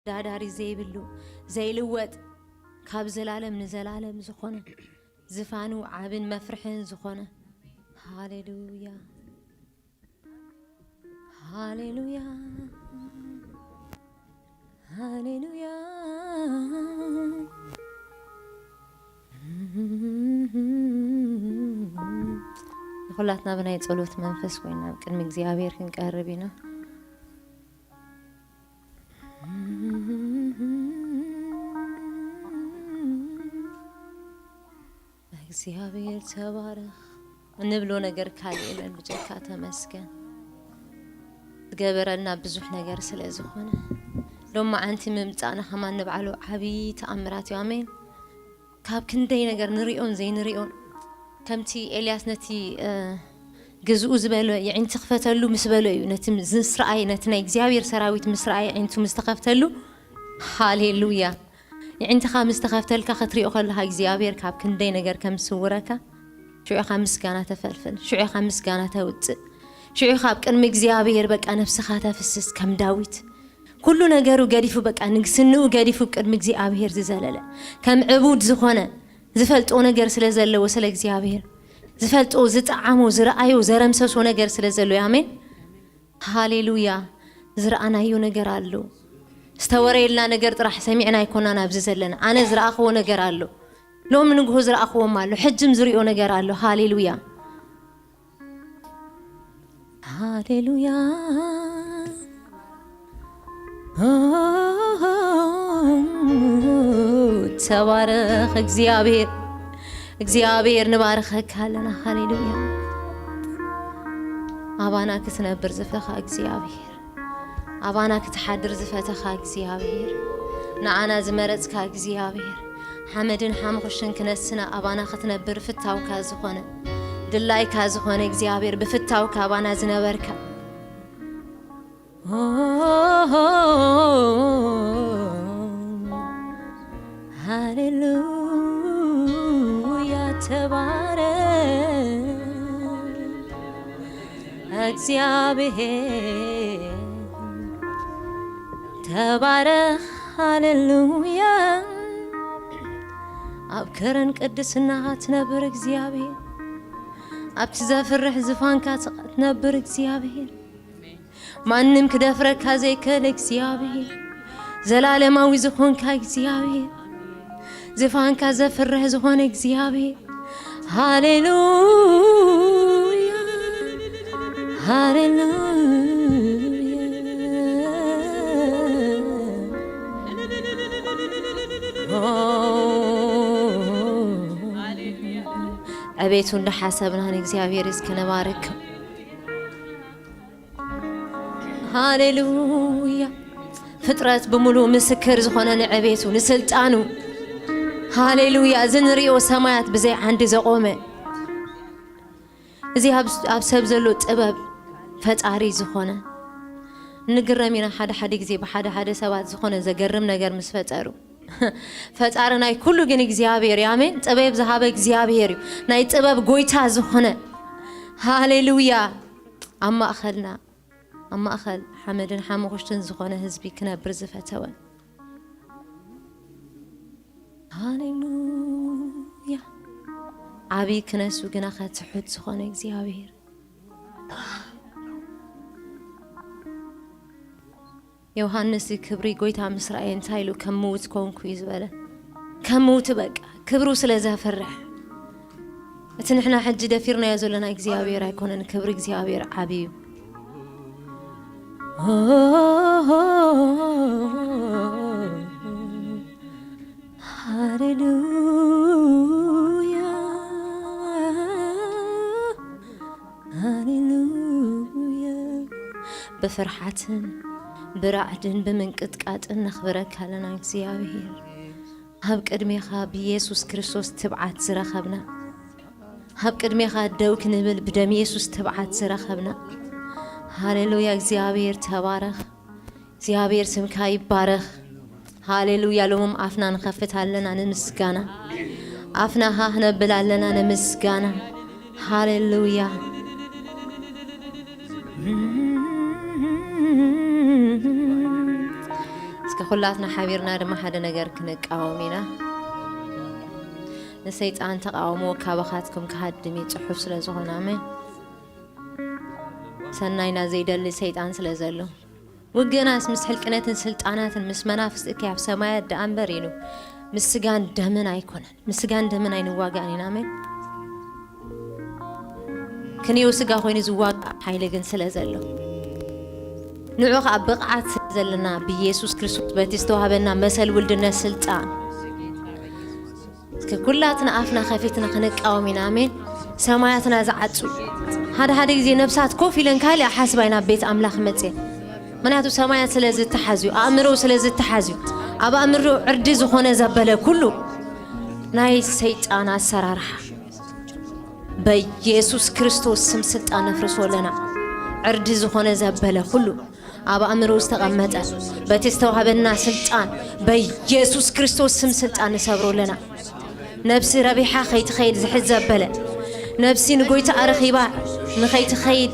ዳዳሪ ዘይብሉ ዘይልወጥ ካብ ዘላለም ንዘላለም ዝኾነ ዝፋኑ ዓብን መፍርሕን ዝኾነ። ሃሌሉያ፣ ሃሌሉያ፣ ሃሌሉያ። ንኹላትና ብናይ ጸሎት መንፈስ ኮይና ኣብ ቅድሚ እግዚኣብሔር ክንቀርብ ኢና። እግዚኣብሔር ተባረኽ እንብሎ ነገር ካልእ የለን፣ ብጀካ ተመስገን ዝገበረልና ብዙሕ ነገር ስለ ዝኾነ። ሎማዓንቲ ምምጻእና ከማን ንባዕሉ ዓብዪ ተኣምራት እዩ። ኣሜን። ካብ ክንደይ ነገር ንሪኦን ዘይንሪኦን፣ ከምቲ ኤልያስ ነቲ፣ እ፣ ግዝኡ ዝበሎ የዒንቲ ክፈተሉ ምስ በሎ እዩ፣ ነቲ ምስ ረኣየ፣ ነቲ ናይ እግዚኣብሔር ሰራዊት ምስ ረኣየ የዒንቱ ምስ ተኸፍተሉ። ሃሌሉያ። የዒንትኻ ምስ ተኸፍተልካ ክትሪኦ ከለኻ እግዚኣብሔር ካብ ክንደይ ነገር ከም ዝስውረካ፣ ሽዑ ኢኻ ምስጋና ተፈልፍል፣ ሽዑ ኢኻ ምስጋና ተውጽእ፣ ሽዑ ኢኻ ኣብ ቅድሚ እግዚኣብሔር በቃ ነፍስኻ ተፍስስ ከም ዳዊት። ኩሉ ነገሩ ገዲፉ፣ በቃ ንግስንኡ ገዲፉ ቅድሚ እግዚኣብሔር ዝዘለለ፣ ከም ዕቡድ ዝኾነ፣ ዝፈልጦ ነገር ስለ ዘለዎ፣ ስለ እግዚኣብሔር ዝፈልጦ፣ ዝጠዓሞ፣ ዝረኣዮ፣ ዘረምሰሶ ነገር ስለ ዘሎ። ኣሜን። ሃሌሉያ። ዝረኣናዮ ነገር ኣሎ። ዝተወረየልና ነገር ጥራሕ ሰሚዕና ኣይኮናን ኣብዚ ዘለና። ኣነ ዝረኣኽዎ ነገር ኣሎ። ሎሚ ንግሆ ዝረኣኽዎም ኣሎ። ሕጅም ዝሪኦ ነገር ኣሎ። ሃሌሉያ። ሃሌሉያ። ተባረኽ እግዚኣብሔር። እግዚኣብሔር ንባርኸካ ኣለና። ሃሌሉያ። ኣባና ክትነብር ዝፈኻ እግዚኣብሔር፣ ኣባና ክትሓድር ዝፈተኻ እግዚኣብሔር፣ ንዓና ዝመረጽካ እግዚኣብሔር፣ ሓመድን ሓምኹሽን ክነስና ኣባና ክትነብር ፍታውካ ዝኾነ፣ ድላይካ ዝኾነ እግዚኣብሔር፣ ብፍታውካ ኣባና ዝነበርካ። ሃሌሉያ፣ ተባረኽ እግዚኣብሔር፣ ተባረኽ። ሃሌሉያ። ኣብ ከረን ቅድስናኻ ትነብር እግዚኣብሔር፣ ኣብቲ ዘፍርሕ ዝፋንካ ትነብር እግዚኣብሔር፣ ማንም ክደፍረካ ዘይክእል እግዚኣብሔር፣ ዘላለማዊ ዝኾንካ እግዚኣብሔር፣ ዝፋንካ ዘፍርሕ ዝኾነ እግዚኣብሔር። ሃሌሉያ፣ ሃሌሉያ። ኦ፣ ዕቤቱ እንዳሓሰብና ንእግዚኣብሔር እስኪ ነባርክ። ሃሌሉያ። ፍጥረት ብምሉእ ምስክር ዝኾነ ንዕቤቱ፣ ንስልጣኑ። ሃሌሉያ። እዚ ንሪኦ ሰማያት ብዘይ ዓንዲ ዘቆመ፣ እዚ ኣብ፣ ኣብ ሰብ ዘሎ ጥበብ ፈጣሪ ዝኾነ። ንግረም ኢና ሓደ ሓደ ግዜ ብሓደ ሓደ ሰባት ዝኾነ ዘገርም ነገር ምስ ፈጠሩ። ፈጣሪ ናይ ኩሉ ግን እግዚኣብሔር እዩ። ኣሜን። ጥበብ ዝሃበ እግዚኣብሔር እዩ። ናይ ጥበብ ጎይታ ዝኾነ። ሃሌሉያ። ኣብ ማእኸልና፣ ኣብ ማእኸል ሓመድን ሓመኹሽትን ዝኾነ ህዝቢ ክነብር ዝፈተወ። ሃሌሉያ። ዓብዪ ክነሱ ግናኸ ትሑት ዝኾነ እግዚኣብሔር። ዮሃንስ ክብሪ ጎይታ ምስ ረኣየ እንታይ ኢሉ? ከም ምውት ኮንኩ እዩ ዝበለ። ከም ምውት በቃ ክብሩ ስለ ዘፍርሕ። እቲ ንሕና ሕጂ ደፊርናዮ ዘለና እግዚኣብሔር ኣይኮነን፣ ክብሪ እግዚኣብሔር ዓብዪ እዩ። ሃሌሉያ፣ ሃሌሉያ። ብፍርሓትን ብራዕድን ብምንቅጥቃጥን ነኽብረካ ኣለና እግዚኣብሔር። ኣብ ቅድሜኻ ብኢየሱስ ክርስቶስ ትብዓት ዝረኸብና፣ ኣብ ቅድሜኻ ደው ክንብል ብደም ኢየሱስ ትብዓት ዝረኸብና። ሃሌሉያ፣ እግዚኣብሔር ተባረኽ። እግዚኣብሔር ስምካ ይባረኽ። ሃሌሉያ። ሎምም ኣፍና ንኸፍት ኣለና ንምስጋና። ኣፍና ሃህ ነብል ኣለና ንምስጋና። ሃሌሉያ። እስከ ኩላትና ሓቢርና ድማ ሓደ ነገር ክንቃወም ኢና። ንሰይጣን ተቃውሞ ካባኻትኩም ክሃድም እዩ ጽሑፍ ስለ ዝኾነ። ኣሜን። ሰናይና ዘይደሊ ሰይጣን ስለ ዘሎ፣ ውግእናስ ምስ ሕልቅነትን ስልጣናትን ምስ መናፍስቲ እከይ ኣብ ሰማያት ደኣ እምበር ኢሉ፣ ምስ ስጋን ደምን ኣይኮነን። ምስ ስጋን ደምን ኣይንዋጋእን ኢና። ኣሜን። ክንየው ስጋ ኮይኑ ዝዋጋእ ሓይሊ ግን ስለ ዘሎ፣ ንዑ ከኣ ብቕዓት ስለ ዘለና፣ ብኢየሱስ ክርስቶስ በቲ ዝተዋህበና መሰል ውልድነት ስልጣን፣ እስከ ኩላትና ኣፍና ከፊትና ክንቃወም ኢና። ኣሜን። ሰማያትና ዝዓጹ፣ ሓደ ሓደ ግዜ ነብሳት ኮፍ ኢለን ካልእ ሓስባ ኢና ቤት ኣምላኽ መጽየን። ምክንያቱ ሰማያት ስለ ዝተሓዝዩ፣ ኣእምሮ ስለ ዝተሓዝዩ፣ ኣብ ኣእምሮ ዕርዲ ዝኾነ ዘበለ ኩሉ ናይ ሰይጣን ኣሰራርሓ በኢየሱስ ክርስቶስ ስም ስልጣን ነፍርሶ ኣለና። ዕርዲ ዝኾነ ዘበለ ኩሉ፣ ኣብ ኣእምሮ ዝተቐመጠ፣ በቲ ዝተዋህበና ስልጣን በኢየሱስ ክርስቶስ ስም ስልጣን ንሰብሮ ኣለና። ነብሲ ረቢሓ ከይትኸይድ ዝሕዝ ዘበለ፣ ነብሲ ንጎይታ ኣረኺባ ንኸይትኸይድ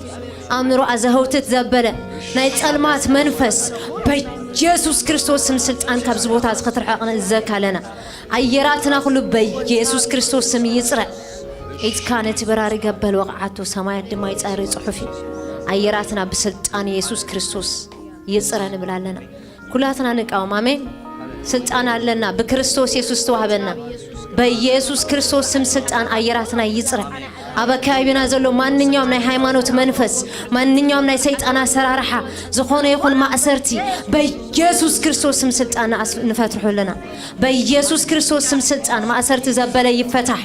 ኣእምሮኣ ዘህውትት ዘበለ ናይ ጸልማት መንፈስ በኢየሱስ ክርስቶስ ስም ስልጣን ካብዚ ቦታ እዚ ክትርሕቕ ንእዘካ ኣለና። ኣየራትና ኩሉ በኢየሱስ ክርስቶስ ስም ይጽረ። ኢድካ ነቲ በራሪ ገበል ወቕዓቶ፣ ሰማያት ድማ ይጻሪ ጽሑፍ እዩ። ኣየራትና ብስልጣን ኢየሱስ ክርስቶስ ይጽረ ንብል ኣለና። ኩላትና ንቃወም። ኣሜን። ስልጣን ኣለና፣ ብክርስቶስ ኢየሱስ ዝተዋህበና። በኢየሱስ ክርስቶስ ስም ስልጣን ኣየራትና ይጽረ። ኣብ ኣካባቢና ዘሎ ማንኛውም ናይ ሃይማኖት መንፈስ፣ ማንኛውም ናይ ሰይጣን ኣሰራርሓ፣ ዝኾነ ይኹን ማእሰርቲ በኢየሱስ ክርስቶስ ስም ስልጣን ንኣስ-፣ ንፈትሖ ኣለና። በኢየሱስ ክርስቶስ ስም ስልጣን ማእሰርቲ ዘበለ ይፈታሕ።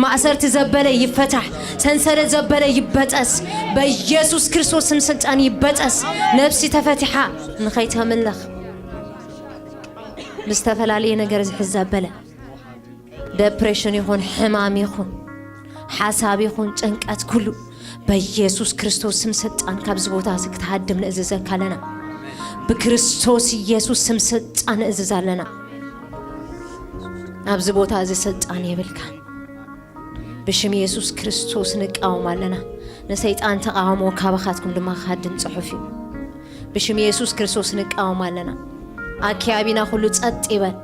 ማእሰርቲ ዘበለ ይፈታሕ። ሰንሰለት ዘበለ ይበጠስ። በኢየሱስ ክርስቶስ ስም ስልጣን ይበጠስ። ነብሲ ተፈቲሓ ንኸይተምልኽ ብዝተፈላለየ ነገር ዝሕዝ ዘበለ፣ ደፕሬሽን ይኹን፣ ሕማም ይኹን፣ ሓሳብ ይኹን፣ ጭንቀት ኩሉ በኢየሱስ ክርስቶስ ስም ስልጣን ካብዚ ቦታ እዚ ክትሃድም ንእዝዘካ ኣለና። ብክርስቶስ ኢየሱስ ስም ስልጣን ንእዝዝ ኣለና። ኣብዚ ቦታ እዚ ስልጣን የብልካን። ብሽም ኢየሱስ ክርስቶስ ንቃወም ኣለና። ንሰይጣን ተቃውሞ ካባኻትኩም ድማ ክሃድም ጽሑፍ እዩ። ብሽም ኢየሱስ ክርስቶስ ንቃወም ኣለና። ኣከያቢና ኩሉ ጸጥ ይበል።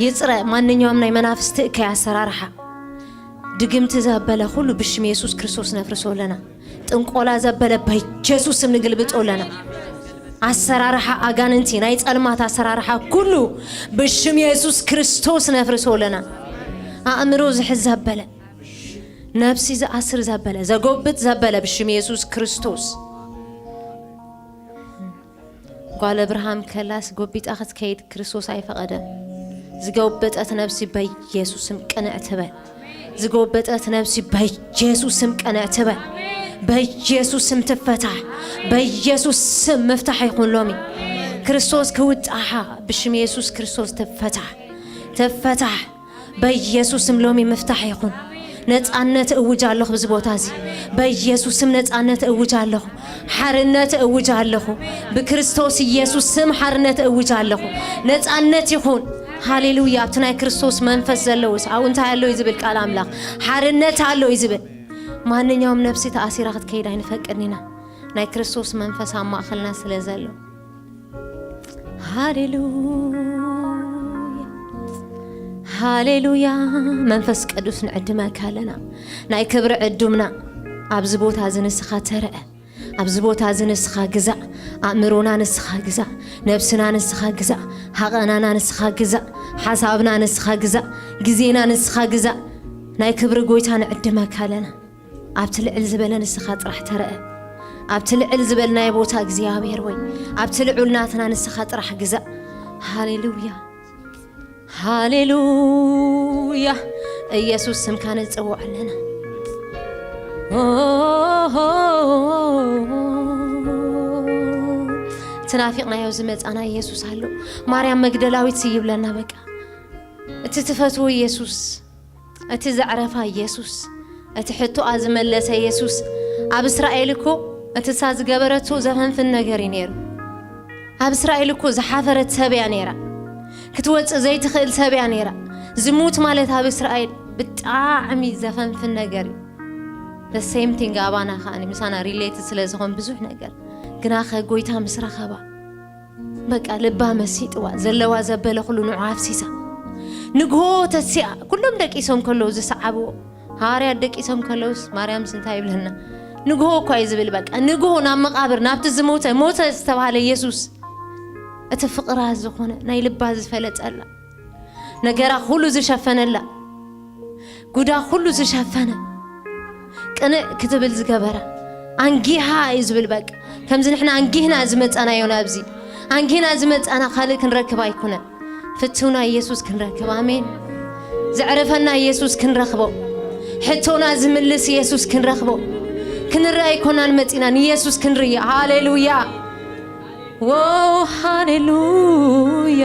ይጽረ ማንኛውም ናይ መናፍስቲ እከይ ኣሰራርሓ። ድግምቲ ዘበለ ኩሉ ብሽም ኢየሱስ ክርስቶስ ነፍርሶ ኣለና። ጥንቆላ ዘበለ በኢየሱስ ስም ንግልብጦ ኣለና። ኣሰራርሓ ኣጋንንቲ፣ ናይ ጸልማት ኣሰራርሓ ኩሉ ብሽም ኢየሱስ ክርስቶስ ነፍርሶ ኣለና። ኣእምሮ ዝሕዝ ዘበለ፣ ነብሲ ዝኣስር ዘበለ፣ ዘጎብጥ ዘበለ ብሽም ኢየሱስ ክርስቶስ። ጓል እብርሃም ከላስ ጎቢጣ ክትከይድ ክርስቶስ ኣይፈቐደን። ዝጎበጠት ነብሲ በኢየሱስ ስም ቅንዕ ትበል። ዝጎበጠት ነብሲ በኢየሱስ ስም ቅንዕ ትበል። በኢየሱስ ስም ትፈታሕ። በኢየሱስ ስም ምፍታሕ ይኹን ሎሚ። ክርስቶስ ክውጣሓ ብሽም ኢየሱስ ክርስቶስ ትፈታሕ። ትፈታሕ። በኢየሱስ ስም ሎሚ ምፍታሕ ይኹን። ነጻነት እውጅ ኣለኹ ብዚ ቦታ እዚ። በኢየሱስ ስም ነጻነት እውጅ ኣለኹ። ሓርነት እውጅ ኣለኹ። ብክርስቶስ ኢየሱስ ስም ሓርነት እውጅ ኣለኹ። ነጻነት ይኹን። ሃሌሉያ። ኣብቲ ናይ ክርስቶስ መንፈስ ዘለውስ ኣብኡ እንታይ ኣሎ እዩ ዝብል ቃል ኣምላኽ? ሓርነት ኣሎ እዩ ዝብል። ማንኛውም ነብሲ ተኣሲራ ክትከይድ ኣይንፈቅድን ኢና። ናይ ክርስቶስ መንፈስ ኣብ ማእኸልና ስለ ዘሎ። ሃሌሉያ፣ ሃሌሉያ። መንፈስ ቅዱስ ንዕድመካ ኣለና። ናይ ክብሪ ዕዱምና ኣብዚ ቦታ እዚ ንስኻ ተረአ። ኣብዚ ቦታ እዚ ንስኻ ግዛእ። ኣእምሮና ንስኻ ግዛእ። ነብስና ንስኻ ግዛእ። ሃቐናና ንስኻ ግዛእ። ሓሳብና ንስኻ ግዛእ። ግዜና ንስኻ ግዛእ። ናይ ክብሪ ጎይታ ንዕድመካ ኣለና። ኣብቲ ልዕል ዝበለ ንስኻ ጥራሕ ተረአ። ኣብቲ ልዕል ዝበልናዮ ቦታ እግዚኣብሔር ወይ ኣብቲ ልዑል ናትና ንስኻ ጥራሕ ግዛእ። ሃሌሉያ፣ ሃሌሉያ። ኢየሱስ ስምካ ንጽውዕ ኣለና። ኦ፣ ትናፊቕናዮ ዝመጻና ኢየሱስ ኣሎ። ማርያም መግደላዊት ይብለና በቃ። እቲ ትፈትዎ ኢየሱስ፣ እቲ ዘዕረፋ ኢየሱስ፣ እቲ ሕቶኣ ዝመለሰ ኢየሱስ። ኣብ እስራኤል እኮ እቲ እሳ ዝገበረቶ ዘፈንፍን ነገር እዩ ነይሩ። ኣብ እስራኤል እኮ ዝሓፈረት ሰብ እያ ነይራ። ክትወጽእ ዘይትኽእል ሰብ እያ ነይራ። ዝሙት ማለት ኣብ እስራኤል ብጣዕሚ ዘፈንፍን ነገር እዩ። The same thing ኣባና ከኣ ምሳና ሪሌት ስለ ዝኾን ብዙሕ ነገር። ግናኸ ጎይታ ምስ ረኸባ በቃ ልባ መሲጥዋ፣ ዘለዋ ዘበለ ኩሉ ንዑ ኣፍሲሳ። ንግሆ ተሲኣ፣ ኩሎም ደቂሶም ከለዉ ዝሰዓብዎ፣ ሃዋርያት ደቂሶም ከለዉስ ማርያምስ እንታይ ይብለና? ንግሆ እኳ እዩ ዝብል። በቃ ንግሆ ናብ መቓብር፣ ናብቲ ዝሞተ፣ ሞተ ዝተባህለ ኢየሱስ፣ እቲ ፍቕራ ዝኾነ፣ ናይ ልባ ዝፈለጠላ፣ ነገራ ኩሉ ዝሸፈነላ፣ ጉዳ ኩሉ ዝሸፈነ፣ ቅንእ ክትብል ዝገበረ፣ ኣንጊሃ እዩ ዝብል። በቃ ከምዚ ንሕና ኣንጊህና ዝመጻናዮ ናብዚ፣ ኣንጊህና ዝመጻና ካልእ ክንረክብ ኣይኮነን። ፍትውና ኢየሱስ ክንረክብ። ኣሜን። ዘዕርፈና ኢየሱስ ክንረክቦ፣ ሕቶና ዝምልስ ኢየሱስ ክንረክቦ፣ ክንርኢ ኣይኮናን መጺና፣ ንኢየሱስ ክንርኢ። ሃሌሉያ። ዎ፣ ሃሌሉያ።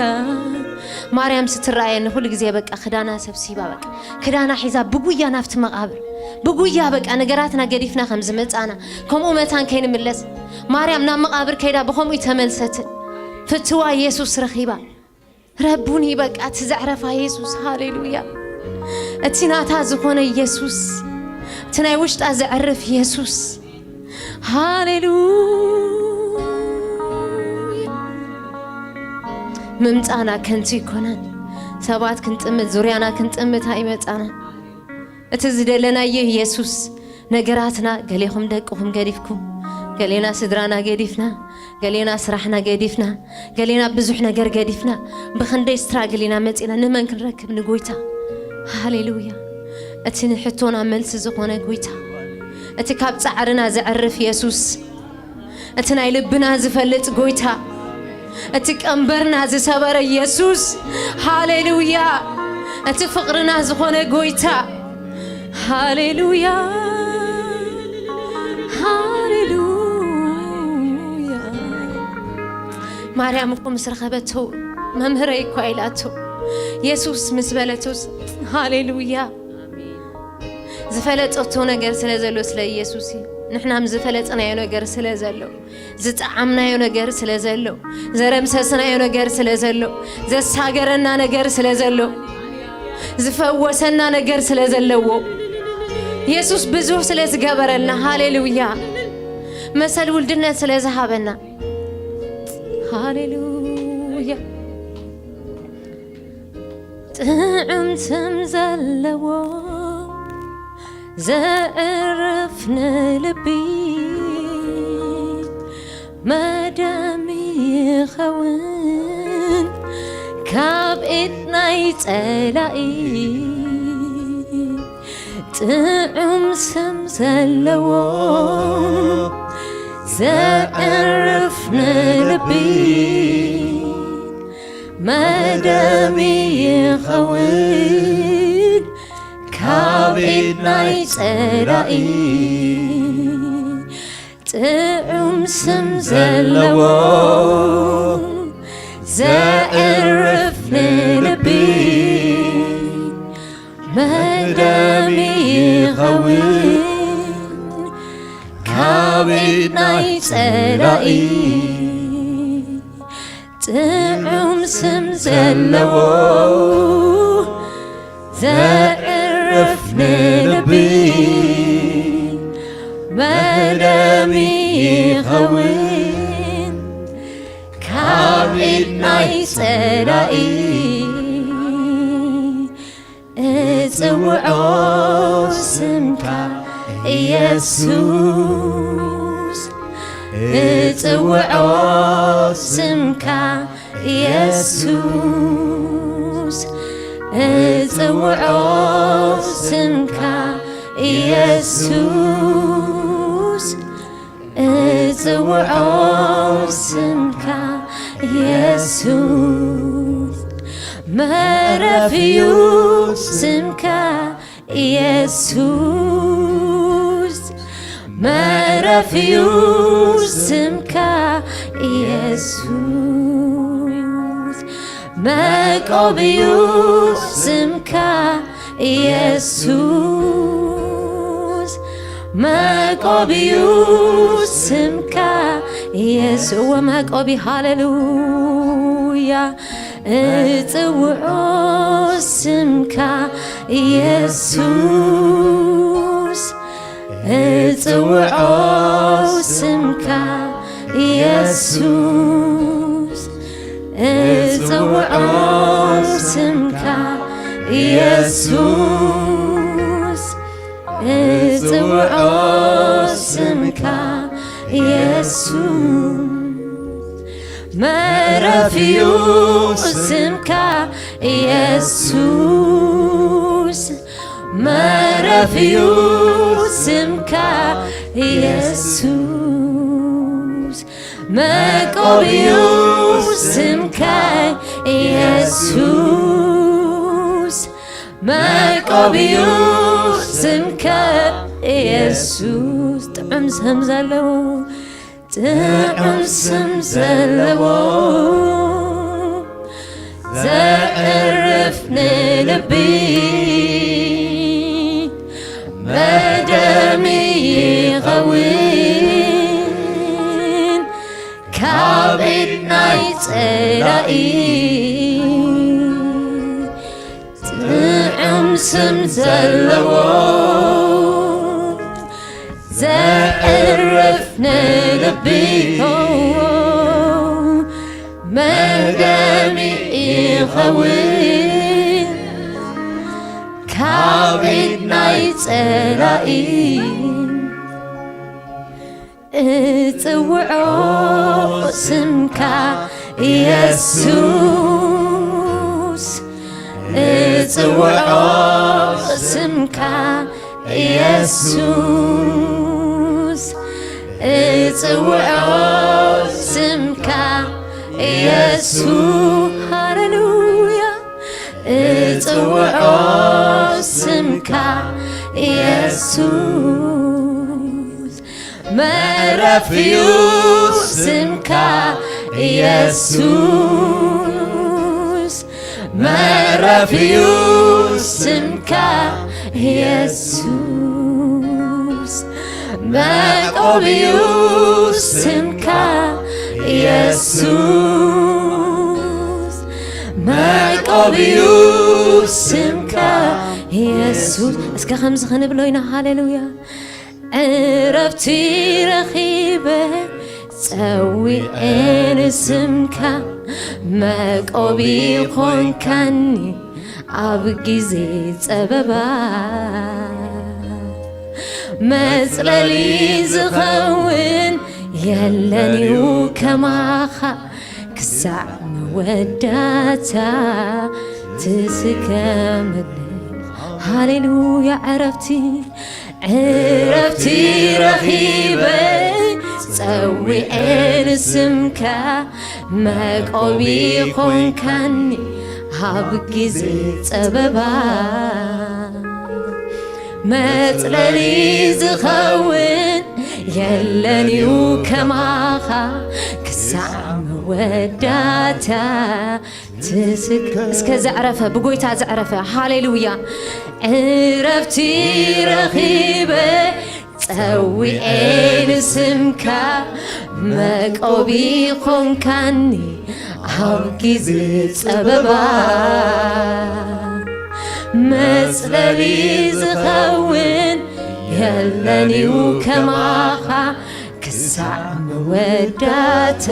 ማርያም ስትረኣየኒ ኩሉ ግዜ በቃ ክዳና ሰብሲባ፣ በቃ ክዳና ሒዛ ብጉያ ናብቲ መቓብር፣ ብጉያ በቃ ነገራትና ገዲፍና ከም ዝመጻና፣ ከምኡ መታን ከይንምለስ፣ ማርያም ናብ መቓብር ከይዳ ብኸምኡ ተመልሰትን። ፍትዋ ኢየሱስ ረኺባ። ረቡኒ በቃ እቲ ዘዕረፋ ኢየሱስ፣ ሃሌሉያ። እቲ ናታ ዝኾነ ኢየሱስ፣ እቲ ናይ ውሽጣ ዘዕርፍ ኢየሱስ፣ ሃሌሉያ። ምምጻና ከንቱ ይኮነን። ሰባት ክንጥምት፣ ዙርያና ክንጥምት ኣይመጻና። እቲ ዝደለናዮ ኢየሱስ፣ ነገራትና፣ ገሌኹም ደቅኹም ገዲፍኩም፣ ገሌና ስድራና ገዲፍና፣ ገሌና ስራሕና ገዲፍና፣ ገሌና ብዙሕ ነገር ገዲፍና፣ ብኽንደይ ስትራግል ኢና መጺና፣ ንመን ክንረክብ? ንጎይታ። ሃሌሉያ። እቲ ንሕቶና መልሲ ዝኾነ ጎይታ፣ እቲ ካብ ጻዕርና ዘዕርፍ ኢየሱስ፣ እቲ ናይ ልብና ዝፈልጥ ጎይታ፣ እቲ ቀንበርና ዝሰበረ ኢየሱስ፣ ሃሌሉያ። እቲ ፍቕርና ዝኾነ ጎይታ፣ ሃሌሉያ፣ ሃሌሉያ። ማርያም እኮ ምስ ረኸበቶ፣ መምህረይ እኳ ኢላቶ፣ ኢየሱስ ምስ በለቶስ፣ ሃሌሉያ። ዝፈለጠቶ ነገር ስለ ዘሎ ስለ ኢየሱስ እዩ። ንሕናም ዝፈለጥናዮ ነገር ስለ ዘሎ፣ ዝጠዓምናዮ ነገር ስለ ዘሎ፣ ዘረምሰስናዮ ነገር ስለ ዘሎ፣ ዘሳገረና ነገር ስለ ዘሎ፣ ዝፈወሰና ነገር ስለ ዘለዎ፣ ኢየሱስ ብዙሕ ስለ ዝገበረልና፣ ሃሌሉያ። መሰል ውልድነት ስለ ዝሃበና፣ ሃሌሉያ። ጥዑም ስም ዘለዎ ዘዕርፍ ንልቢ፣ መደም ይኸውን ካብ ኢድ ናይ ጸላኢ። ጥዑም ስም ዘለዎ ዘዕርፍ ንልቢ፣ መደም ይኸውን ካብ ኢድ ናይ ጸላኢ። ጥዑም ስም ዘለዎ ዘዕርፍ ንልቢ፣ መደም ይኸውን ካብ ኢድ ናይ ጸላኢ። ጥዑም ስም ዘለዎ ዘዕርፍ ንልቢ፣ መደም ይኸውን ካብ ኢድ ናይ ጸላኢ። እጽውዖ ስምካ ኢየሱስ፣ እጽውዖ ስምካ ኢየሱስ፣ እጽውዖ ስምካ ኢየሱስ፣ እጽውዖ ስምካ ኢየሱስ፣ መዕረፍዩ ስምካ ኢየሱስ፣ መዕረፍዩ ስምካ ኢየሱስ፣ መቆብዩ ስምካ ኢየሱስ፣ መቆብዩ ስምካ ኢየሱስ። እወ መቆቢ፣ ሃሌሉያ። እጽውዖ ስምካ ኢየሱስ፣ እጽውዖ ስምካ ኢየሱስ፣ የሱስ እጽውዖ ስምካ የሱስ መዕረፊዩ ስምካ የሱስ መዕረፊዩ ስምካ የሱስ መቆብዩ ስምካ የሱስ መቆብዩ ስምካ የሱስ ጥዑም ስም ዘለዎ ጥዑም ስም ዘለዎ ዘዕርፍ ንልቢ መደሚ ይኸውን ካብ ኢድ ናይ ጸላኢ ጥዑም ስም ዘለዎ ዘዕርፍ ንልቢ መደሚ ይኸውን ካብ ኢድ ናይ ጸላኢ እጽውዖ ስምካ የሱስ እጽውዖ ስምካ የሱስ እጽውዖ ስምካ የሱስ ሃሌሉያ እጽውዖ ስምካ የሱስ መዕረፍዩ ስምካ የሱስ መዕረፍዩ ስምካ የሱስ መቆብዩ ስምካ የሱስ መቆብዩ ስምካ የሱስ እስከ ከምዚ ክንብሎ ኢና ሃሌሉያ ዕረፍቲ ረኺበ ጸዊዐ ንስምካ መቆቢ ኾንካኒ ኣብ ግዜ ጸበባ መጽለሊ ዝኸውን የለንዩ ከማኻ ክሳዕ መወዳእታ ትስከምኒ ሃሌሉያ ዕረፍቲ ዕረፍቲ ረኺበ ጸዊዐ ንስምካ መቆቢ ኾንካኒ ኣብ ግዜ ጸበባ መጽለሊ ዝኸውን የለንዩ ከማኻ ክሳዕ መወዳእታ ትስክ እስከ ዘዕረፈ ብጎይታ ዘዕረፈ ሃሌሉያ ዕረፍቲ ረኺበ ጸዊዐ ንስምካ መቆቢ ኾንካኒ ኣብ ግዜ ጸበባ መጽለሊ ዝኸውን የለንዩ ከማኻ ክሳዕ መወዳእታ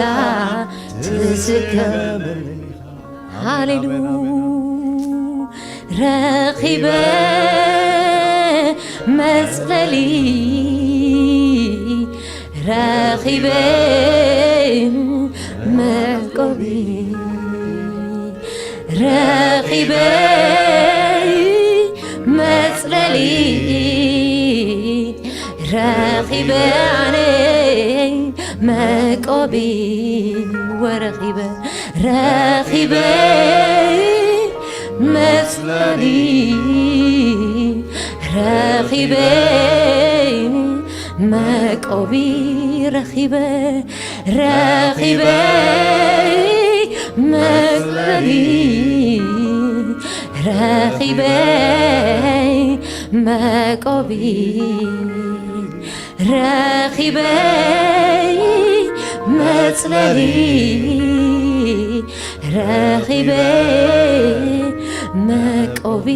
ትስከም ሃሌሉ ረኺበ መጽለሊ ረኺበ መቆቢ ረኺበ መጽለሊ ረኺበ ኣነ መቆቢ ወረኺበ ረኺበ መጽለሊ ረኺበ መቆቢ ረኺበ ረኺበ መጽለሊ ረኺበ መቆቢ ረኺበ መጽለሊ ረኺበ መቆቢ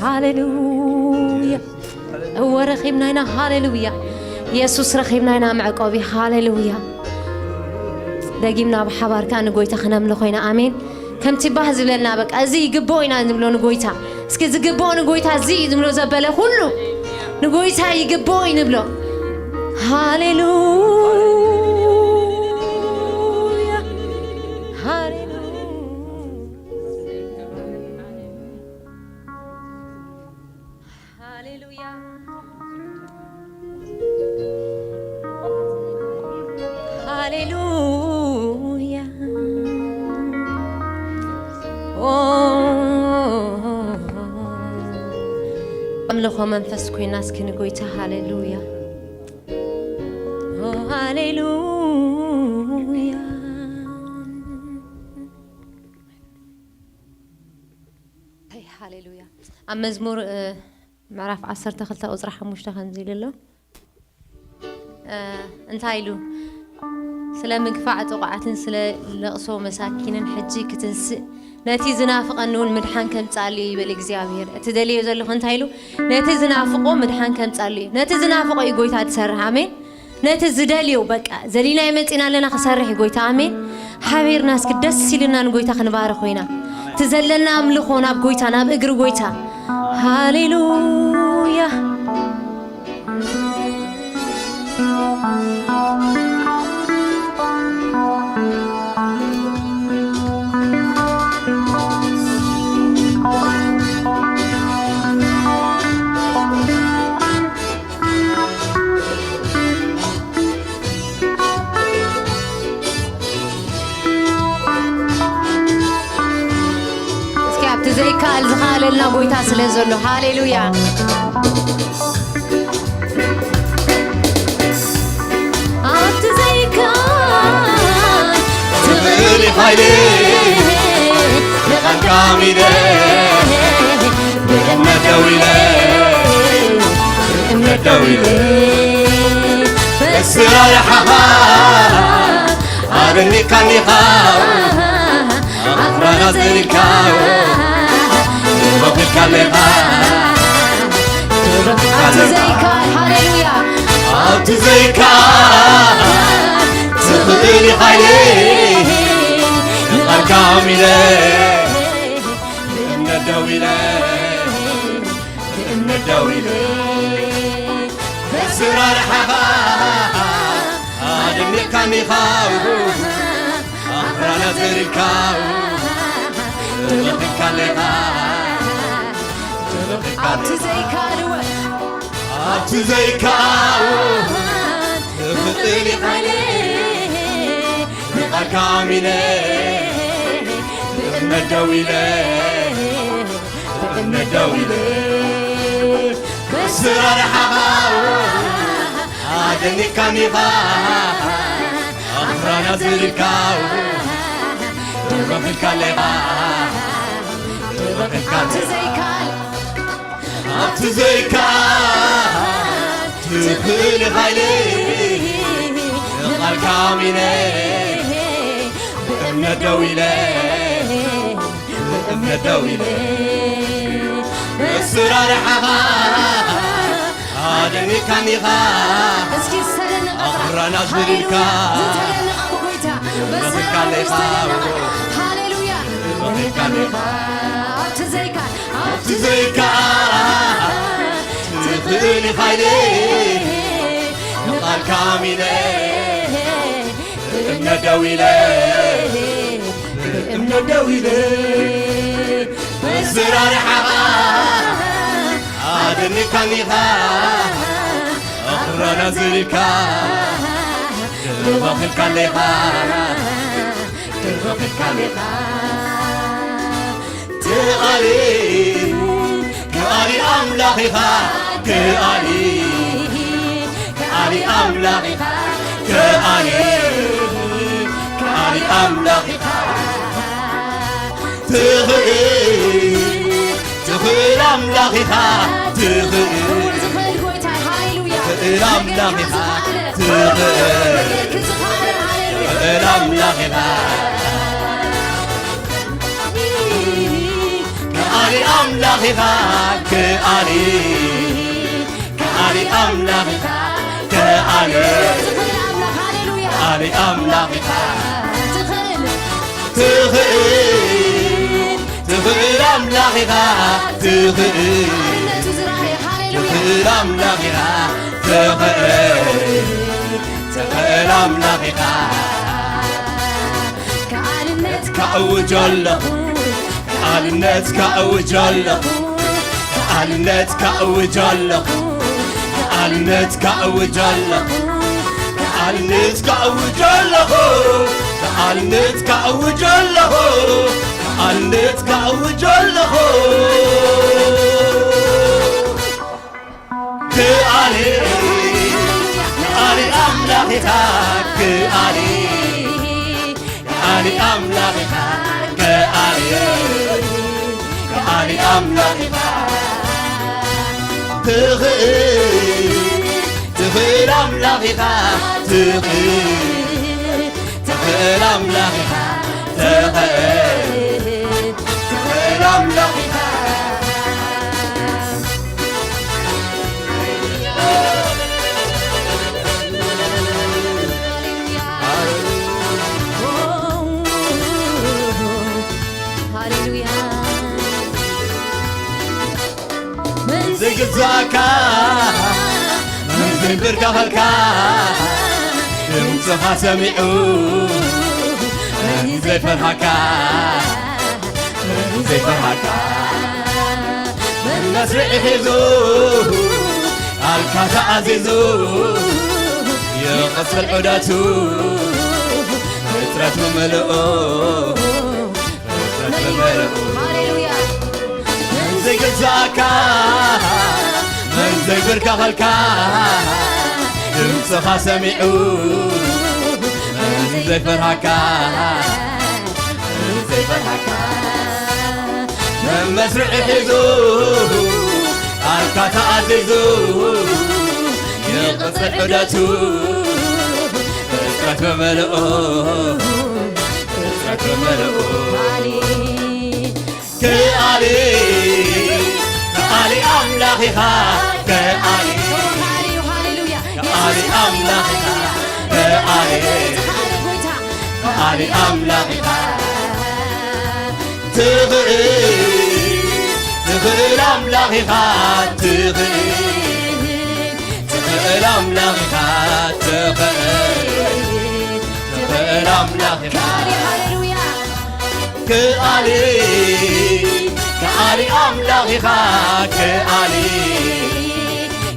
ሃሌሉያ እወ ረኺብና ኢና ሃሌሉያ የሱስ ረኺብና ኢና መዕቆቢ ሃሌሉያ ደጊምና ብሓባር ከዓ ንጎይታ ክነምልኾ ኢና ኣሜን ከምቲ ባህ ዝብለና፣ በቃ እዚ ይግብኦ ኢና ንብሎ ንጎይታ። እስኪ ዝግብኦ ንጎይታ እዚ እዩ ንብሎ ዘበለ ኩሉ ንጎይታ ይግብኦ እዩ ንብሎ። ሃሌሉያ፣ ሃሌሉያ፣ ሃሌሉያ፣ ሃሌሉያ። ኦ፣ ኣምልኾ መንፈስ ኮይና እስኪ ንጎይታ። ሃሌሉያ፣ ኦ፣ ሃሌሉያ። ኣይ፣ ሃሌሉያ። ኣብ መዝሙር፣ እ፣ ምዕራፍ ዓሰርተ ክልተ ቁጽሪ ሓሙሽተ ከምዚ ኢሉ ኣሎ። እ፣ እንታይ ኢሉ? ስለ ምግፋዕ ጥቑዓትን ስለ ለቕሶ መሳኪንን ሕጂ ክትንስእ፣ ነቲ ዝናፍቐኒ እውን ምድሓን ከምጽኣሉ እዩ ይብል እግዚኣብሔር። እቲ ደልዮ ዘለኹ እንታይ ኢሉ? ነቲ ዝናፍቆ ምድሓን ከምጽኣሉ እዩ። ነቲ ዝናፍቆ እዩ ጎይታ ዝሰርሕ። ኣሜን። ነቲ ዝደልዮ በቃ ዘሊና መጺና ኣለና ክሰርሕ እዩ ጎይታ። ኣሜን። ሓቢርና እስኪ ደስ ኢልና ንጎይታ ክንባርኽ ኮይና። እቲ ዘለና ኣምልኾ ናብ ጎይታ፣ ናብ እግሪ ጎይታ። ሃሌሉያ። እስኪ ኣብቲ ዘይከኣል ዝኸኣለልና ጎይታ ስለ ዘሎ፣ ሃሌሉያ። ኣብቲ ዘይከኣል ትኽእል ኢኻ ኢለ ንቓልካ ኣሚነ ብእምነት ደው ኢለ፣ ብእምነት ደው ኢለ፣ በስራርሓኻ ኣደኒካኒኻ፣ ኣኽራናት ዘሊልካ፣ ተበኺልካ ኣለኻ። ኣብቲ ዘይከኣል፣ ሃሌሉያ፣ ኣብቲ ዘይከኣል ትኽእል ኢኻ ኢለ ንቓልካ ኣሚነ ብእምነት ደው ኢለ፣ ብእምነት ደው ኢለ፣ በስራርሓኻ ኣደኒካኒኻ፣ ኣኽራናት ዘሊልካ፣ ተበኺልካ ኣለኻ፣ ተበኺልካ ኣብቲ ኣለኻ። ዘይከኣል እወ፣ ኣብቲ ዘይከኣል ትኽእል ኢኻ ኢለ ንቓልካ ኣሚነ ብእምነት ደው ኢለ፣ ብእምነት ደው ኢለ፣ በስራርሓኻ ኣደኒካኒኻ፣ ኣኽራናት ዘሊልካ፣ ተበኺልካ ኣለኻ፣ ተበኺልካ ኣብቲ ኣለኻ። ዘይከኣል፣ ኣብቲ ዘይከኣል ትኽእል ኢኻ ኢለ ንቓልካ ኣሚነ ብእምነት ደው ኢለ፣ ብእምነት ደው ኢለ፣ በስራርሓኻ ኣደኒካኒኻ፣ እስኪ ዝተደነቐ ጥራሕ። ኣኽራናት ዘሊልካ፣ ሃሌሉያ። ዝተደነቐ ብጎይታ፣ በስራርሓ ተደነቐ። ሃሌሉያ። ኣብቲ ዘይከኣል፣ ኣብቲ ዘይከኣል ትኽእል ኢኻ ኢለ ንቓልካ ኣሚነ ብእምነት ደው ኢለ፣ ብእምነት ደው ኢለ፣ በስራርሓኻ ኣደኒካኒኻ፣ ኣኽራናት ዘሊልካ፣ ተበኺልካ ኣለኻ፣ ተበኺልካ ኣለኻ። ትኣሊ፣ ትኣሊ ኣምላኽ ኢኻ፣ ትኣሊ፣ ትኣሊ ኣምላኽ ኢኻ፣ ትኣሊ፣ ትኣሊ ኣምላኽ ኢኻ። ትኽእል፣ ትኽእል ኣምላኽ ኢኻ፣ ትኽእል። ክቡር ዝኽእል ጎይታ፣ ሃሌሉያ። ትኽእል ኣምላኽ ኢኻ፣ ነገር ትኽእል። ክዝኻረ፣ ሃሌሉያ። ትኽእል ኣምላኽ ኢኻ። ከኣሊ ኣምላኽ ኢኻ፣ ከኣሊ፣ ከኣሊ ኣምላኽ ኢኻ፣ ከኣሊ፣ ዝኽእል ኣምላኽ፣ ሃሌሉያ። ከኣሊ ኣምላኽ ኢኻ። ትኽእል። ትኽእል፣ ትኽእል ኣምላኽ ኢኻ፣ ትኽእል። ሓርነቱ ዝረኣየ፣ ሃሌሉያ። ትኽእል ኣምላኽ ኢኻ፣ ትኽእል። ትኽእል ኣምላኽ ኢኻ። ከኣልነትካ እውጅ ኣለኹ፣ ከኣልነትካ እውጅ ኣለኹ፣ ከኣልነትካ እውጅ ኣለኹ፣ ከኣልነትካ እውጅ ኣለኹ፣ ከኣልነትካ እውጅ ኣለኹ፣ ከኣልነትካ እውጅ ኣለኹ፣ ከኣልነትካ እውጅ ኣለኹ። ክኣሊ፣ ክኣሊ ኣምላኽ ኢኻ፣ ክኣሊ፣ ክኣሊ ኣምላኽ ኢኻ፣ ክኣሊ፣ ክኣሊ ኣምላኽ ኢኻ። ትኽእል፣ ትኽእል ኣምላኽ ኢኻ፣ ትኽእል፣ ትኽእል ኣምላኽ ኢኻ፣ ትኽእል፣ ትኽእል ኣምላኽ ኢኻ። ሃሌሉያ። መን ዘይግዛእካ፣ መን ዘይንበርከኸልካ፣ ድምፅኻ ሰሚዑ መን ዘይፈርሃካ፣ መን ዘይፈርሃካ። መን መስርዒ ሒዙ፣ ቃልካ ተኣዚዙ፣ ይቕጽል ዑደቱ፣ ፍጥረት ብምልኡ፣ ፍጥረት ብምልኡ። ሃሌሉያ። መን ዘይገዛእካ፣ መን ዘይብርከኸልካ፣ ድምፅኻ ሰሚዑ፣ መን ዘይፈርሃካ፣ ዘይፈርሃካ። መመስርዒ ሒዙ፣ ቃልካ ተኣዚዙ፣ ይቕጽል ዑደቱ፣ ፍጥረት ብምልኡ፣ ፍጥረት ብምልኡ። ክኣሊ፣ ክኣሊ ኣምላኽ ኢኻ፣ ክኣሊ፣ ሃሌሉያ። ክኣሊ ኣምላኽ ኢኻ፣ ክኣሊ፣ ክኣሊ ኣምላኽ ኢኻ። ትኽእል፣ ትኽእል ኣምላኽ ኢኻ፣ ትኽእል፣ ትኽእል ኣምላኽ ኢኻ፣ ትኽእል፣ ትኽእል ኣምላኽ ኢኻ። ክኣሊ፣ ሃሌሉያ። ክኣሊ፣ ክኣሊ ኣምላኽ ኢኻ፣ ክኣሊ፣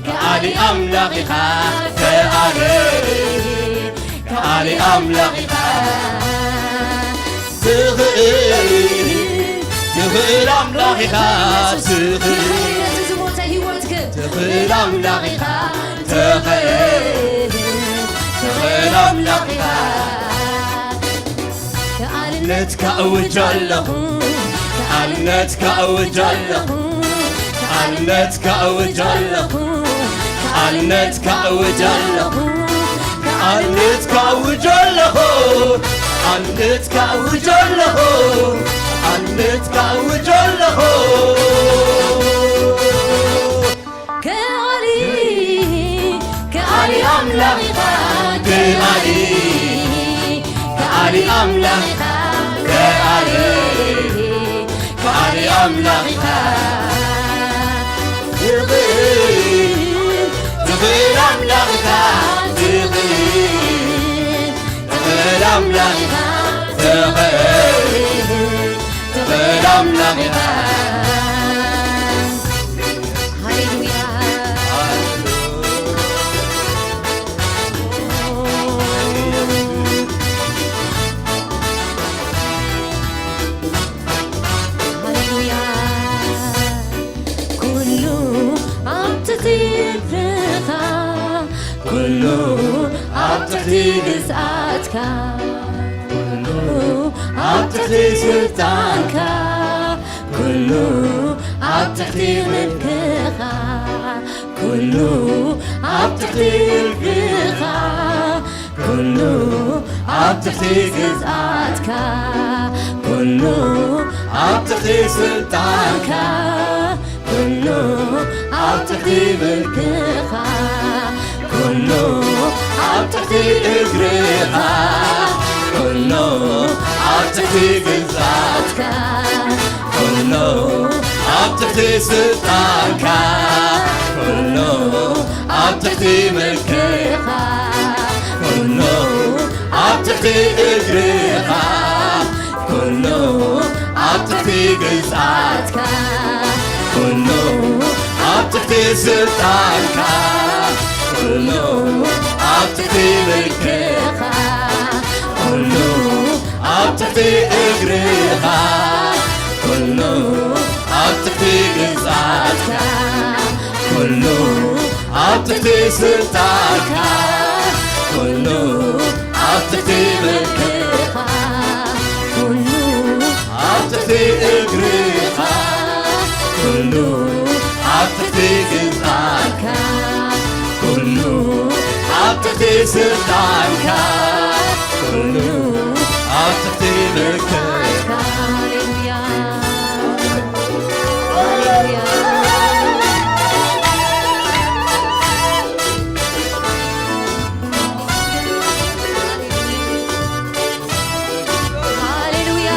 ክኣሊ ኣምላኽ ኢኻ፣ ክኣሊ፣ ክኣሊ ኣምላኽ ኢኻ። ትኽእል፣ ትኽእል ኣምላኽ ኢኻ፣ ትኽእል። ዝሞተ ህይወትክ ትኽእል ኣምላኽ ኢኻ፣ ትኽእል፣ ትኽእል ኣምላኽ ኢኻ። ክኣልነትካ እውጅ ኣለኹ፣ ክኣልነትካ እውጅ ኣለኹ፣ ክኣልነትካ እውጅ ኣለኹ፣ ክኣልነትካ እውጅ ኣለኹ፣ ክኣልነትካ እውጅ ኣለኹ፣ ክኣልነትካ እውጅ ኣለኹ፣ ክኣልነትካ እውጅ ኣለኹ። ክኣሊ፣ ክኣሊ ኣምላኽ ኢኻ፣ ክኣሊ፣ ክኣሊ ኣምላኽ ኢኻ፣ ክኣሊ፣ ክኣሊ ኣምላኽ ኢኻ። ትኽእል፣ ትኽእል ኣምላኽ ኢኻ፣ ትኽእል፣ ትኽእል ኣምላኽ ኢኻ፣ ትኽእል፣ ትኽእል ኣምላኽ ኢኻ። ሃሌሉያ። ሃሌሉያ። ኩሉ ኣብ ትሕቲ እግርኻ፣ ኩሉ ኣብ ትሕቲ ግዝኣትካ፣ ኩሉ ኣብ ትሕቲ ስልጣንካ፣ ኩሉ ኣብ ትሕቲ ምልክኻ፣ ኩሉ ኣብ ትሕቲ እግርኻ፣ ኩሉ ኣብ ትሕቲ ግዝኣትካ፣ ኩሉ ኣብ ትሕቲ ስልጣንካ፣ ኩሉ ኣብ ትሕቲ ምልክኻ፣ ኩሉ ኣብ ትሕቲ እግርኻ፣ ኩሉ ኣብ ትሕቲ ግዝኣትካ፣ ኩሉ ትሕቲ ስልጣንካ፣ ኩሉ ኣብ ትሕቲ ምልክኻ፣ ኩሉ ኣብ ትሕቲ እግርኻ፣ ኩሉ ኣብ ትሕቲ ግዝኣትካ፣ ኩሉ ኣብ ትሕቲ ስልጣንካ፣ ኩሉ ኣብ ትሕቲ ምልክኻ፣ ኩሉ ኣብ ትሕቲ እግርኻ፣ ኩሉ ኣብ ትሕቲ ግዝኣትካ፣ ኩሉ ኣብ ትሕቲ ስልጣንካ፣ ኩሉ ኣብ ትሕቲ ምልክኻ፣ ኩሉ ኣብ ትሕቲ እግርኻ፣ ኩሉ ኣብ ትሕቲ ግዝኣትካ፣ ኩሉ ኣብ ትሕቲ ስልጣንካ፣ ኩሉ ኣብ ትሕቲ ምልክኻ። ሃሌሉያ፣ ሃሌሉያ። ሃሌሉያ።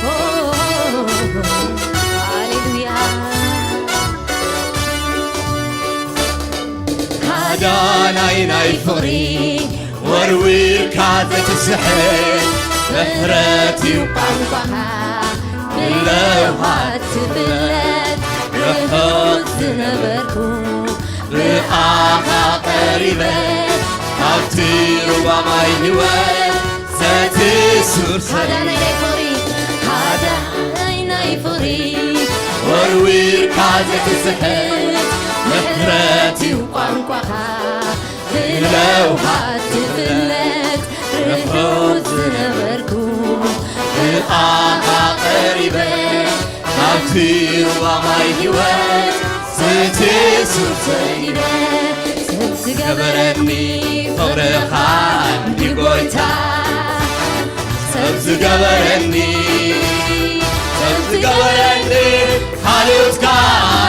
ኦ፣ ሃሌሉያ። ኣዳናይ ናይ ፍቕሪ ወርዊርካ ዘይትስሕት፣ ምሕረት እዩ ቋንቋኻ፣ ብለውሃት ትፍለጥ፣ ርሑቕ ዝነበርኩ ብኣኻ ቀሪበ፣ ካብቲ ሩባ ማይ ህይወት ዘትየ ሱር ሰሪበ። ሃዳናይ ናይ ፍቕሪ፣ ሃዳናይ ናይ ፍቕሪ፣ ወርዊርካ ዘይትስሕት፣ ምሕረት እዩ ቋንቋኻ፣ ብለውሃት ትፍለጥ፣ ርሑቕ ዝነበርኩ ብኣኻ ቀሪበ፣ ካብቲ ሩባ ማይ ህይወት ሰትየ ሱር ሰዲደ፣ ሰብ ዝገበረኒ ፍቕርኻ እንዲ ጎይታ፣ ሰብ ዝገበረኒ፣ ሰብ ዝገበረኒ ሓልዮትካ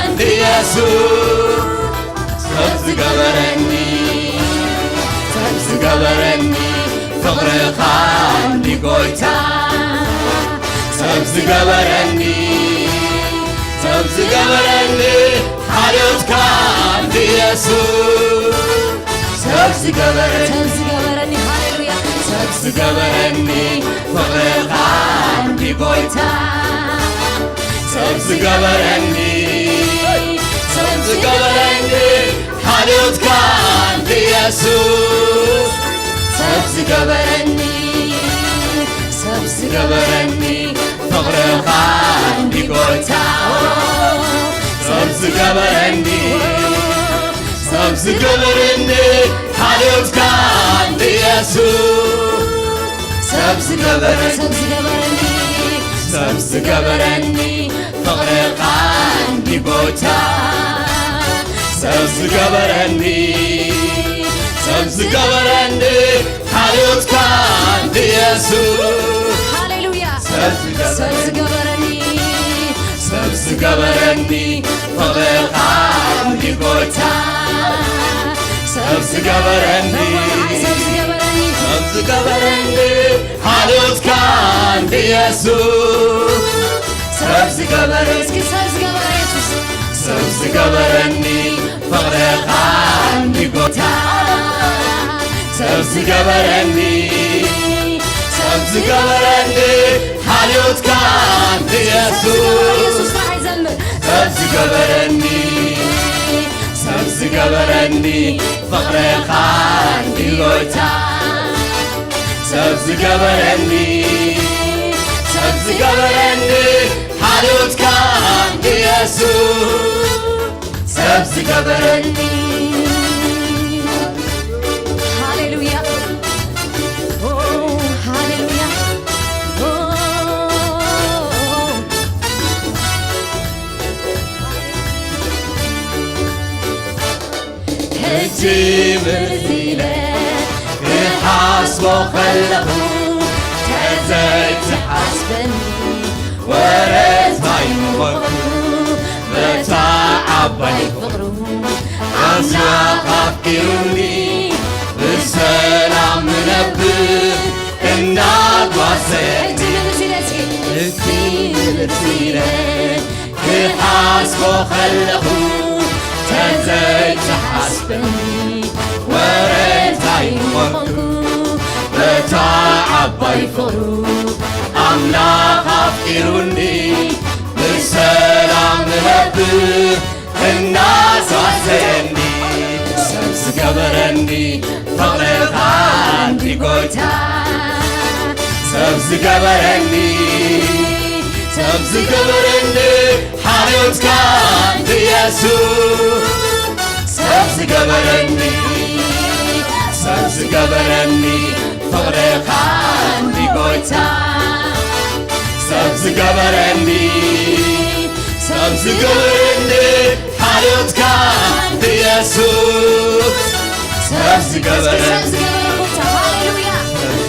እንዲ የሱስ፣ ሰብ ዝገበረኒ፣ ሰብ ዝገበረኒ ፍቕርኻ እንዲ ጎይታ፣ ሰብ ዝገበረኒ፣ ሰብ ዝገበረኒ ሓልዮትካ እንዲ የሱስ፣ ሰብ ዝገበረኒ፣ ሰብ ዝገበረኒ፣ ሃሌሉያ፣ ሰብ ዝገበረኒ ፍቕርኻ እንዲ ጎይታ፣ ሰብ ዝገበረኒ፣ ሰብ ዝገበረኒ ሓልዮትካ እንዲ የሱስ፣ ሰብ ዝገበረኒ፣ ሰብ ዝገበረኒ ፍቕርኻ እንዲ ጎይታ፣ ሰብ ዝገበረኒ፣ ሰብ ዝገበረኒ ሓልዮትካ እንዲ የሱስ፣ ሰብ ዝገበረኒ፣ ሰብ ዝገበረኒ፣ ሰብ ዝገበረኒ ፍቕርኻ እንዲ ጎይታ፣ ሰብ ዝገበረኒ፣ ሰብ ዝገበረኒ ሓልዮትካ እንዲ የሱስ፣ ሃሌሉያ፣ ሰብ ዝገበረኒ፣ ሰብ ዝገበረኒ፣ ሰብ ዝገበረኒ ፍቕርኻ እንዲ ጎይታ፣ ሰብ ዝገበረኒ፣ ሰብ ዝገበረኒ፣ ሰብ ዝገበረኒ ሓልዮትካ እንዲ የሱስ፣ ሰብ ዝገበረ፣ እስኪ ሰብ ዝገበረ የሱስ፣ ሰብ ዝገበረኒ ፍቕርኻ እንዲ ጎይታ፣ ሰብ ዝገበረኒ፣ ሰብ ዝገበረኒ ሓልዮትካ እንዲ የሱስ፣ የሱስ ጥራሕ ይዘምር። ሰብ ዝገበረኒ፣ ሰብ ዝገበረኒ ፍቕርኻ እንዲ ጎይታ፣ ሰብ ዝገበረኒ፣ ሰብ ዝገበረኒ ሓልዮትካ እንዲ የሱስ፣ ሰብ ዝገበረኒ። ሃሌሉያ፣ ኦ፣ ሃሌሉያ፣ ኦ። ሕጂ ምርት ኢለ ክሓስቦ ከለኹ፣ ተዘይትሓስበኒ ወረት ማይ ምኾንኩ፣ በታ ዓባይ ፍቕሩ ኣምላኽ ኣፍቂሩኒ፣ ብሰላም ምነብር እናጓሰ። ሕጂ ምርት ኢለ እስኪ፣ ሕጂ ከለኹ ተዘይትሓስበኒ ወረ እንታይ ምኾንኩ በታ ዓባይ ፍቕሩ ኣምላኽ ኣፍቂሩኒ ብሰላም እነብር እናዛዘየኒ ሰብ ዝገበረኒ ፍቕርኻ እንዲ ጎይታ ሰብ ዝገበረኒ ሰብ ዝገበረኒ ሓልዮትካ እንዲ የሱስ ሰብ ዝገበረኒ ሰብ ዝገበረኒ ፍቕርኻ እንዲ ጎይታ ሰብ ዝገበረኒ ሰብ ዝገበረኒ ሓልዮትካ እንዲ የሱስ ሰብ ዝገበረኒ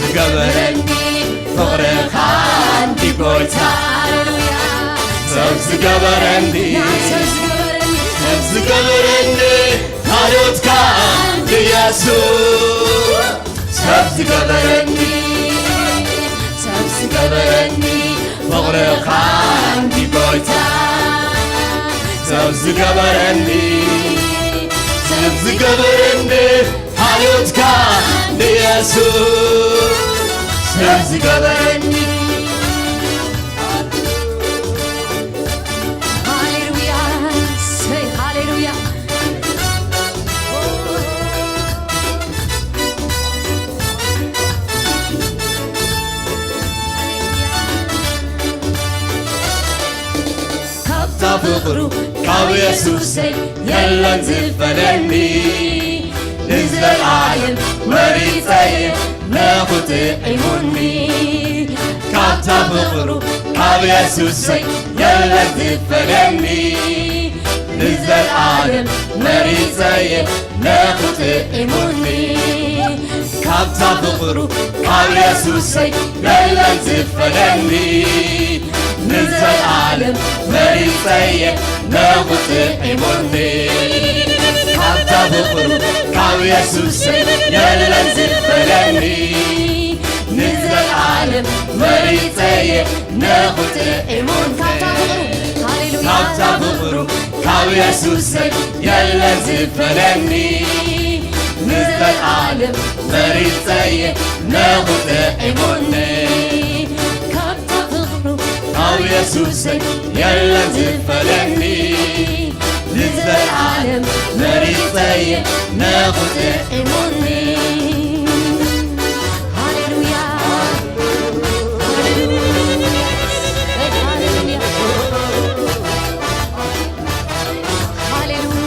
ዝገበረኒ ፍቕርኻ እንዲ ጎይታ ሰብ ዝገበረኒ ሰብ ዝገበረኒ ሓልዮትካ እንዲ የሱስ ሰብ ዝገበረኒ ሰብ ዝገበረኒ ፍቕርኻ እንዲ ጎይታ ሰብ ዝገበረኒ ሰብ ዝገበረኒ ሓልዮትካ ንየሱስ ሰብ ዝገበረኒ ሃሌሉያ ሰይ ሃሌሉያ ካብታ ፍቕሩ ካብ የሱሰይ የለን ዝፈለኒ ንዘለዓለም መሪፀየ ነኹጥዒሙኒ ካብታ ፍቕሩ ካብ የሱሰይ የለን ዝፈለኒ ንዘለዓለም መሪፀየ ነኹጥዒሙኒ ካብታ ፍቕሩ ካብ የሱሰይ የለን ዝፈለኒ ንዘለዓለም መሪፀየ ነኹጥዒሙኒ ካብታ ፍቕሩ ካብ የሱሰይ የለን ዝፈለኒ ንዘለዓለም መሪፀየ ነኹጥዒሙን ካብታ ፍቕሩ ሃሌሉያ ካብታ ፍቕሩ ካብ የሱሰይ የለን ዝፈለኒ ንዘለዓለም መሪፀየ ነኹጥዒሙኒ ካብታ ፍቕሩ ካብ የሱሰይ የለን ዝፈለኒ ንዘለዓለም መሪፀየ ነኹጥዒሙኒ ሃሌሉያ ሃሌሉያ ሃሌሉያ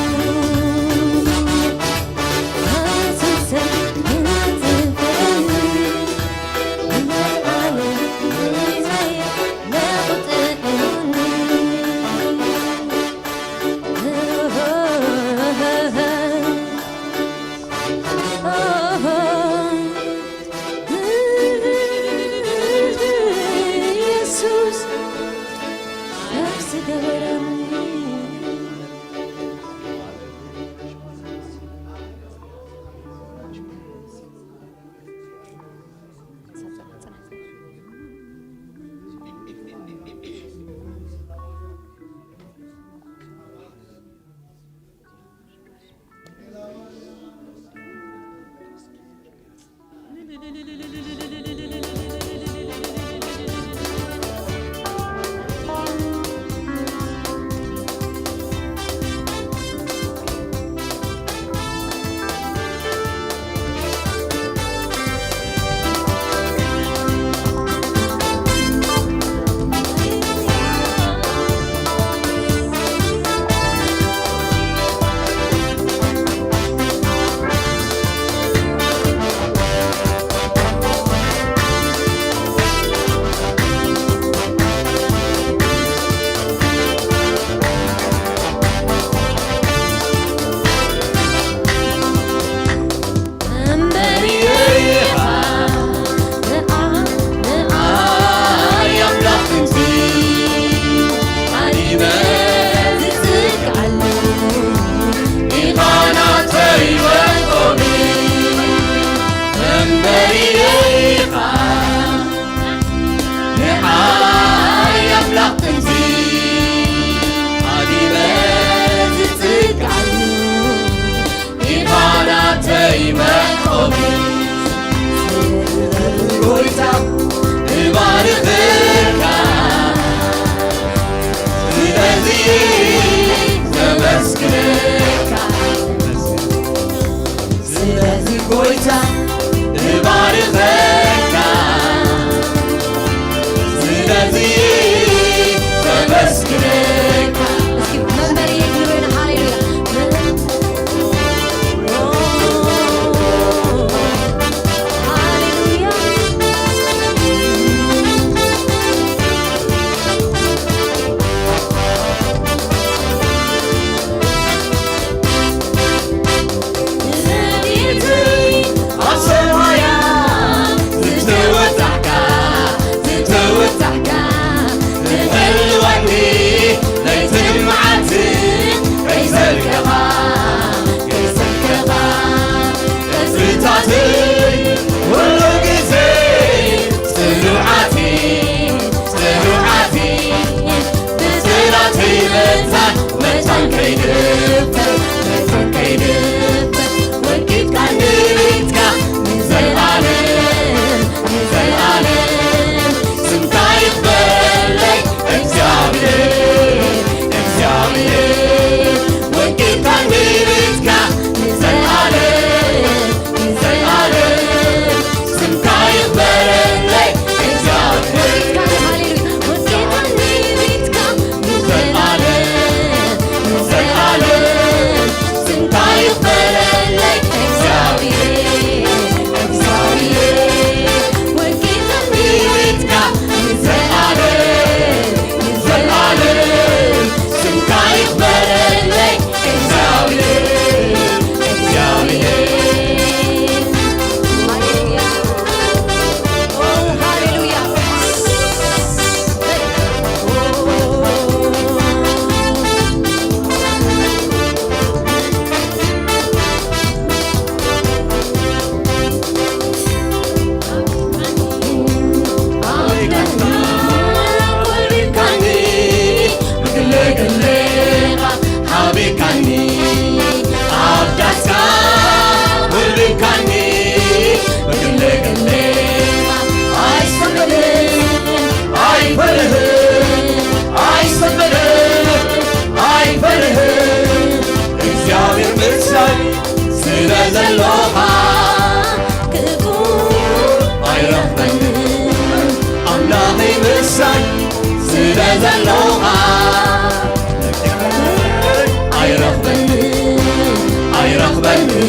እዚ ዘመስግነካ። እስኪ መንበሪ ይግበረና። ሃሌሉያ። ሃሌሉያ። ንረድኤተይ ኣብ ሰማያ ዝተወጣሕካ፣ ዝተወጣሕካ፣ ንህልዋኒ ለይትን መዓልትን ከይሰልከኻ፣ ከይሰልከኻ፣ ተስፋታተይ ኩሉ ግዜ ጽኑዓት እየ፣ ጽኑዓት እየ። ብጠላተይ መታን፣ መታን ከይድፈር፣ መታን ከይድፈር፣ ወቂጥካኒ ቤትካ ንዘለኣለም፣ ንዘለኣለም። ስምካ ይኽበረለይ እግዚኣብሔር፣ እግዚኣብሔር። ወቂጥካኒ ቤትካ ንዘለኣለም፣ ንዘለኣለም። ስምካ ይኽበረለይ እግዚኣብሔር። ሃሌሉያ። ወቂጥካኒ ቤትካ ንዘለኣለም፣ ንዘለኣለም። ስምካ ይኽበረለይ እግዚኣብሔር፣ እግዚኣብሔር። ወቂጥካኒ ቤትካ ንዘለኣለም፣ ንዘለኣለም። ስምካ ይኽበረለይ እግዚኣብሔር፣ እግዚኣብሔር። ሃሌሉያ። ኦ፣ ሃሌሉያ። ኣይሰንበድን፣ ኣይፈርህን፣ እግዚኣብሔር ምሳይ ስለ ዘለኻ ክፉ ኣይረኽበንን። ኣምላኸይ ምሳይ ስለ ዘለኻ ኣይረኽበንን፣ ኣይረኽበንን፣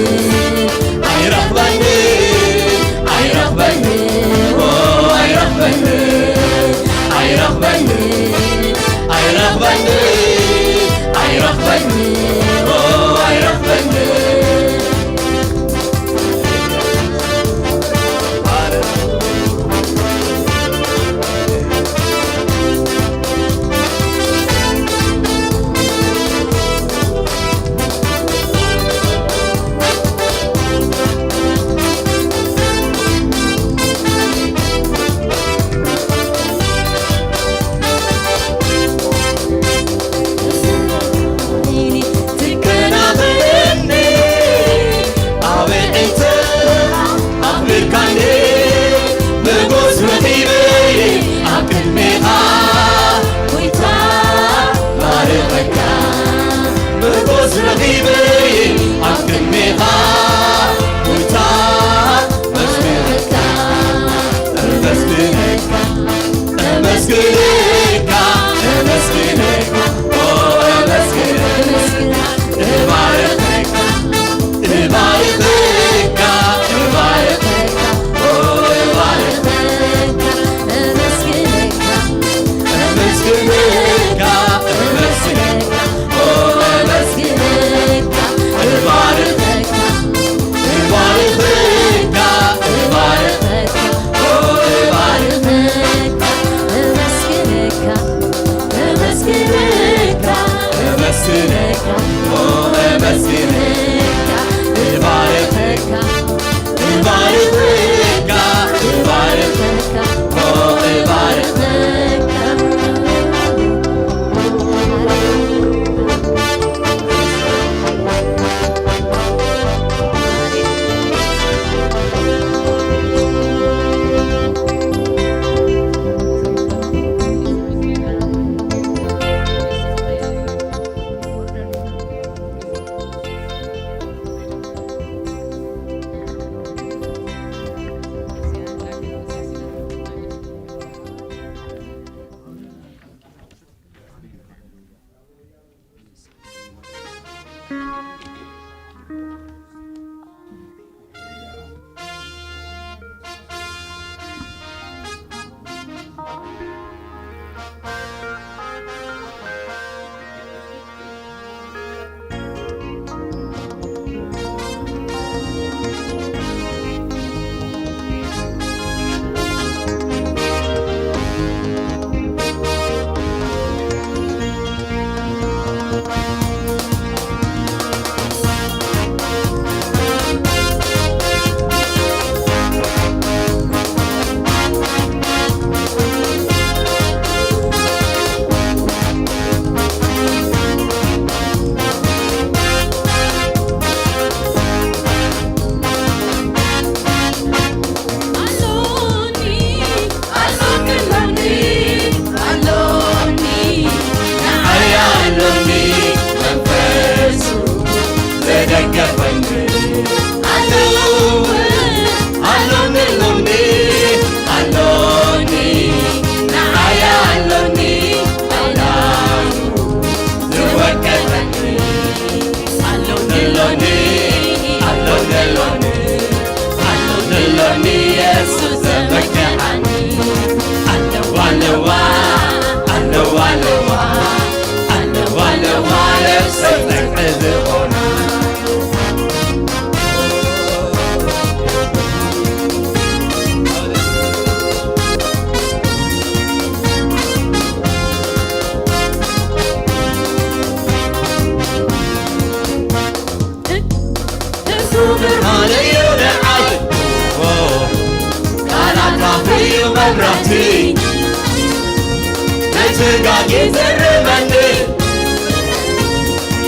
ኣይረኽበንን፣ ኣይረኽበንን፣ ኦ፣ ኣይረኽበንን፣ ኣይረኽበንን፣ ኣይረኽበንን፣ ኣይረኽበንን፣ ኦ፣ ኣይረኽበንን። ቃል ይዘርበኒ፣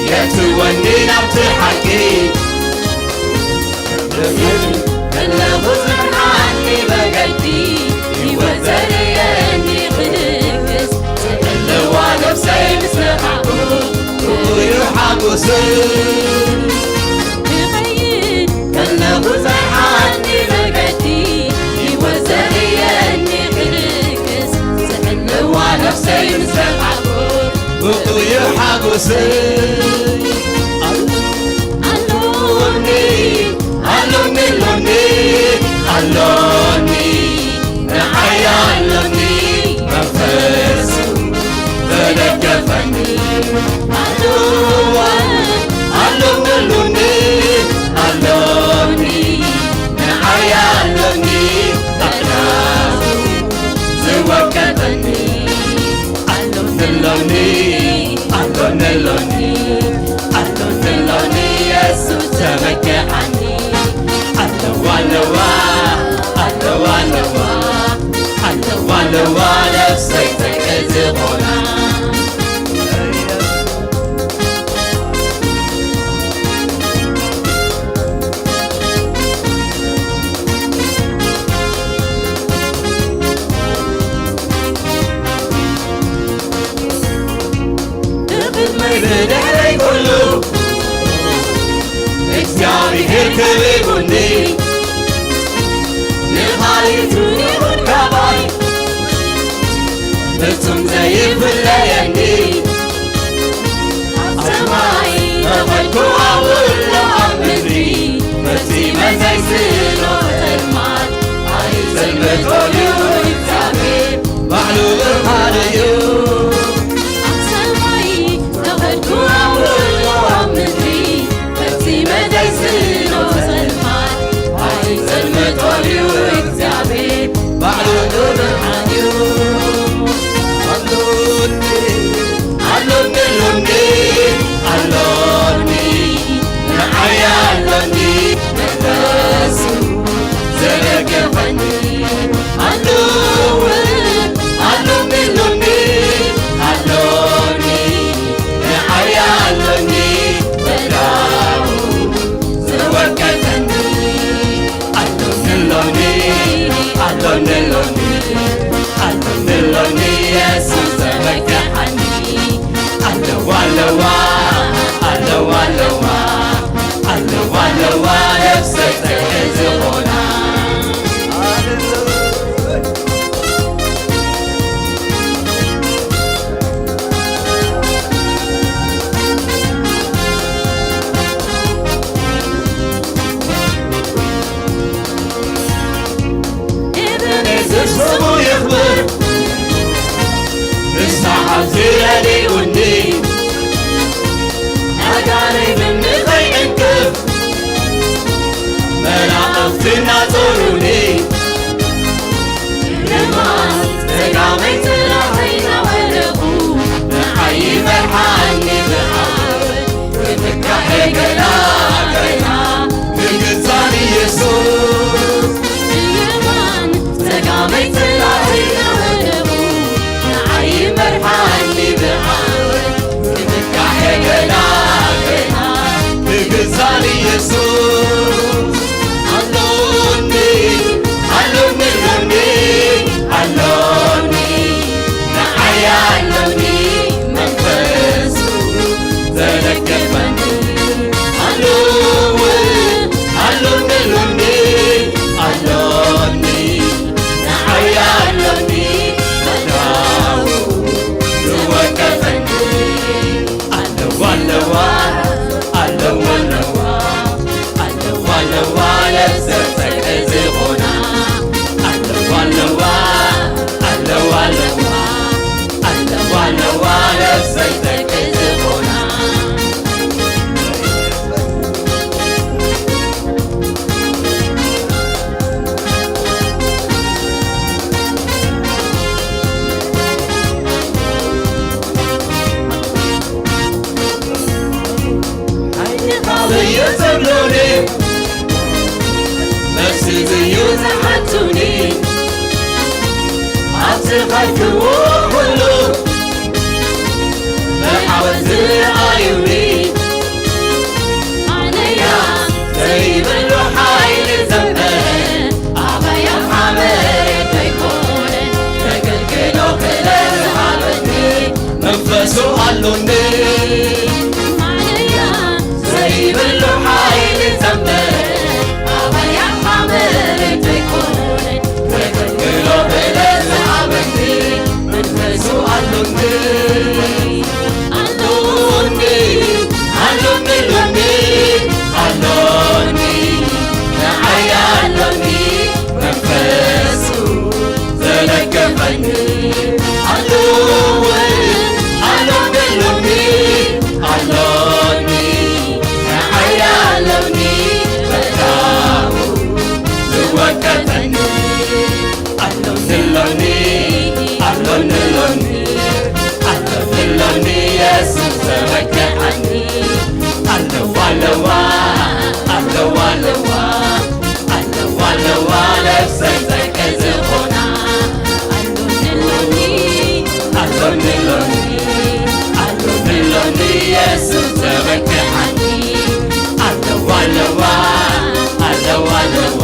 የእትወኒ ናብቲ ሓቂ። ከለኹ ዝመርሓኒ መገዲ፣ ህይወት ዘርእየኒ ክልግስ፣ ዝሕልዋ ነፍሰይ ምስ ረኣኹ፣ ብኡ እዩ ሓጎሰይ። ክኸይድ ከለኹ ዘርሓኒ መገዲ፣ ህይወት ዘርእየኒ ክልግስ፣ ዝሕልዋ ነፍሰይ ምስ ረኣኹ፣ ብኡ እዩ ሓጎሰይ። ኣሎኒ፣ ኣሎኒ፣ ኣሎኒ፣ ኣሎኒ፣ ንዓይ ኣሎኒ፣ መንፈሱ ዘደገፈኒ። ኣሎዋ፣ ኣሎኒ፣ ኣሎኒ፣ ኣሎኒ፣ ንዓይ ኣሎኒ፣ ኣእላፉ ዝወቀጠኒ። ኣሎኒ ኣሎኒ ኣሎኒ ኣሎኒ ኣሎኒ የሱስ ተመክዓኒ። ኣለዋ ኣለዋ ኣለዋ ኣለዋ ኣለዋ ኣለዋ ነፍሰይ ተክል ዝኾና። ብቕድመይ ብድሕረይ ኩሉ እግዚኣብሔር ከቢቡኒ፣ ንኻልእ ይኹን ካባይ ፍጹም ዘይፍለየኒ። ኣብ ሰማይ ተኸልኩ ኣብሎ ኣብ ምድሪ ፈጺመ ዘይስእኖ ጸልማት ኣይጸልመቶን እዩ እግዚኣብሔር ባዕሉ ብርሃን እዩ። ኣብ ሰማይ ተኸልኩ ኣብሎ ኣብ ምድሪ ፈጺመ ዘይስእኖ ጸልማት ኣይጸልመቶን እዩ እግዚኣብሔር ባዕሉ ብርሃን እዩ። ኣሎኒ ኣሎኒ ኣሎኒ ኣሎኒ ንዓይ ኣሎኒ መንፈሱ ዘደገፈኒ። ኣሎኒ ኣሎኒ ኣሎኒ ኣሎኒ ንዓይ ኣሎኒ በዳኡ ዝወቀጠኒ። ኣሎኒ ኣሎኒ ኣሎኒ ኣሎኒ ኣሎኒ ኣሎኒ የሱስ ዘመክሓኒ። ኣለዋ ኣለዋ ኣለዋ ኣለዋ ኣለዋ ኣለዋ ነፍሰይ ጽንዕቲ ዝኾና። ኤበኔዘር ስሙ ይኽበር፣ ንስኻ ኣብዚ ረዲኡኒ፣ ኣጋንንተይ ብንኸይዕንቅፍ፣ መላእኽቲ እናጾሩኒ፣ ንማስ ጸጋመይ ጥራሕ እናወደቑ፣ ንዓይ ይመርሓኒ ብዓወት፣ ክምካሕ ገና ገና ንግዛን ኢየሱስ። ንየማን ጸጋመይ ጥራሕ እናወደቑ፣ ንዓይ ይመርሓኒ ብዓወት፣ ክምካሕ ገና ገና ንግዛን ኢየሱስ። ኣሎኒ ኣሎኒ ኣሎኒ ኣሎኒ ንዓይ ኣሎኒ መንፈሱ ዘደገፈኒ። ኣሎኒ ኣሎኒ ኣሎኒ ኣሎኒ ንዓይ ኣሎኒ በዳኡ ዝወቀፈኒ። ኣለዋ ኣለዋ ኣለዋ ኣለዋ ኣለዋ ኣለዋ ነፍሰይ ጽንዕቲ ዝኾና። ኣለዋ ኣለዋ ኣለዋ ኣለዋ ኣለዋ ኣለዋ ነፍሰይ ጽንዕቲ ዝኾና። ሓይልኻ ዘየጸብሎኒ፣ መሲሉ እዩ ዝሓቱኒ። ኣብ ዝኸድክዎ ኩሉ ኣሎኒ ማለያ ዘይብሉ ሓይሊ ዘንበረ ኣባያ ሓመድ ዘይኮነ ተገልግሎ ብለ ዝሃበኒ መንፈሱ ኣሎኒ ኣሎኒ ኣሎኒ ኣሎኒ ኣሎኒ ንዓይ ኣሎኒ መንፈሱ ዘለገፈኒ ኣለወ ኣሎኒ ኣሎኒ ኣሎኒ ንዓይ ኣሎኒ በዳው ዝወቀጠኒ ኣሎኒ ኣሎኒ ኣሎኒ ኣሎኒ ኣሎኒ የሱስ ተመክዓኒ ኣለዋ ኣለዋ ኣለዋ ኣለዋ ኣለዋ ኣለዋ ነፍሰይ ጸቂ ዝኾና ኣሎኒ ኣሎኒ ኣሎኒ ኣሎኒ ኣሎኒ የሱስ ተመክዓኒ ኣለዋ ኣለዋ ኣለዋ ኣለዋ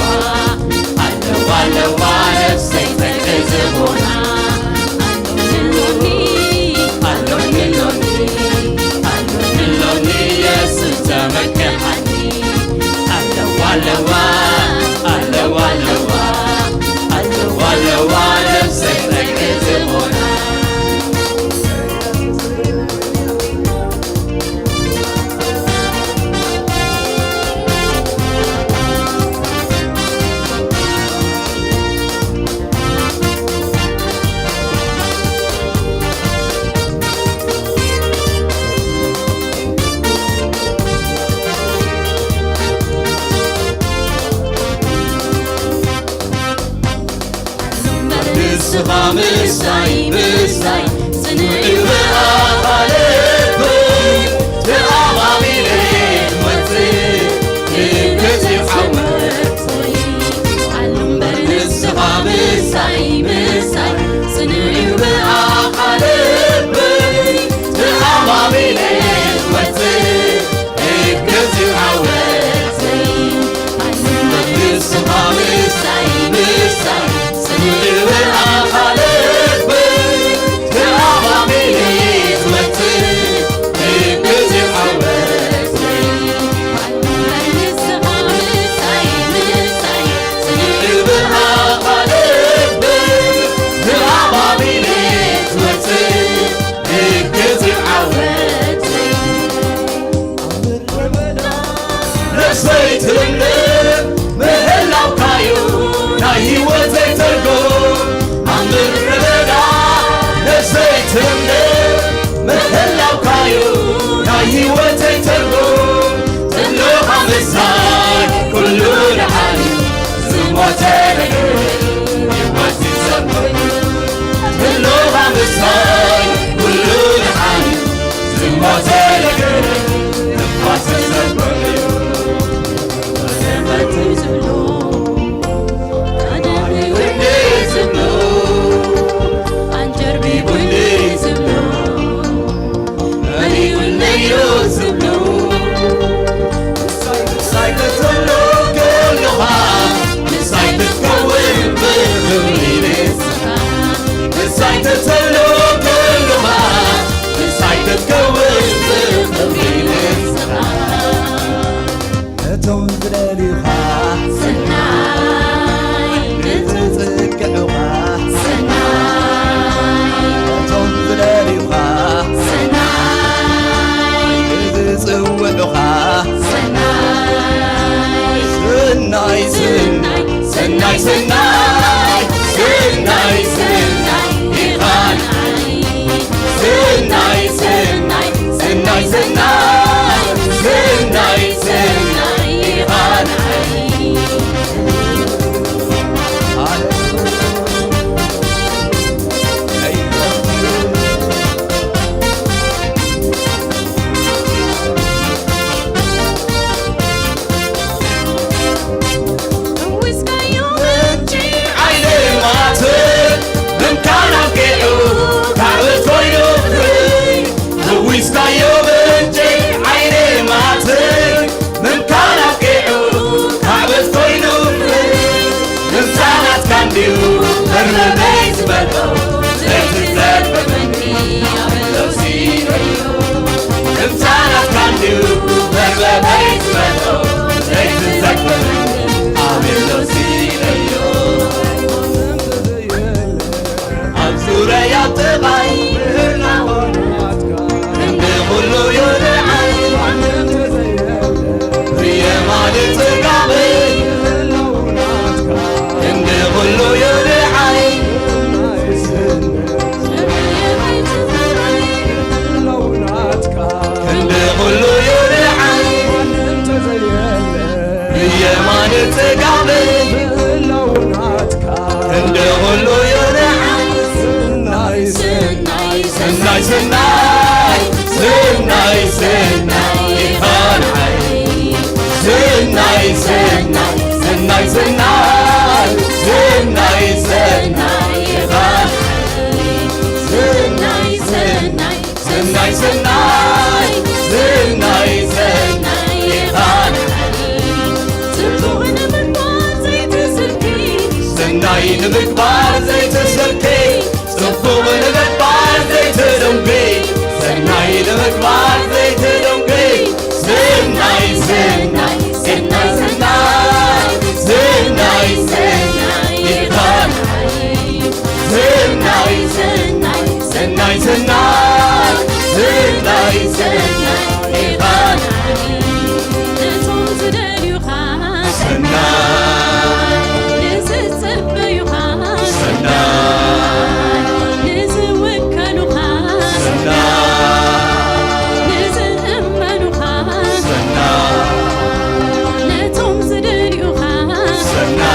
ኣለዋ ኣለዋ ነፍሰይ ጸቂ ዝኾና ኣሎኒ ኣሎኒ ኣሎኒ ኣሎኒ ኣሎኒ የሱስ ተመክዓኒ ኣለዋ ኣለዋ ኣለዋ ኣለዋ ኣለዋ ኣለዋ ነፍሰይ ጸቂ ዝኾና ንስኻ ምሳይ ምሳይ ጽንዕዩ ብኣኻ ልበይ ተኣማሚነ ክወጽእ ክገዝእ ዓወተይ ኣሉ እምበር ንስኻ ምሳይ ምሳይ ጽንዕዩ ብኣኻ ልበይ ተኣማሚነ ክወጽእ ክገዝእ ዓወተይ ኣሉ እምበር ንስኻ ምሳይ ምሳይ ነፍሰይ ትልምልም ምህላውካዩ ናይ ህይወተይ ትርጉም ኣብ ምድረ በዳ ነፍሰይ ትልምልም ምህላውካዩ ናይ ህይወተይ ትርጉም ዘለኻ ምሳይ ኩሉ ደሓን እዩ ዝሞተ ነገር ህይወት ይሰብር ዘለኻ ምሳይ ኩሉ ደሓን እዩ ዝሞተ ነገር ነቶም ዝደልዩኻ ሰናይ ንዝጽግዑኻ ሰናይ ነቶም ዝደልዩኻ ሰናይ ንዝጽውዑኻ ሰናይ ሰናይ ሰናይ ሰናይ ሰናይ ሰናይ ሰናይ ኢኻ ንዓይ ሰናይ ሰናይ ሰናይ ሰናይ ሰናይ ሰናይ ኢኻ ንዓይ ሰናይ ሰናይ ሰናይ ሰናይ ኢኻ ንዓይ። ሰናይ ሰናይ ሰናይ ሰናይ ሰናይ ሰናይ ኢኻ ንዓይ። ሰናይ ሰናይ ሰናይ ሰናይ ሰናይ ሰናይ ኢኻ ንዓይ። ጽቡቕ ንምግባር ዘይትስርኪ፣ ሰናይ ንምግባር ዘይትስርኪ፣ ጽቡቕ ንምግባር ዘይትደንጉ፣ ሰናይ ንምግባር ዘይትደንጉ፣ ሰናይ ሰናይ ሰናይ ሰናይ ሰናይ ሰናይ ኢኻ ንዓይ። ሰናይ ሰናይ ሰናይ ሰናይ ሰናይ ሰናይ ኢኻ ንዓይ። ነቶም ዝደልዩኻ ሰናይ፣ ንዝጽበዩኻ ሰናይ፣ ንዝውከሉኻ ሰናይ፣ ንዝእመኑኻ ሰናይ፣ ነቶም ዝደልዩኻ ሰናይ፣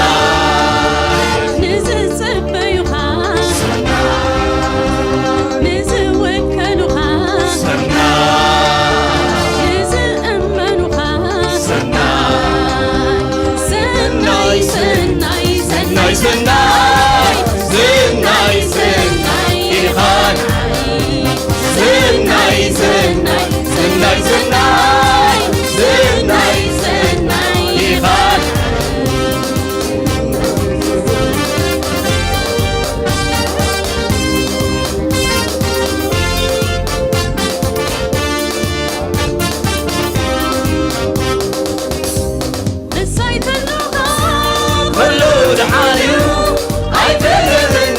ንዝጽበዩኻ ሰናይ፣ ንዝውከሉኻ ሰናይ፣ ንዝእመኑኻ ሰናይ፣ ሰናይ ሰናይ ሰናይ ሰናይ ሰናይ ሰናይ ኢኻ ንዓይ። ሰናይ ሰናይ ሰናይ ሰናይ ሰናይ ሰናይ ኢኻ ንዓይ። ምሳይ ተሎኻ ኩሉ ደሓን እዩ፣ ኣይትረብንን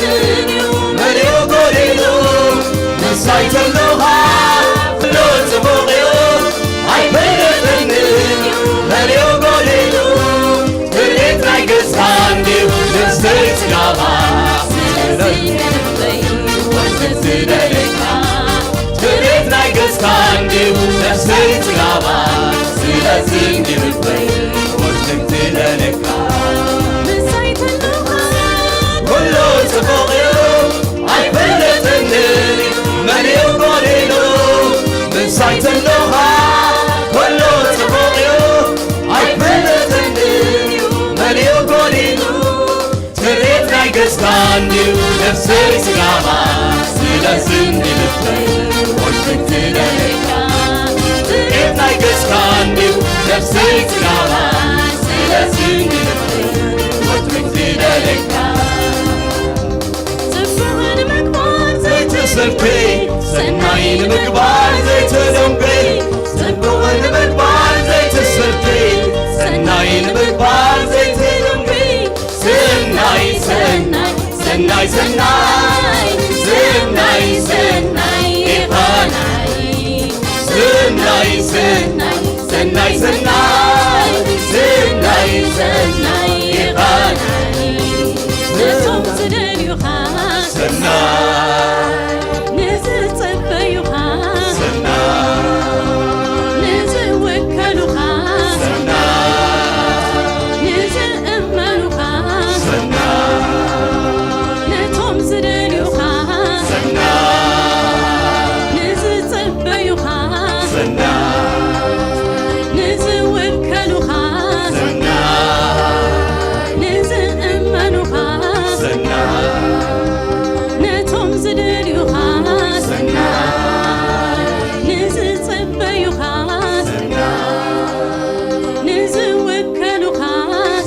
እዩ፣ መሊኡ ጎዲሉ። ምሳይ ተሎኻ ኩሉ ጽቡቕ እዩ፣ ኣይትረብንን እዩ፣ መሊኡ ጎዲሉ። ትርኢት ናይ ገጽካ እንድዩ ነፍሰይ ጽጋባ፣ ስለዚ ንልበይ ወትር ዝደልየካ። ትርኢት ናይ ገጽካ እንድዩ ነፍሰይ ጽጋባ፣ ስለዚ እንድዩ ልበይ ወትር ዝደልየካ። ምሳይ ተሎኻ ኩሉ ጽቡቕ እዩ፣ ኣይፈልጥን መሊኡ ጎዲሉ። ምሳይ ተሎኻ ኩሉ ጽቡቕ እዩ፣ ኣይፈልጥን መሊኡ ጎዲሉ። ትርኢት ናይ ገጽካ እንድዩ ነፍሰይ ጽጋባ፣ ስለዚ እንድዩ ልበይ ወትር ዝደልየካ። ትርኢት ናይ ገጽካ እንድዩ ነፍሰይ ጽጋባ፣ ስለዚ እንድዩ ልበይ ወትር ዝደልየካ። ጽቡቕ ንምግባር ዘይትስርኪ፣ ሰናይ ንምግባር ዘይትደንጉ። ጽቡቕ ንምግባር ዘይትስርኪ፣ ሰናይ ንምግባር ዘይትደንጉ። ሰናይ ሰናይ ሰናይ ሰናይ ሰናይ ሰናይ ኢኻ ንዓይ። ሰናይ ሰናይ ሰናይ ሰናይ ሰናይ ሰናይ ኢኻ ንዓይ። ነቶም ዝደልዩኻ ሰናይ፣ ንዝጸበዩኻ ሰናይ፣ ንዝውከሉኻ ሰናይ፣ ንዝእመኑኻ ሰናይ፣ ነቶም ዝደልዩኻ ሰናይ፣ ንዝጸበዩኻ ሰናይ፣ ንዝውከሉኻ ሰናይ፣ ንዝእመኑኻ ሰናይ፣ ነቶም ዝደልዩኻ ሰናይ፣ ንዝጽበዩኻ ሰናይ፣ ንዝውከሉኻ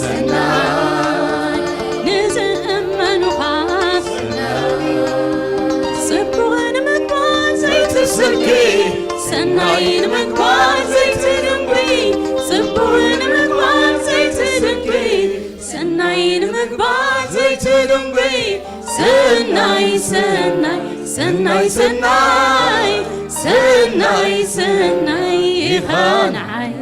ሰናይ፣ ንዝእመኑኻ ጽቡቕ ንምግባር ዘይትስርኪ፣ ሰናይ ንምግባር ዘይትድንጉ። ጽቡቕ ንምግባር ዘይትስርኪ፣ ሰናይ ንምግባር ዘይትድንጉ። ሰናይ ሰናይ ሰናይ ሰናይ ሰናይ ሰናይ ኢኻ ንዓይ።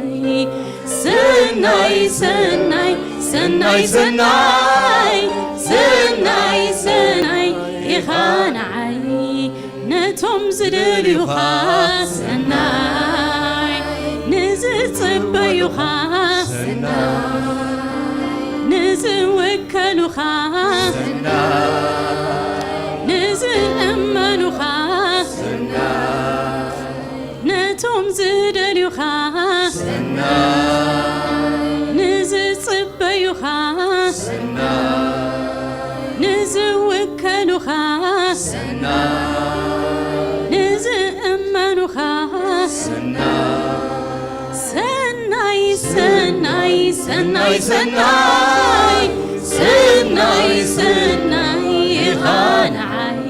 ሰናይ ሰናይ ሰናይ ሰናይ ሰናይ ሰናይ ኢኻ ንዓይ። ነቶም ዝደልዩኻ ሰናይ፣ ንዝጽበዩኻ ሰናይ፣ ንዝውከሉኻ ሰናይ፣ ንዝእመኑኻ ንዝጽበዩኻ፣ ንዝውከሉኻ፣ ንዝእመኑኻ፣ ሰናይ፣ ሰናይ፣ ሰናይ፣ ሰናይ፣ ሰናይ፣ ሰናይ ኢኻ ንዓይ።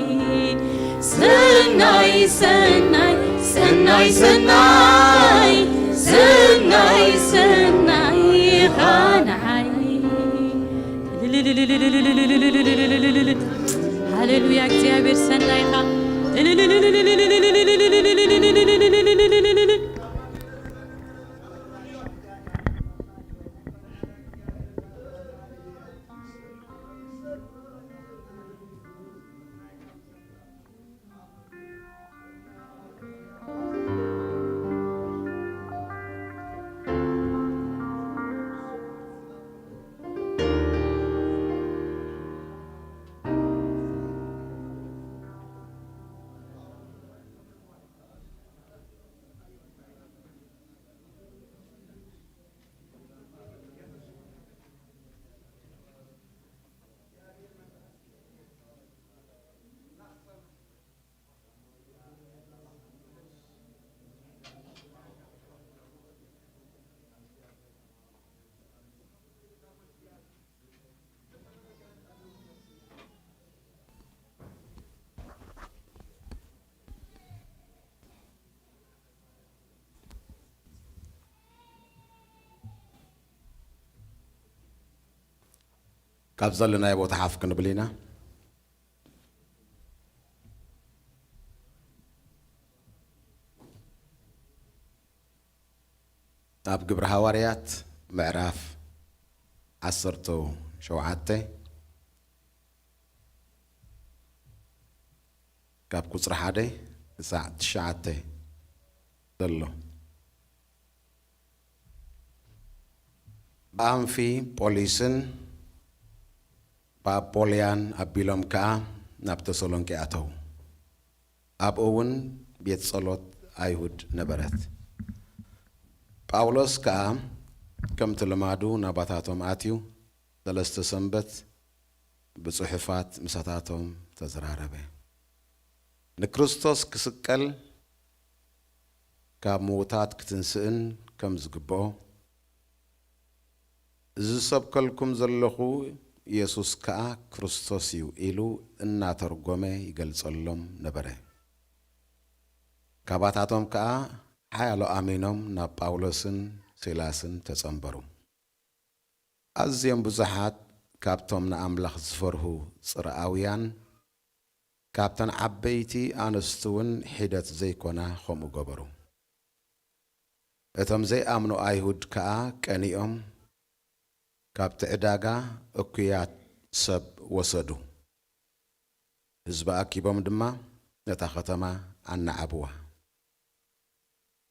ሰናይ፣ ሰናይ፣ ሰናይ፣ ሰናይ፣ ሰናይ፣ ሰናይ ኢኻ ንዓይ። ሃሌሉያ፣ እግዚኣብሔር ሰናይ ኢኻ። ካብ ዘለናዮ ቦታ ሓፍ ክንብል ኢና። ኣብ ግብሪ ሃዋርያት ምዕራፍ ዓሰርተ ሸውዓተ ካብ ቁጽሪ ሓደ ክሳዕ ትሽዓተ ዘሎ። ብኣምፊፖሊስን ብኣፖልያን ኣቢሎም ከኣ ናብ ተሰሎንቄ ኣተዉ። ኣብኡ እውን ቤት ጸሎት ኣይሁድ ነበረት። ጳውሎስ ከኣ ከምቲ ልማዱ ናባታቶም ኣትዩ፣ ሰለስተ ሰንበት ብጽሑፋት ምሳታቶም ተዘራረበ። ንክርስቶስ ክስቀል ካብ ምዉታት ክትንስእን ከም ዝግብኦ፣ እዚ ዝሰብከልኩም ዘለኹ የሱስ ከኣ ክርስቶስ እዩ ኢሉ እናተርጎመ ይገልጸሎም ነበረ። ካባታቶም ከኣ ሓያሎ ኣሚኖም ናብ ጳውሎስን ሲላስን ተጸንበሩ። ኣዝዮም ብዙሓት ካብቶም ንኣምላኽ ዝፈርሁ ጽርኣውያን፣ ካብተን ዓበይቲ ኣንስቲ እውን ሒደት ዘይኮና ኸምኡ ገበሩ። እቶም ዘይኣምኑ ኣይሁድ ከኣ ቀኒኦም፣ ካብቲ ዕዳጋ እኩያት ሰብ ወሰዱ። ህዝቢ ኣኪቦም ድማ ነታ ኸተማ ኣናዓብዋ።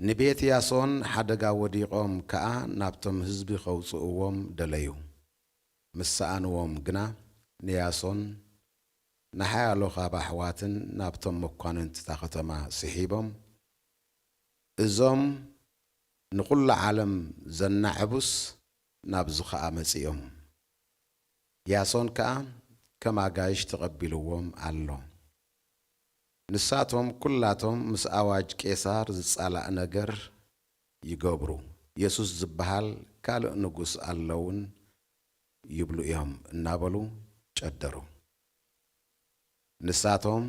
ንቤት ያሶን ሓደጋ ወዲቖም ከኣ ናብቶም ህዝቢ ኸውጽእዎም ደለዩ። ምስ ሰኣንዎም ግና፣ ንያሶን ንሓያሎ ኻብ ኣሕዋትን ናብቶም መኳንንትታ ኸተማ ስሒቦም፣ እዞም ንኹሉ ዓለም ዘናዕቡስ ናብዚ ኸኣ መጺኦም። ያሶን ከኣ ከም ኣጋይሽ ተቐቢልዎም ኣሎ። ንሳቶም ኲላቶም ምስ ኣዋጅ ቄሳር ዝጻላእ ነገር ይገብሩ፣ የሱስ ዝበሃል ካልእ ንጉስ ኣሎ እውን ይብሉ እዮም እናበሉ ጨደሩ። ንሳቶም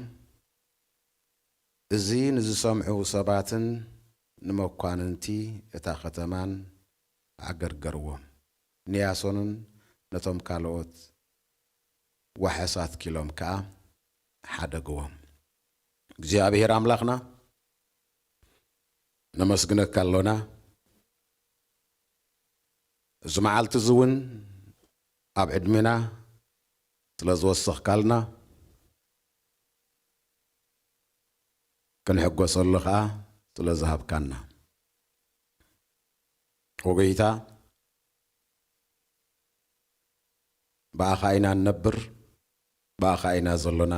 እዚ ንዝሰምዑ ሰባትን ንመኳንንቲ እታ ኸተማን ኣገርገርዎም። ንያሶንን ነቶም ካልኦት ዋሕስ ኣትኪሎም ከኣ ሓደግዎም። እግዚኣብሔር ኣምላኽና ነመስግነካ ኣሎና። እዚ መዓልቲ እዚ እውን ኣብ ዕድሜና ስለ ዝወሰኽካልና ክንሕጎሰሉ ኸኣ ስለ ዝሃብካና። ኦ ጎይታ፣ ብኣኻ ኢና ንነብር፣ ብኣኻ ኢና ዘሎና፣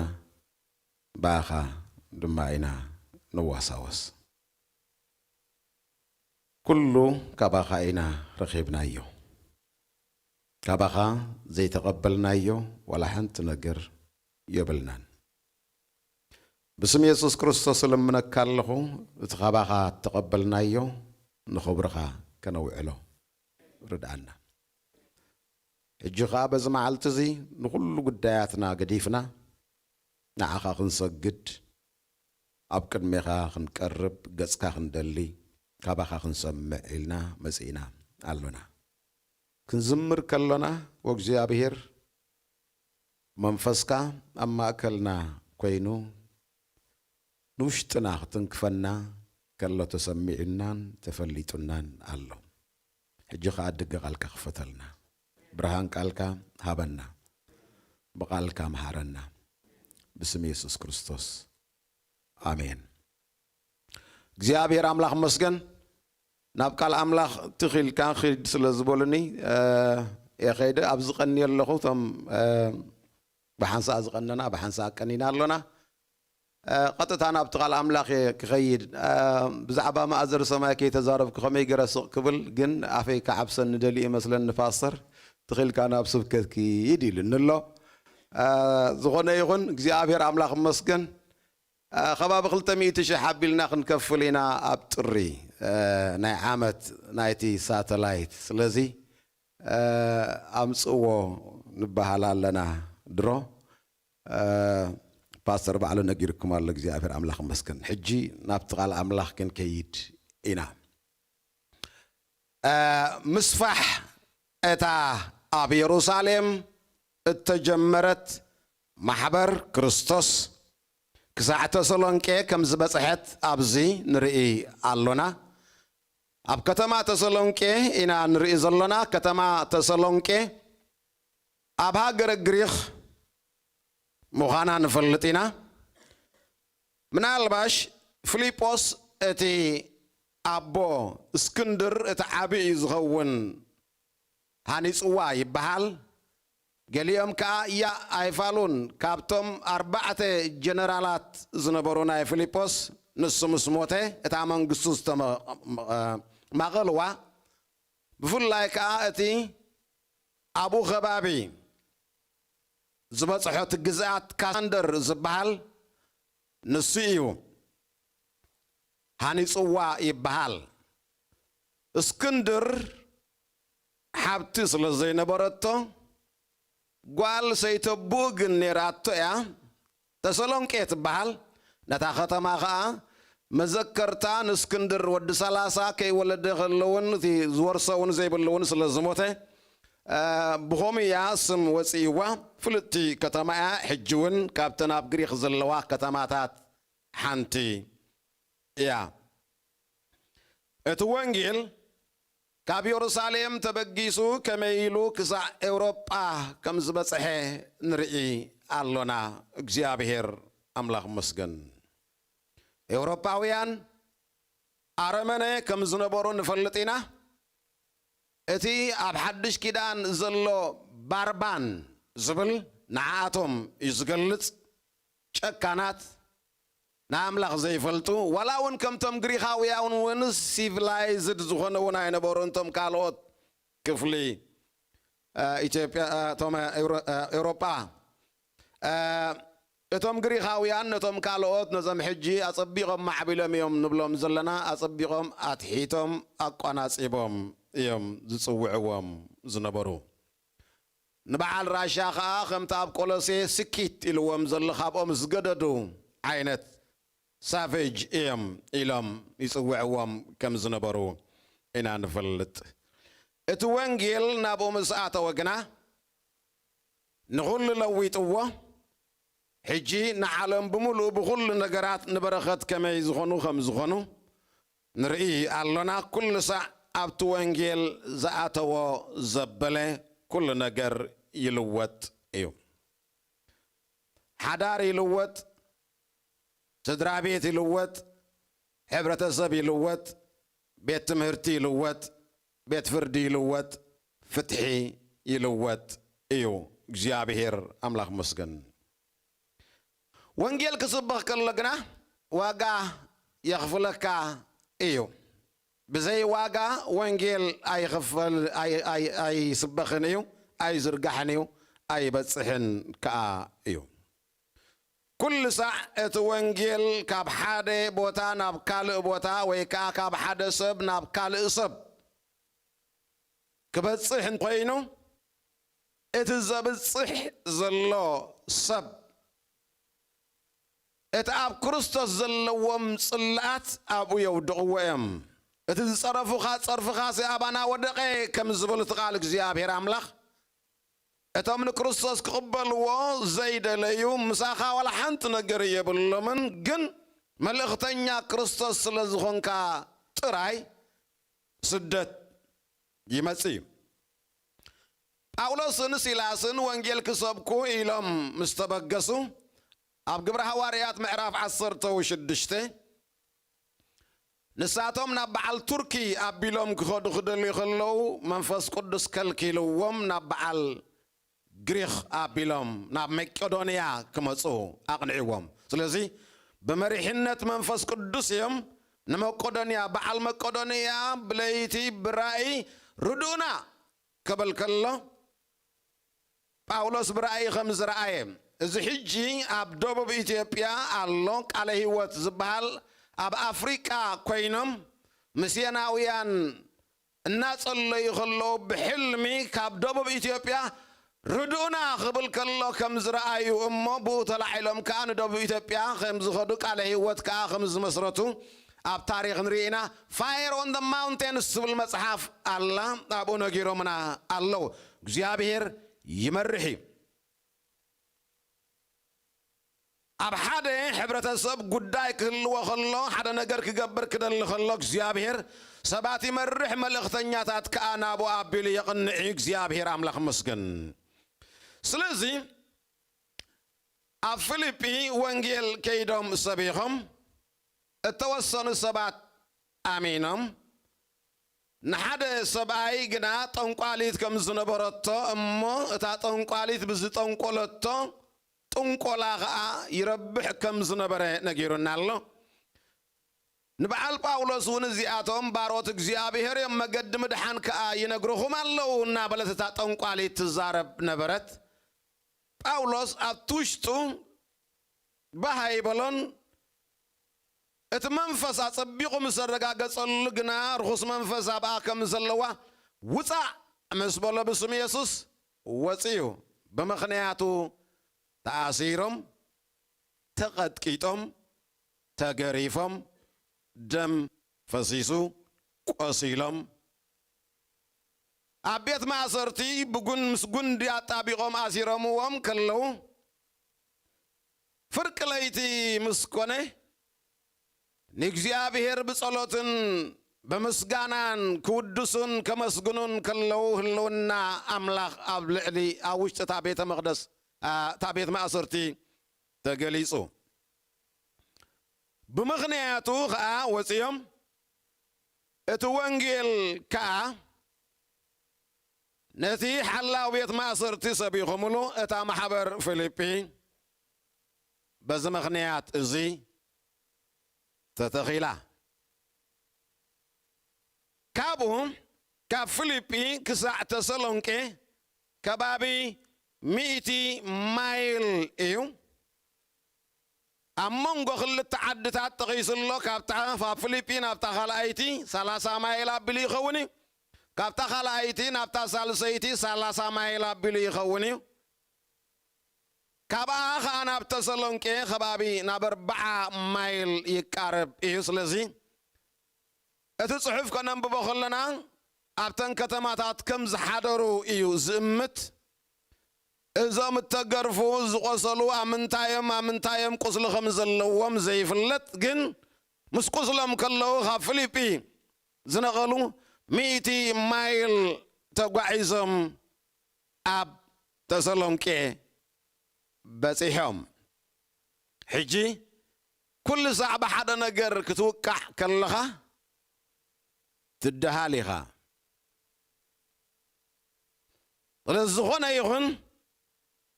ብኣኻ ድማ ኢና ንዋሳወስ። ኩሉ ካባኻ ኢና ረኺብናዮ። ካባኻ ዘይተቐበልናዮ ዋላ ሓንቲ ነገር የብልናን። ብስም የሱስ ክርስቶስ እልምነካ ኣለኹ፣ እቲ ካባኻ እተቐበልናዮ ንኽብርኻ ከነውዕሎ ርድኣና። ሕጂ ኸኣ በዚ መዓልቲ እዚ ንኹሉ ጉዳያትና ገዲፍና ንዓኻ ክንሰግድ፣ ኣብ ቅድሜኻ ክንቀርብ፣ ገጽካ ክንደሊ፣ ካባኻ ክንሰምዕ ኢልና መጺእና ኣሎና። ክንዝምር ከሎና፣ ወእግዚኣብሔር መንፈስካ ኣብ ማእከልና ኮይኑ ንውሽጥና ክትንክፈና ከሎ ተሰሚዑናን ተፈሊጡናን ኣሎ። ሕጂ ኸኣ ድገ ቃልካ ክፈተልና። ብርሃን ቃልካ ሃበና። ብቃልካ መሃረና። ብስም የሱስ ክርስቶስ። ኣሜን። እግዚኣብሔር ኣምላኽ መስገን። ናብ ቃል ኣምላኽ ትኺልካ ኺድ ስለ ዝበሉኒ፣ እ፣ እየ ኸይደ። ኣብ ዝቐኒ ኣለኹ። እቶም፣ እ፣ ብሓንሳእ ዝቐነና፣ ብሓንሳእ ቀኒና ኣሎና። እ፣ ቀጥታ ናብቲ ቃል ኣምላኽ እየ ክኸይድ። እ፣ ብዛዕባ ማእዘር ሰማይ ከይተዛረብኩ ከመይ ገይረ ስቕ ክብል፣ ግን ኣፈይ ክዓብሰኒ ደልዩ ይመስለኒ ፓስተር። ትኺልካ ናብ ስብከት ክይድ ኢሉኒ ኣሎ። እ፣ ዝኾነ ይኹን፣ እግዚኣብሔር ኣምላኽ መስገን። እ፣ ከባቢ ክልተ ሚእቲ ሽሕ ኣቢልና ክንከፍል ኢና ኣብ ጥሪ፣ እ፣ ናይ ዓመት ናይቲ ሳተላይት። ስለዚ፣ እ፣ ኣምጽእዎ ንበሃል ኣለና ድሮ። እ፣ ፓስተር ባዕሉ ነጊርኩም ኣሎ፣ እግዚኣብሔር ኣምላኽ ይመስገን። ሕጂ ናብቲ ቃል ኣምላኽ ክንከይድ ኢና። እ፣ ምስፋሕ እታ ኣብ የሩሳሌም እተጀመረት ማሕበር ክርስቶስ ክሳዕ ተሰሎንቄ ከም ዝበጽሐት ኣብዚ ንርኢ ኣሎና። ኣብ ከተማ ተሰሎንቄ ኢና ንርኢ ዘሎና። ከተማ ተሰሎንቄ ኣብ ሃገረ ግሪኽ ምዃና ንፈልጥ ኢና። ምናልባሽ ፊልጶስ እቲ ኣቦ እስክንድር እቲ ዓቢ እዩ ዝኸውን ሃኒጽዋ ይበሃል። ገሊኦም ከኣ እያ ኣይፋሉን። ካብቶም ኣርባዕተ ጀነራላት ዝነበሩ ናይ ፊልጶስ ንሱ ምስ ሞተ እታ መንግስቱ ዝተመ-፣ ማቐልዋ። ብፍላይ ከኣ እቲ ኣብኡ ከባቢ ዝበጽሖ እቲ ግዝኣት ካሳንደር ዝበሃል ንሱ እዩ። ሃኒጽዋ ይበሃል። እስክንድር ሓብቲ ስለ ዘይነበረቶ፣ ጓል ሰይተቡኡ ግን ነይራቶ እያ። ተሰሎንቄ ትበሃል። ነታ ከተማ ኸኣ መዘከርታ ንእስክንድር ወዲ ሰላሳ ከይወለደ ከሎ እውን እቲ ዝወርሶ እውን ዘይብሉ እውን ስለ ዝሞተ፣ እ፣ ብኸምኡ እያ ስም ወጺእዋ። ፍልጥቲ ከተማ እያ። ሕጂ እውን ካብተን ኣብ ግሪኽ ዘለዋ ከተማታት ሓንቲ እያ። እቲ ወንጌል ካብ የሩሳሌም ተበጊሱ ከመይ ኢሉ ክሳዕ ኤውሮጳ ከም ዝበጽሐ ንርኢ ኣሎና። እግዚኣብሔር ኣምላኽ ይመስገን። ኤውሮጳውያን ኣረመነ ከም ዝነበሩ ንፈልጥ ኢና። እቲ ኣብ ሓድሽ ኪዳን ዘሎ ባርባን ዝብል ንዓኣቶም እዩ ዝገልጽ። ጨካናት፣ ንኣምላኽ ዘይፈልጡ፣ ዋላ እውን ከምቶም ግሪኻውያን እውን ሲቪላይዝድ ዝኾነ እውን ኣይነበሩን። እቶም ካልኦት ክፍሊ፣ እ፣ ኢትዮጵያ፣ እ፣ እቶም ኤውሮ-፣ እ፣ ኤውሮጳ፣ እ፣ እቶም ግሪኻውያን ነቶም ካልኦት፣ ነዞም ሕጂ ኣጸቢቖም ማዕቢሎም እዮም ንብሎም ዘለና፣ ኣጸቢቖም ኣትሒቶም ኣቋናጺቦም እዮም ዝጽውዕዎም ዝነበሩ። ንበዓል ራሻ ኸኣ ከምቲ ኣብ ቆሎሴ ስኪት ኢልዎም ዘሎ ካብኦም ዝገደዱ ዓይነት ሳቬጅ እዮም ኢሎም ይጽውዕዎም ከም ዝነበሩ ኢና ንፈልጥ። እቲ ወንጌል ናብኡ ምስ ኣተወ ግና ንኹሉ ለዊጥዎ። ሕጂ ንዓለም ብምሉኡ ብኹሉ ነገራት ንበረኸት ከመይ ዝኾኑ ከም ዝኾኑ ንርኢ ኣሎና። ኩሉ ሳዕ ኣብቲ ወንጌል ዝኣተዎ ዘበለ ኩሉ ነገር ይልወጥ እዩ። ሓዳር ይልወጥ፣ ስድራ ቤት ይልወጥ፣ ሕብረተሰብ ይልወጥ፣ ቤት ትምህርቲ ይልወጥ፣ ቤት ፍርዲ ይልወጥ፣ ፍትሒ ይልወጥ እዩ። እግዚኣብሔር ኣምላኽ መስገን። ወንጌል ክስበኽ ከሎ ግና ዋጋ የኽፍለካ እዩ። ብዘይ ዋጋ ወንጌል ኣይኽፈል ኣይ- ኣይ- ኣይስበኽን እዩ፣ ኣይዝርጋሕን እዩ፣ ኣይበጽሕን ከኣ እዩ። ኩሉ ሳዕ እቲ ወንጌል ካብ ሓደ ቦታ ናብ ካልእ ቦታ ወይ ከኣ ካብ ሓደ ሰብ ናብ ካልእ ሰብ ክበጽሕ እንኮይኑ፣ እቲ ዘብጽሕ ዘሎ ሰብ እቲ ኣብ ክርስቶስ ዘለዎም ጽልኣት ኣብኡ የውድቕዎ እዮም። እቲ ዝጸረፉኻ ጸርፍኻሲ ኣባና ወደቐ ከም ዝብል እቲ ቃል እግዚኣብሔር ኣምላኽ፣ እቶም ንክርስቶስ ክቕበልዎ ዘይደለዩ ምሳኻ ዋላ ሓንቲ ነገር የብሎምን፣ ግን መልእኽተኛ ክርስቶስ ስለ ዝኾንካ ጥራይ ስደት ይመጽእ እዩ። ጳውሎስን ሲላስን ወንጌል ክሰብኩ ኢሎም ምስ ተበገሱ፣ ኣብ ግብረ ሃዋርያት ምዕራፍ ዓሰርተ ሽዱሽተ፣ ንሳቶም ናብ በዓል ቱርኪ ኣቢሎም ክኸዱ ክደልዩ ከለዉ፣ መንፈስ ቅዱስ ከልኪልዎም ናብ በዓል ግሪኽ ኣቢሎም ናብ መቄዶንያ ክመጹ ኣቕንዕዎም። ስለዚ ብመሪሕነት መንፈስ ቅዱስ እዮም ንመቄዶንያ፣ በዓል መቄዶንያ ብለይቲ ብራእይ ርድኡና ክብል ከሎ፣ ጳውሎስ ብራእይ ከም ዝረኣየ፣ እዚ ሕጂ ኣብ ደቡብ ኢትዮጵያ ኣሎ ቃለ ህይወት ዝበሃል፣ ኣብ ኣፍሪቃ ኮይኖም ምስየናውያን እናጸለዩ ከለዉ ብሕልሚ ካብ ደቡብ ኢትዮጵያ ርድኡና ክብል ከሎ ከም ዝረኣዩ እሞ ብኡ ተላዒሎም ከኣ ንደቡብ ኢትዮጵያ ከም ዝኸዱ ቃለ ህይወት ከኣ ከም ዝመስረቱ ኣብ ታሪኽ ንርኢ ኢና። Fire on the Mountains ትብል መጽሓፍ ኣላ፣ ኣብኡ ነጊሮምና ኣለዉ። እግዚኣብሔር ይመርሕ እዩ። ኣብ ሓደ ሕብረተሰብ ጉዳይ ክህልዎ ከሎ፣ ሓደ ነገር ክገብር ክደሊ ከሎ እግዚኣብሔር ሰባት ይመርሕ፣ መልእኽተኛታት ከኣ ናብኡ ኣቢሉ የቕንዕ እዩ። እግዚኣብሔር ኣምላኽ ይመስገን። ስለዚ ኣብ ፊልጲ ወንጌል ከይዶም ሰቢኾም እተወሰኑ ሰባት ኣሚኖም፣ ንሓደ ሰብኣይ ግና ጠንቋሊት ከም ዝነበረቶ እሞ እታ ጠንቋሊት ብዝጠንቆለቶ ጥንቆላ ኸኣ ይረብሕ ከም ዝነበረ ነጊሩና ኣሎ። ንበዓል ጳውሎስ እውን እዚኣቶም ባሮት እግዚኣብሔር እዮም፣ መገዲ ምድሓን ከኣ ይነግርኹም ኣለዉ እናበለት እታ ጠንቋሊት ትዛረብ ነበረት። ጳውሎስ ኣብቲ ውሽጡ ባህ ኣይበሎን። እቲ መንፈስ ኣጸቢቑ ምስ ኣረጋገጸሉ ግና ርኹስ መንፈስ ኣብኣ ከም ዘለዋ ውጻእ ምስ በሎ ብስም የሱስ ወጺኡ። ብምኽንያቱ ተኣሲሮም፣ ተቐጥቂጦም፣ ተገሪፎም፣ ደም ፈሲሱ፣ ቆሲሎም፣ ኣብ ቤት ማእሰርቲ ብጉን ምስ ጉንዲ ኣጣቢቖም ኣሲሮምዎም ከለዉ፣ ፍርቂ ለይቲ ምስ ኮነ፣ ንእግዚኣብሔር ብጸሎትን ብምስጋናን ክውድሱን ከመስግኑን ከለዉ፣ ህልውና ኣምላኽ ኣብ ልዕሊ፣ ኣብ ውሽጢ እታ ቤተ መቕደስ፣ ኣ፣ እታ ቤት ማእሰርቲ ተገሊጹ። ብምኽንያቱ ኸኣ ወጺኦም፣ እቲ ወንጌል ከኣ ነቲ ሓላው ቤት ማእሰርቲ ሰቢኹምሉ፣ እታ ማሕበር ፊልጲ በዚ ምኽንያት እዚ ተተኺላ። ካብኡ፣ ካብ ፊልጲ ክሳዕ ተሰሎንቄ ከባቢ ሚእቲ ማይል እዩ። ኣብ መንጎ ክልተ ዓድታት ጠቒሱ ኣሎ። ካብታ፣ ካብ ፊልጲ ናብታ ካልኣይቲ ሰላሳ ማይል ኣቢሉ ይኸውን እዩ። ካብታ ካልኣይቲ ናብታ ሳልሰይቲ ሰላሳ ማይል ኣቢሉ ይኸውን እዩ። ካብኣ ኸኣ ናብ ተሰሎንቄ ከባቢ ናብ ኣርብዓ ማይል ይቃረብ እዩ። ስለዚ እቲ ጽሑፍ ከነንብቦ ከለና ኣብተን ከተማታት ከም ዝሓደሩ እዩ ዝእምት። እዞም እተገርፉ ዝቆሰሉ ኣብ ምንታዮም ኣብ ምንታዮም ቁስሊ ከም ዘለዎም ዘይፍለጥ፣ ግን ምስ ቁስሎም ከለዉ ካብ ፊልጲ ዝነቐሉ ሚእቲ ማይል ተጓዒዞም ኣብ ተሰሎንቄ በጺሖም። ሕጂ ኩሉ ሳዕ ብሓደ ነገር ክትውቃዕ ከለኻ ትደሃል ኢኻ። ስለ ዝኾነ ይኹን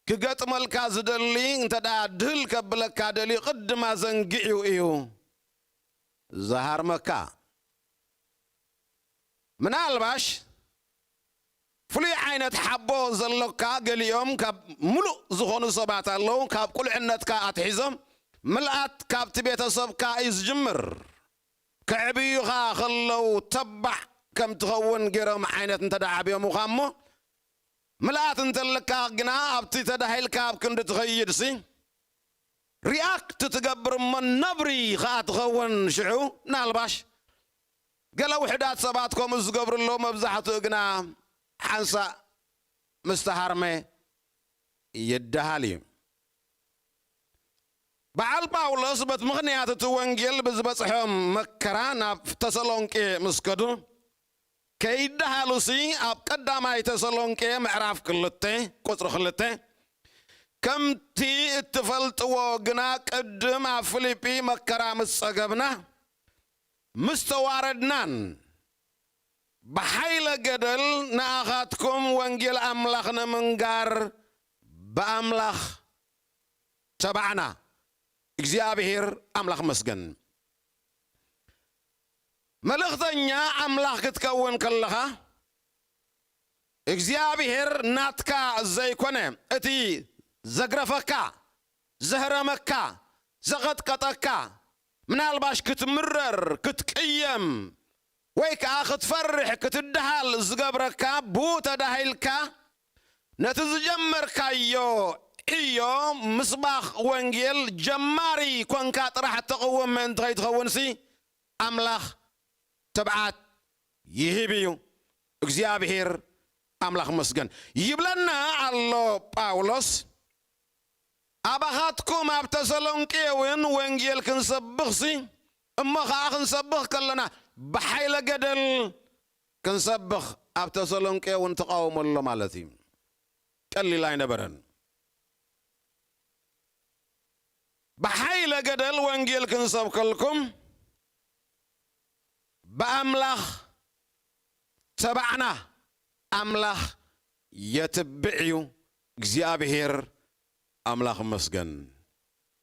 ክገጥመልካ ዝደሊ እንተ ደኣ ድህል ከብለካ ደልዩ ቅድም ኣዘንጊዑ እዩ ዝሃርመካ። ምናልባሽ ፍሉይ ዓይነት ሓቦ ዘሎካ፣ ገሊኦም ካብ ምሉእ ዝኾኑ ሰባት ኣለዉ። ካብ ቁልዕነትካ ኣትሒዞም ምልኣት ካብቲ ቤተሰብካ እዩ ዝጅምር። ከዕብዩኻ ከለዉ ተባዕ ከም ትኸውን ገይሮም ዓይነት እንተ ደኣ ዓብዮምኻ እሞ፣ ምልኣት እንተለካ ግና ኣብቲ ተዳሂልካ ኣብ ክንዲ ትኸይድሲ፣ ሪኣክት ትገብር እሞ ነብሪ ኸኣ ትኸውን። ሽዑ ምናልባሽ ገለ ውሑዳት ሰባት ከምኡ ዝገብሩ ኣለዉ፣ መብዛሕትኡ ግና ሓንሳእ ምስ ተሃርመ ይደሃል እዩ። በዓል ጳውሎስ በቲ ምኽንያት እቲ ወንጌል ብዝበጽሖም መከራ ናብ ተሰሎንቄ ምስ ከዱ፣ ከይደሃሉሲ ኣብ ቀዳማይ ተሰሎንቄ ምዕራፍ ክልተ ቁጽሪ ክልተ፣ ከምቲ እትፈልጥዎ ግና ቅድም ኣብ ፊልጲ መከራ ምስ ጸገብና፣ ምስ ተዋረድናን ብሓይለ ገደል ንኣኻትኩም ወንጌል ኣምላኽ ንምንጋር ብኣምላኽ ተባዕና። እግዚኣብሔር ኣምላኽ መስገን። መልእኽተኛ ኣምላኽ ክትከውን ከለኻ፣ እግዚኣብሔር ናትካ ዘይኮነ፣ እቲ ዘግረፈካ፣ ዘህረመካ፣ ዘቐጥቀጠካ፣ ምናልባሽ ክትምረር፣ ክትቅየም፣ ወይ ከኣ ክትፈርሕ፣ ክትደሃል ዝገብረካ፣ ብኡ ተዳሂልካ ነቲ ዝጀመርካዮ ዕዮ ምስባኽ ወንጌል ጀማሪ ኮንካ ጥራሕ ተቕውም ምእንቲ ከይትኸውንሲ፣ ኣምላኽ ትብዓት ይህብ እዩ። እግዚኣብሔር ኣምላኽ መስገን። ይብለና ኣሎ ጳውሎስ፣ ኣባኻትኩም ኣብ ተሰሎንቄ እውን ወንጌል ክንሰብኽሲ፣ እሞ ኸዓ ክንሰብኽ ከለና ብሓይለ ገደል ክንሰብኽ ኣብ ተሰሎንቄ እውን ተቃውሞ ኣሎ ማለት እዩ። ቀሊል ኣይነበረን። ብሓይለ ገደል ወንጌል ክንሰብከልኩም ብኣምላኽ ተባዕና። ኣምላኽ የትብዕ እዩ። እግዚኣብሔር ኣምላኽ መስገን።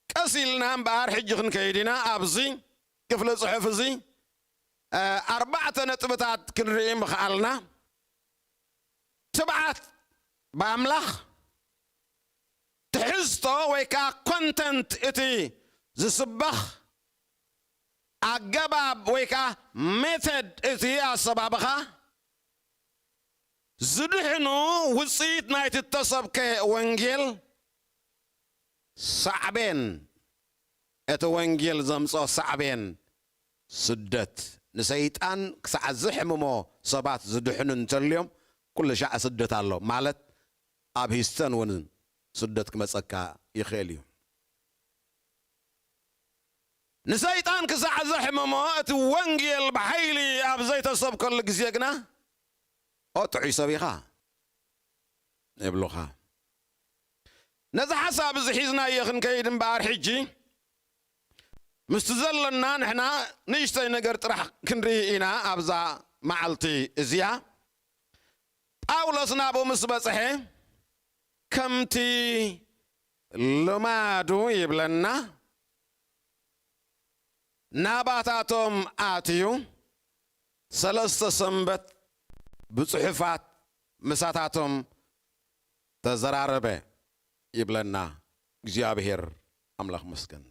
ቀስ ኢልና እምበኣር ሕጂ ክንከይድ ኢና። ኣብዚ ክፍሊ ጽሑፍ እዚ፣ እ፣ ኣርባዕተ ነጥብታት ክንርኢ ምኽኣልና። ትብዓት ብኣምላኽ፣ ትሕዝቶ ወይ ከኣ ኮንተንት እቲ ዝስበኽ፣ ኣገባብ ወይ ከኣ ሜተድ እቲ ኣሰባብኻ፣ ዝድሕኑ ውጽኢት ናይቲ እተሰብከ ወንጌል፣ ሳዕቤን፣ እቲ ወንጌል ዘምጽኦ ሳዕቤን ስደት፣ ንሰይጣን ክሳዕ ዘሕምሞ ሰባት ዝድሕኑ እንተልዮም፣ ኩሉ ሻዕ ስደት ኣሎ ማለት፣ ኣብ ሂስተን እውን ስደት ክመጸካ ይኽእል እዩ። ንሰይጣን ክሳዕ ዘሕምሞ፣ እቲ ወንጌል ብሓይሊ ኣብ ዘይተሰብከሉ ግዜ ግና፣ "ኦ ጥዑይ ሰብ ኢኻ" ይብሉኻ። ነዚ ሓሳብ እዚ ሒዝናዮ ክንከይድ እምበኣር፣ ሕጂ ምስቲ ዘሎና ንሕና ንእሽተይ ነገር ጥራሕ ክንርኢ ኢና ኣብዛ መዓልቲ እዚኣ። ጳውሎስ ናብኡ ምስ በጽሐ፣ ከምቲ ልማዱ ይብለና፣ ናባታቶም ኣትዩ፣ ሰለስተ ሰንበት ብጽሑፋት ምሳታቶም ተዘራረበ ይብለና። እግዚኣብሔር ኣምላኽ መስገን።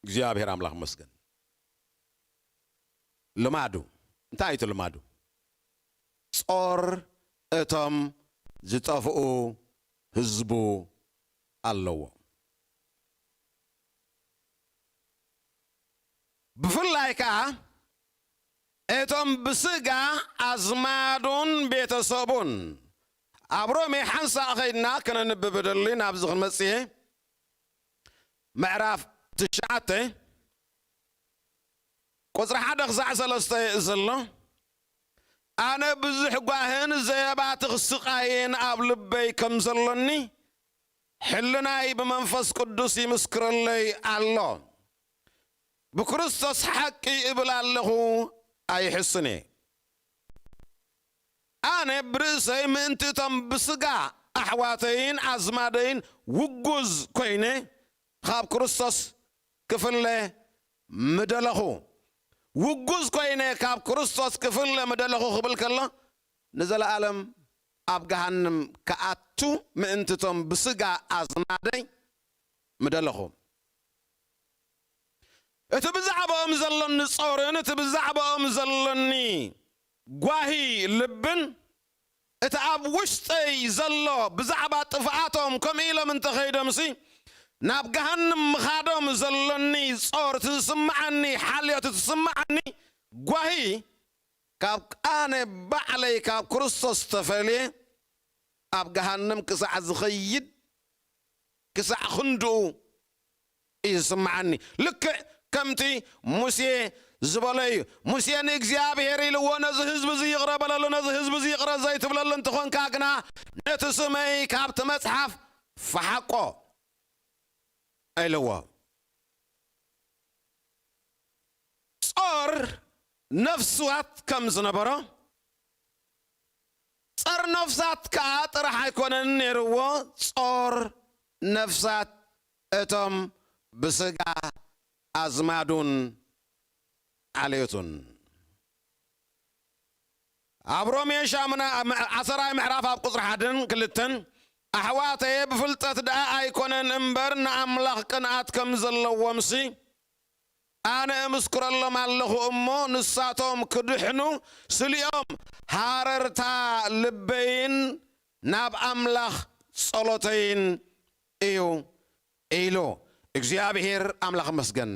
እግዚኣብሔር ኣምላኽ መስገን። ልማዱ፣ እንታይ እዩ እቲ ልማዱ? ጾር እቶም ዝጠፍኡ ህዝቡ ኣለዎ። ብፍላይ ከኣ እቶም ብስጋ ኣዝማዱን ቤተሰቡን፣ ኣብ ሮሜ ሓንሳእ ኸይድና ከነንብብ እደሊ፣ ናብዚ ክንመጽእ እየ። ምዕራፍ ትሽዓተ፣ ቁጽሪ ሓደ ክሳዕ ሰለስተ ዘሎ፣ ኣነ ብዙሕ ጓህን ዘየባትኽ ስቓይን ኣብ ልበይ ከም ዘሎኒ፣ ሕልናይ ብመንፈስ ቅዱስ ይምስክረለይ ኣሎ። ብክርስቶስ ሓቂ እብል ኣለኹ፣ ኣይሕስን እየ። ኣነ ብርእሰይ ምእንቲ እቶም ብስጋ ኣሕዋተይን ኣዝማደይን ውጉዝ ኮይነ፣ ካብ ክርስቶስ ክፍለ ምደለኹ። ውጉዝ ኮይነ ካብ ክርስቶስ ክፍለ ምደለኹ ክብል ከሎ፣ ንዘለኣለም ኣብ ገሃንም ክኣቱ ምእንቲ እቶም ብስጋ ኣዝማደይ ምደለኹ። እቲ ብዛዕባኦም ዘሎኒ ጾርን እቲ ብዛዕባኦም ዘሎኒ ጓሂ ልብን፣ እቲ ኣብ ውሽጠይ ዘሎ ብዛዕባ ጥፍኣቶም ከምኡ ኢሎም እንተኸይዶምሲ፣ ናብ ገሃንም ምኻዶም ዘሎኒ ጾር፣ እቲ ዝስምዓኒ ሓልዮት፣ እቲ ዝስምዓኒ ጓሂ፣ ካብ ኣነ ባዕለይ ካብ ክርስቶስ ተፈልየ ኣብ ገሃንም ክሳዕ ዝኸይድ፣ ክሳዕ ክንድኡ እዩ ዝስምዓኒ። ልክዕ ከምቲ ሙሴ ዝበሎ እዩ። ሙሴ ንእግዚኣብሔር ኢልዎ፣ "ነዚ ህዝቢ እዚ ይቕረ በለሉ፣ ነዚ ህዝቢ እዚ ይቕረ ዘይትብለሉ እንተኾንካ ግና፣ ነቲ ስመይ ካብቲ መጽሓፍ ፈሓቆ" ኢልዎ። ጾር ነፍስዋት ከም ዝነበሮ፣ ጸር ነፍሳት ከኣ ጥራሕ ኣይኮነን ነይርዎ፣ ጾር ነፍሳት እቶም ብስጋ ኣዝማዱን ዓሌቱን። ኣብ ሮሜ ሻምና-፣ ዓሰራይ ምዕራፍ ኣብ ቁጽሪ ሓደን ክልተን፣ ኣሕዋተየ፣ ብፍልጠት ደኣ ኣይኮነን እምበር፣ ንኣምላኽ ቅንኣት ከም ዘለዎምሲ፣ ኣነ እምስክረሎም ኣለኹ እሞ፣ ንሳቶም ክድሕኑ ስሊኦም ሃረርታ ልበይን ናብ ኣምላኽ ጸሎተይን እዩ ኢሉ። እግዚኣብሔር ኣምላኽ መስገን።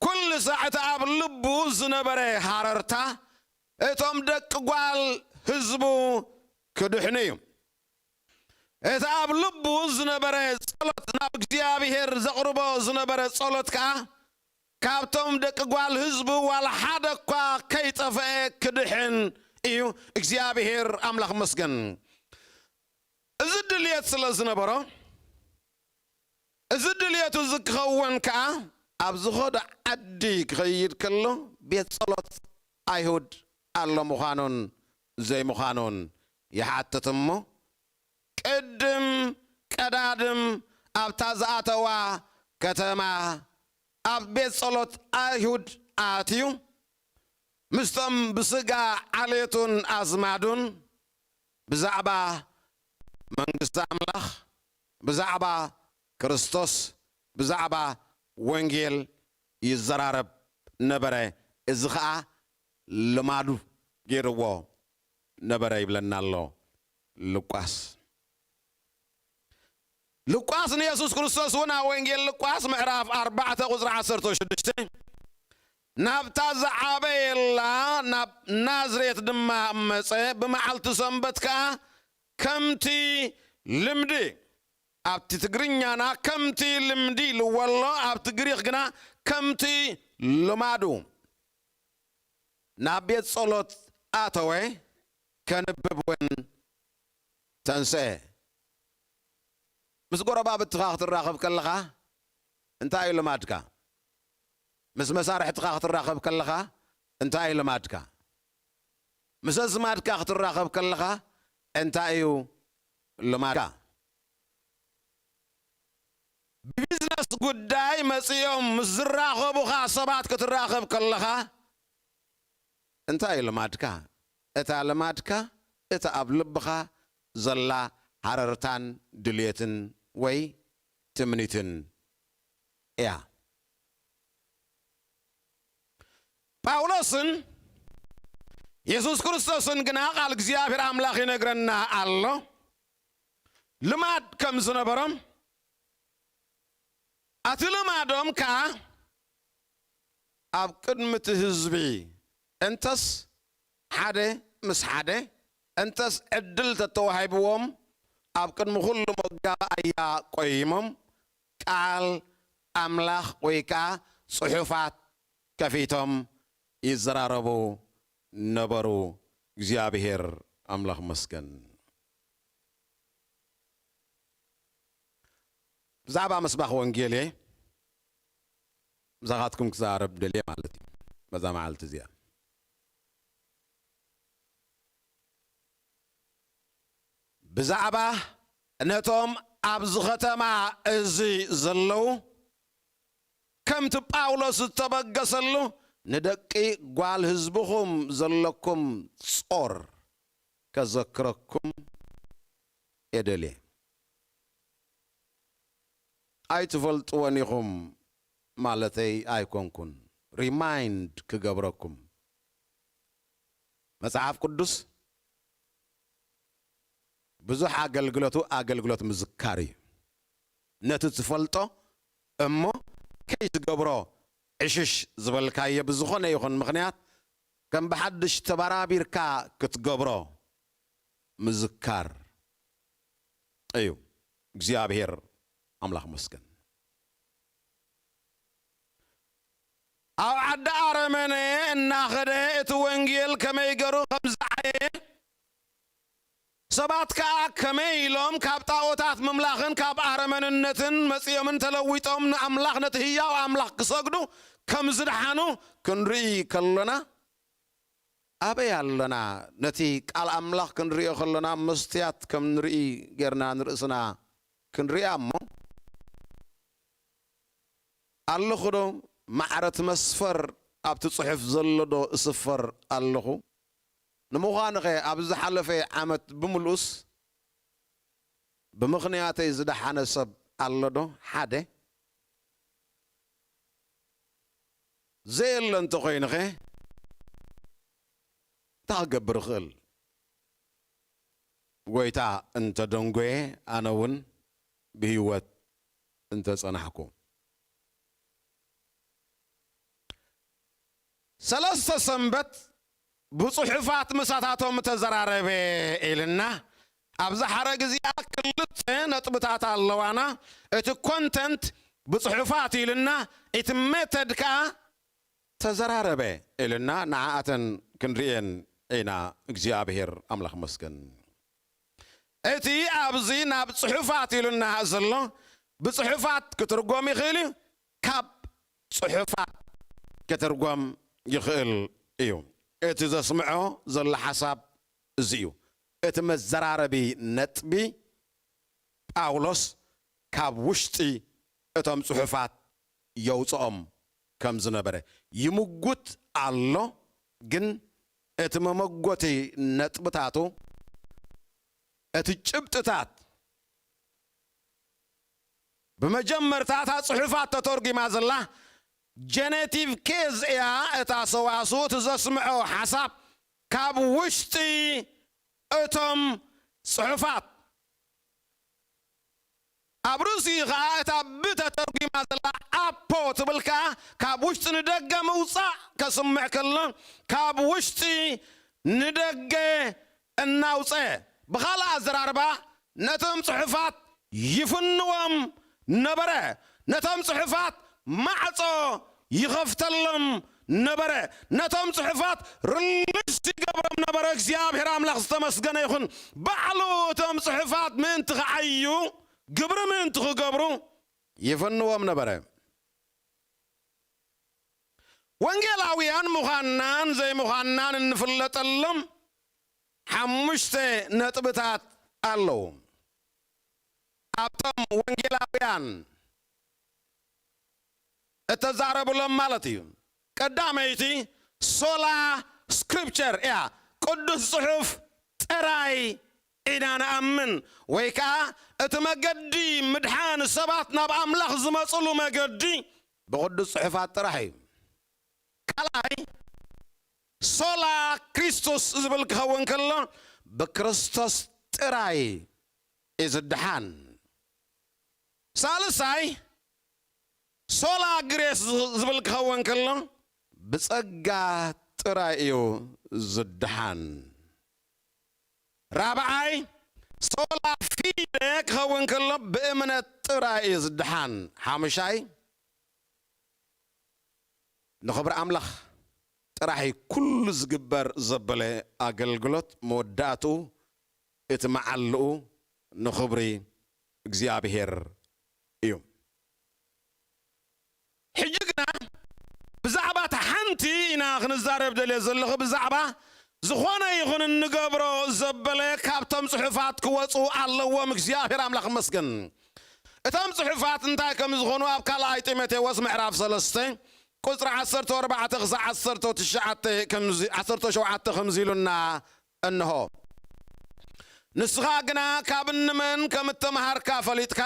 ኩሉ ሳዕ እቲ ኣብ ልቡ ዝነበረ ሃረርታ እቶም ደቂ ጓል ህዝቡ ክድሕኑ እዩ። እቲ ኣብ ልቡ ዝነበረ ጸሎት፣ ናብ እግዚኣብሔር ዘቕርቦ ዝነበረ ጸሎት ከኣ፣ ካብቶም ደቂ ጓል ህዝቡ ዋላ ሓደ እኳ ከይጠፍአ ክድሕን እዩ። እግዚኣብሔር ኣምላኽ መስገን። እዚ ድልየት ስለ ዝነበሮ፣ እዚ ድልየቱ እዚ ክኸውን ከኣ፣ ኣብ ዝኸዶ ዓዲ ክኸይድ ከሎ፣ ቤት ጸሎት ኣይሁድ ኣሎ ምዃኑን ዘይምዃኑን ይሓትት እሞ፣ ቅድም ቀዳድም ኣብታ ዝኣተዋ ከተማ ኣብ ቤት ጸሎት ኣይሁድ ኣትዩ፣ ምስቶም ብስጋ ዓሌቱን ኣዝማዱን ብዛዕባ መንግስቲ ኣምላኽ፣ ብዛዕባ ክርስቶስ፣ ብዛዕባ ወንጌል ይዘራረብ ነበረ። እዚ ኸኣ ልማዱ ገይርዎ ነበረ ይብለና ኣሎ ሉቃስ። ሉቃስ ንየሱስ ክርስቶስ እውን ኣብ ወንጌል ሉቃስ ምዕራፍ ኣርባዕተ ቁጽሪ ዓሰርተ ሽዱሽተ፣ "ናብታ ዝዓበየላ ናብ ናዝሬት ድማ መጸ፣ ብመዓልቲ ሰንበት ከኣ ከምቲ ልምዲ"፣ ኣብቲ ትግርኛና ከምቲ ልምዲ ኢልዎ ኣሎ፣ ኣብቲ ግሪኽ ግና ከምቲ ልማዱ ናብ ቤት ጸሎት ኣተወ፣ ከንብብ እውን ተንስአ። ምስ ጎረባብትኻ ክትራኸብ ከለኻ እንታይ እዩ ልማድካ? ምስ መሳርሕትኻ ክትራኸብ ከለኻ እንታይ እዩ ልማድካ? ምስ ኣዝማድካ ክትራኸብ ከለኻ እንታይ እዩ ልማድካ? ብቢዝነስ ጉዳይ መጺኦም ምስ ዝራኸቡኻ ሰባት ክትራኸብ ከለኻ እንታይ እዩ ልማድካ? እታ ልማድካ፣ እታ ኣብ ልብኻ ዘላ ሃረርታን ድልየትን ወይ ትምኒትን እያ። ጳውሎስን የሱስ ክርስቶስን ግና ቃል እግዚኣብሔር ኣምላኽ ይነግረና ኣሎ፣ ልማድ ከም ዝነበሮም፣ ኣቲ ልማዶም ከኣ ኣብ ቅድሚ እቲ ህዝቢ እንተስ ሓደ ምስ ሓደ፣ እንተስ ዕድል ተተዋሂብዎም፣ ኣብ ቅድሚ ኩሉ መጋባእያ ቆይሞም፣ ቃል ኣምላኽ ወይ ከኣ ጽሑፋት ከፊቶም ይዘራረቡ ነበሩ። እግዚኣብሔር ኣምላኽ መስገን። ብዛዕባ ምስባኽ ወንጌል እየ ምሳኻትኩም ክዛረብ ደልየ ማለት እዩ፣ በዛ መዓልቲ እዚኣ። ብዛዕባ ነቶም ኣብዚ ኸተማ እዚ ዘለዉ፣ ከምቲ ጳውሎስ ዝተበገሰሉ፣ ንደቂ ጓል ህዝብኹም ዘለኩም ጾር ከዘክረኩም እደሊ። ኣይትፈልጥዎን ኢኹም ማለተይ ኣይኮንኩን፣ ሪማይንድ ክገብረኩም። መጽሓፍ ቅዱስ ብዙሕ ኣገልግሎቱ ኣገልግሎት ምዝካር እዩ። ነቲ ትፈልጦ እሞ ከይትገብሮ ዕሽሽ ዝበልካዮ ብዝኾነ ይኹን ምኽንያት ከም ብሓድሽ ተበራቢርካ ክትገብሮ ምዝካር እዩ። እግዚኣብሔር ኣምላኽ መስገን። ኣብ ዓዲ ኣረመነ እናኸደ እቲ ወንጌል ከመይ ገሩ ከም ዝዓየ፣ ሰባት ከኣ ከመይ ኢሎም ካብ ጣዖታት ምምላኽን ካብ ኣረመንነትን መጺኦምን ተለዊጦም ንኣምላኽ፣ ነቲ ህያው ኣምላኽ ክሰግዱ ከም ዝደሓኑ ክንርኢ ከሎና፣ ኣበይ ኣለና? ነቲ ቃል ኣምላኽ ክንርእዮ ከሎና፣ መስትያት ከም ንርኢ ጌርና ንርእስና ክንርእያ እሞ፣ ኣለኹ ዶ? ማዕረ እቲ መስፈር ኣብቲ ጽሑፍ ዘሎ ዶ እስፈር ኣለኹ? ንምዃኑኸ፣ ኣብ ዝሓለፈ ዓመት ብምልኡስ ብምኽንያተይ ዝደሓነ ሰብ ኣሎ ዶ? ሓደ። ዘየለ እንተኾይኑኸ፣ እንታይ ክገብር እኽእል? ጎይታ እንተደንጎየ፣ ኣነ እውን ብህይወት እንተጸናሕኩ። ሰለስተ ሰንበት ብጽሑፋት ምሳታቶም ተዘራረበ ኢልና። ኣብዚ ሓረግ እዚኣ ክልተ ነጥብታት ኣለዋና። እቲ ኮንተንት ብጽሑፋት ኢልና፣ እቲ ሜተድ ከኣ ተዘራረበ ኢልና። ንዓኣተን ክንርእየን ኢና። እግዚኣብሔር ኣምላኽ መስገን። እቲ ኣብዚ ናብ ጽሑፋት ኢሉና ዘሎ፣ ብጽሑፋት ክትርጎም ይኽእል እዩ፣ ካብ ጽሑፋት ክትርጎም ይኽእል እዩ። እቲ ዘስምዖ ዘሎ ሓሳብ እዚ እዩ። እቲ መዘራረቢ ነጥቢ ጳውሎስ ካብ ውሽጢ እቶም ጽሑፋት የውጽኦም ከም ዝነበረ ይምጉት ኣሎ። ግን እቲ መመጎቲ ነጥብታቱ፣ እቲ ጭብጥታት፣ ብመጀመርታ እታ ጽሑፋት ተተርጒማ ዘላ ጀነቲቭ ኬዝ እያ። እታ ሰዋስው እቲ ዘስምዖ ሓሳብ ካብ ውሽጢ እቶም ጽሑፋት። ኣብ ርእሲኡ ኸኣ እታ ብ ተተርጒማ ዘላ ኣፖ ትብል ከኣ ካብ ውሽጢ ንደገ ምውጻእ ከስምዕ ከሎ፣ ካብ ውሽጢ ንደገ እናውጸ። ብኻልእ ኣዘራርባ፣ ነቶም ጽሑፋት ይፍንዎም ነበረ። ነቶም ጽሑፋት ማዕጾ ይኸፍተሎም ነበረ። ነቶም ጽሑፋት ርልሽ ይገብሮም ነበረ። እግዚኣብሔር ኣምላኽ ዝተመስገነ ይኹን። ባዕሉ እቶም ጽሑፋት ምእንቲ ክዓዩ፣ ግብሪ ምእንቲ ክገብሩ ይፍንዎም ነበረ። ወንጌላውያን ምዃንናን ዘይምዃንናን እንፍለጠሎም ሓሙሽተ ነጥብታት ኣለዉ። ኣብቶም ወንጌላውያን እተዛረብሎም ማለት እዩ። ቀዳመይቲ ሶላ ስክሪፕቸር እያ፣ ቅዱስ ጽሑፍ ጥራይ ኢና ንኣምን፣ ወይ ከኣ እቲ መገዲ ምድሓን ሰባት ናብ ኣምላኽ ዝመጽሉ መገዲ ብቅዱስ ጽሑፋት ጥራሕ እዩ። ካልኣይ ሶላ ክርስቶስ ዝብል ክኸውን ከሎ ብክርስቶስ ጥራይ እዩ ዝድሓን። ሳልሳይ ሶላ ግሬስ ዝብል ክኸውን ከሎ ብጸጋ ጥራይ እዩ ዝድሓን። ራብዓይ ሶላ ፊደ ክኸውን ከሎ ብእምነት ጥራይ እዩ ዝድሓን። ሓሙሻይ ንኽብሪ ኣምላኽ ጥራሕ እዩ ኩሉ ዝግበር ዘበለ ኣገልግሎት መወዳእትኡ እቲ መዓልኡ ንኽብሪ እግዚኣብሔር እዩ። ሕጂ ግና ብዛዕባ እታ ሓንቲ ኢና ክንዛረብ ደልየ ዘለኹ፣ ብዛዕባ ዝኾነ ይኹን እንገብሮ ዘበለ ካብቶም ጽሑፋት ክወጹ ኣለዎም። እግዚኣብሔር ኣምላኽ ይመስገን። እቶም ጽሑፋት እንታይ ከም ዝኾኑ ኣብ ካልኣይ ጢሞቴዎስ ምዕራፍ ሰለስተ ቁጽሪ ዓሰርተ ኣርባዕተ ክሳዕ ዓሰርተ ትሽዓተ ከምዚ፣ ዓሰርተ ሸውዓተ ከምዚ ኢሉና እንሆ። ንስኻ ግና ካብ እንመን ከም እተመሃርካ ፈሊጥካ፣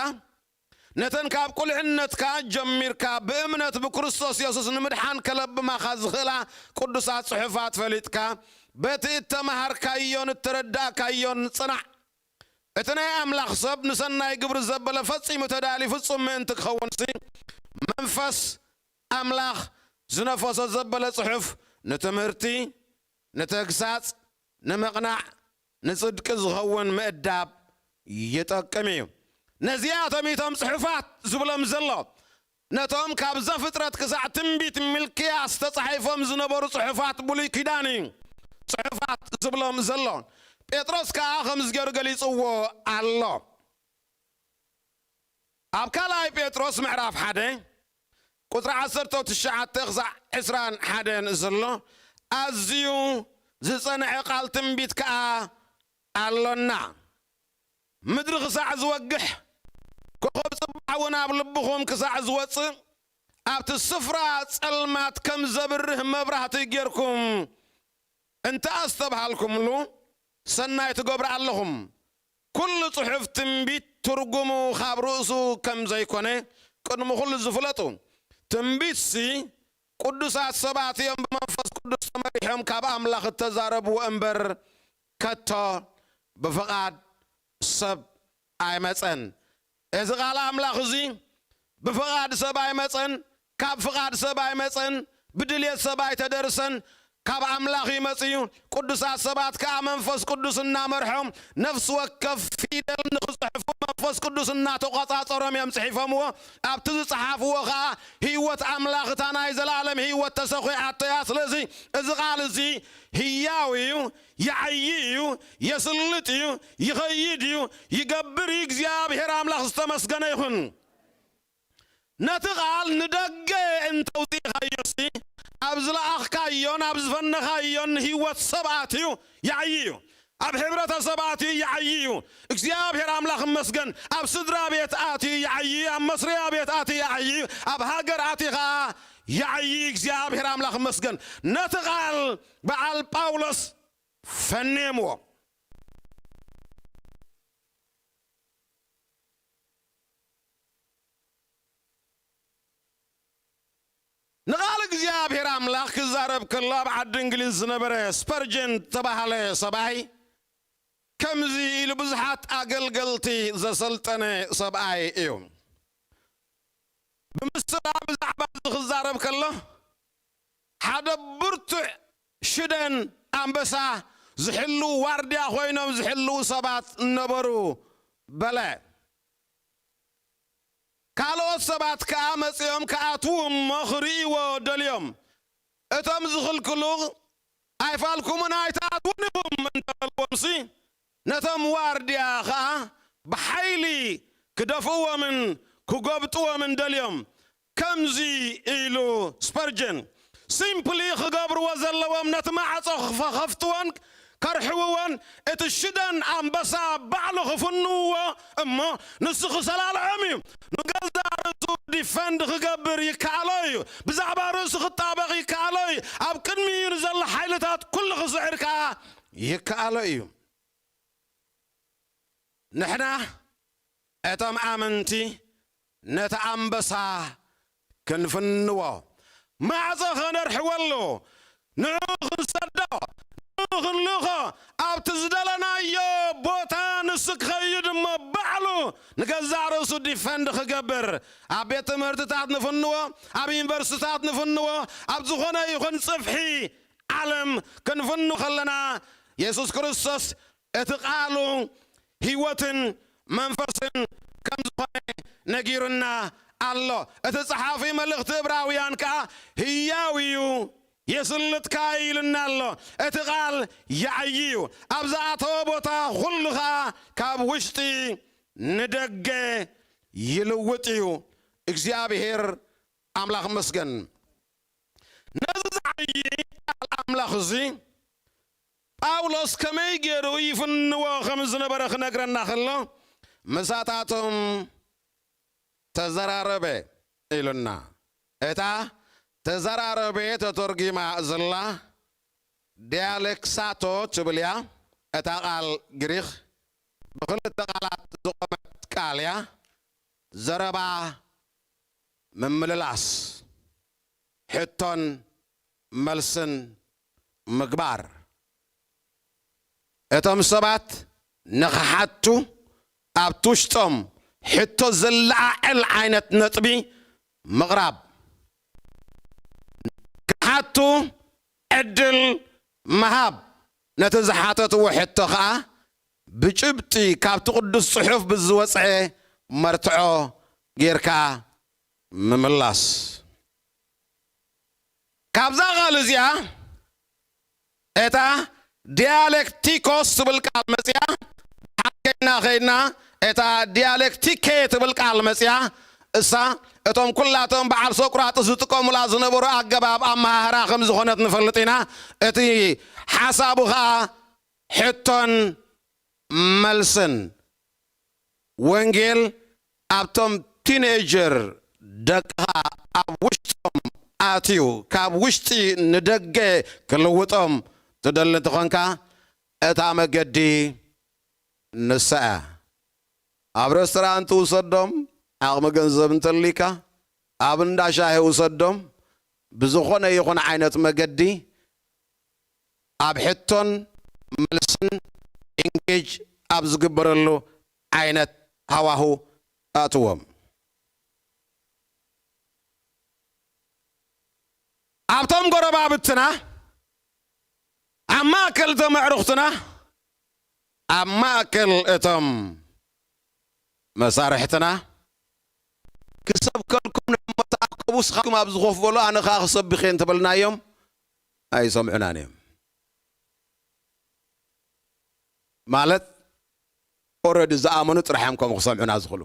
ነተን ካብ ቁልዕነትካ ጀሚርካ ብእምነት ብክርስቶስ የሱስ ንምድሓን ከለብማኻ ዝኽእላ ቅዱሳት ጽሑፋት ፈሊጥካ፣ በቲ እተመሃርካዮን እተረዳእካዮን ጽናዕ። እቲ ናይ ኣምላኽ ሰብ ንሰናይ ግብሪ ዘበለ ፈጺሙ ተዳልዩ ፍጹም ምእንቲ ክኸውንሲ፣ መንፈስ ኣምላኽ ዝነፈሶ ዘበለ ጽሑፍ ንትምህርቲ፣ ንተግሳጽ፣ ንምቕናዕ፣ ንጽድቂ ዝኸውን ምእዳብ ይጠቅም እዩ። ነዚኣቶም እቶም ጽሑፋት ዝብሎም ዘሎ። ነቶም ካብ ዘፍጥረት ክሳዕ ትንቢት ሚልክያስ ተጻሒፎም ዝነበሩ ጽሑፋት ብሉይ ኪዳን እዩ። ጽሑፋት ዝብሎም ዘሎ። ጴጥሮስ ከኣ ከምዚ ገይሩ ገሊጽዎ ኣሎ። ኣብ ካልኣይ ጴጥሮስ ምዕራፍ ሓደ ቁጽሪ ዓሰርተ ትሽዓተ ክሳዕ ዕስራን ሓደን ዘሎ ኣዝዩ ዝጸንዐ ቃል ትንቢት ከኣ ኣሎና። ምድሪ ክሳዕ ዝወግሕ፣ ኮኸብ ጽባሕ እውን ኣብ ልብኹም ክሳዕ ዝወጽእ፣ ኣብቲ ስፍራ ጸልማት ከም ዘብርህ መብራህቲ ጌርኩም እንተ ኣስተብሃልኩምሉ፣ ሰናይ ትገብሩ ኣለኹም። ኩሉ ጽሑፍ ትንቢት ትርጉሙ ካብ ርእሱ ከም ዘይኮነ ቅድሚ ኩሉ ዝፍለጡ። ትንቢትሲ ቅዱሳት ሰባት እዮም ብመንፈስ ቅዱስ ተመሪሖም ካብ ኣምላኽ እተዛረብዎ እምበር፣ ከቶ ብፍቓድ ሰብ ኣይመጸን። እዚ ቃል ኣምላኽ እዚ ብፍቓድ ሰብ ኣይመጸን፣ ካብ ፍቓድ ሰብ ኣይመጸን፣ ብድልየት ሰብ ኣይተደርሰን፣ ካብ ኣምላኽ እዩ መጺኡ። ቅዱሳት ሰባት ከኣ መንፈስ ቅዱስ እናመርሖም፣ ነፍሲ ወከፍ ፊደል ንኽጽሕፉ መንፈስ ቅዱስ እናተቖጻጸሮም እዮም ጽሒፎምዎ። ኣብቲ ዝጸሓፍዎ ኸኣ ህይወት ኣምላኽ፣ እታ ናይ ዘለኣለም ህይወት ተሰኺዓቶ እያ። ስለዚ እዚ ቃል እዚ ህያው እዩ፣ ይዓዪ እዩ፣ የስልጥ እዩ፣ ይኸይድ እዩ፣ ይገብር እዩ። እግዚኣብሔር ኣምላኽ ዝተመስገነ ይኹን። ነቲ ቃል ንደገ እንተውጺእካዮሲ፣ ኣብ ዝለኣኽካዮን ኣብ ዝፈነኻዮን ህይወት ሰብ ኣትዩ ይዓዪ እዩ። ኣብ ሕብረተሰብ ኣትዩ ይዓዪ እዩ። እግዚኣብሔር ኣምላኽ ይመስገን። ኣብ ስድራ ቤት ኣትዩ ይዓዪ እዩ። ኣብ መስሪያ ቤት ኣትዩ ይዓዪ እዩ። ኣብ ሃገር ኣትዩ ኸኣ ይዓዪ እዩ። እግዚኣብሔር ኣምላኽ ይመስገን። ነቲ ቃል በዓል ጳውሎስ ፈኔምዎ። ንቓል እግዚኣብሔር ኣምላኽ ክዛረብ ከሎ፣ ኣብ ዓዲ እንግሊዝ ዝነበረ ስፐርጀን ዝተባህለ ሰብኣይ ከምዚ ኢሉ ብዙሓት ኣገልገልቲ ዘሰልጠነ ሰብኣይ እዩ። ብምስላ ብዛዕባ እዚ ክዛረብ ከሎ፣ ሓደ ብርቱዕ ሽደን ኣንበሳ ዝሕልዉ፣ ዋርድያ ኮይኖም ዝሕልዉ ሰባት ነበሩ በለ። ካልኦት ሰባት ከኣ መጺኦም ክኣትዉ እሞ ክርእይዎ ደልዮም። እቶም ዝኽልክሉ፣ "ኣይፋልኩምን ኣይትኣትዉን ኢኹም" እንተበልዎምሲ፣ ነቶም ዋርድያ ኸኣ ብሓይሊ ክደፍእዎምን ክጎብጥዎምን ደልዮም። ከምዚ ኢሉ ስፐርጀን፣ ሲምፕሊ ክገብርዎ ዘለዎም ነቲ ማዕጾ ክኸፍትዎን ከርሕውዎን፣ እቲ ሽደን ኣንበሳ ባዕሉ ክፍንውዎ እሞ ንሱ ክሰላልዖም እዩ። ንገዛእ ርእሱ ዲፈንድ ክገብር ይከኣሎ እዩ። ብዛዕባ ርእሱ ክጣበቕ ይከኣሎ እዩ። ኣብ ቅድሚኡ ንዘሎ ሓይልታት ኩሉ ክስዕር ከኣ ይከኣሎ እዩ። ንሕና እቶም ኣመንቲ ነቲ ኣንበሳ ክንፍንዎ፣ ማዕጾ ኸነርሕወሉ፣ ንዕኡ ክንሰዶ፣ ንዕኡ ክንልእኾ፣ ኣብቲ ዝደለናዮ ቦታ ንሱ ክኸይድ እሞ ባዕሉ ንገዛእ ርእሱ ዲፈንድ ክገብር፣ ኣብ ቤት ትምህርትታት ንፍንዎ፣ ኣብ ዩኒቨርሲቲታት ንፍንዎ፣ ኣብ ዝኾነ ይኹን ጽፍሒ ዓለም ክንፍኑ ከለና፣ የሱስ ክርስቶስ እቲ ቃሉ ህይወትን መንፈስን ከም ዝኾነ ነጊሩና ኣሎ። እቲ ጸሓፊ መልእኽቲ ዕብራውያን ከኣ ህያው እዩ፣ የስልጥካ እዩ ኢሉና ኣሎ። እቲ ቃል ይዓዪ እዩ። ኣብ ዝኣተወ ቦታ ኩሉ ኸኣ ካብ ውሽጢ ንደገ ይልውጥ እዩ። እግዚኣብሔር ኣምላኽ ይመስገን። ነዚ ዝዓዪ ቃል ኣምላኽ እዚ ጳውሎስ ከመይ ገይሩ ይፍንዎ ከም ዝነበረ ክነግረና ከሎ፣ "ምሳታቶም ተዘራረበ" ኢሉና። እታ ተዘራረቤ ተተርጒማ ዘላ ዲያሌክሳቶ ትብል እያ። እታ ቃል ግሪኽ ብኽልተ ቃላት ዝቖመት ቃል እያ። ዘረባ ምምልላስ፣ ሕቶን መልስን ምግባር። እቶም ሰባት ንኽሓቱ ኣብቲ ውሽጦም ሕቶ ዘለዓዕል ዓይነት ነጥቢ ምቕራብ። ክሓቱ ዕድል ምሃብ። ነቲ ዝሓተትዎ ሕቶ ኸኣ ብጭብጢ ካብቲ ቅዱስ ጽሑፍ ብዝወጽዐ መርትዖ ጌርካ ምምላስ። ካብዛ ቃል እዚኣ እታ ዲያሌክቲኮስ ትብል ቃል መጽያ፣ ሓቀይና ኸይድና እታ ዲያሌክቲኬ ትብል ቃል መጽያ። እሳ እቶም ኩላቶም በዓል ሶቅራጥስ ዝጥቀሙላ ዝነበሩ ኣገባብ ኣመሃህራ ከም ዝኾነት ንፈልጥ ኢና። እቲ ሓሳቡ ኸኣ ሕቶን መልስን። ወንጌል ኣብቶም ቲኔጀር ደቅኻ ኣብ ውሽጦም ኣትዩ ካብ ውሽጢ ንደገ ክልውጦም ትደሊ እንተኾንካ፣ እታ መገዲ ንሳ እያ። ኣብ ሬስቶራንት ውሰዶም፣ ዓቕሚ ገንዘብ እንተልይካ፣ ኣብ እንዳ ሻሂ ውሰዶም፣ ብዝኾነ ይኹን ዓይነት መገዲ ኣብ ሕቶን መልስን ኢንጌጅ ኣብ ዝግበረሉ ዓይነት ሃዋሁ ኣእትዎም። ኣብቶም ጎረባብትና፣ ኣብ ማእከል እቶም ኣዕሩኽትና፣ ኣብ ማእከል እቶም መሳርሕትና ክሰብከልኩም ንእሞ ተኣከቡ፣ ንስኻትኩም ኣብዚ ኮፍ በሉ፣ ኣነ ኸኣ ክሰብኽ እየ እንተበልናዮም ኣይሰምዑናን እዮም። ማለት ኦረዲ ዝኣመኑ ጥራሕ እዮም ከምኡ ክሰምዑና ዝኽእሉ።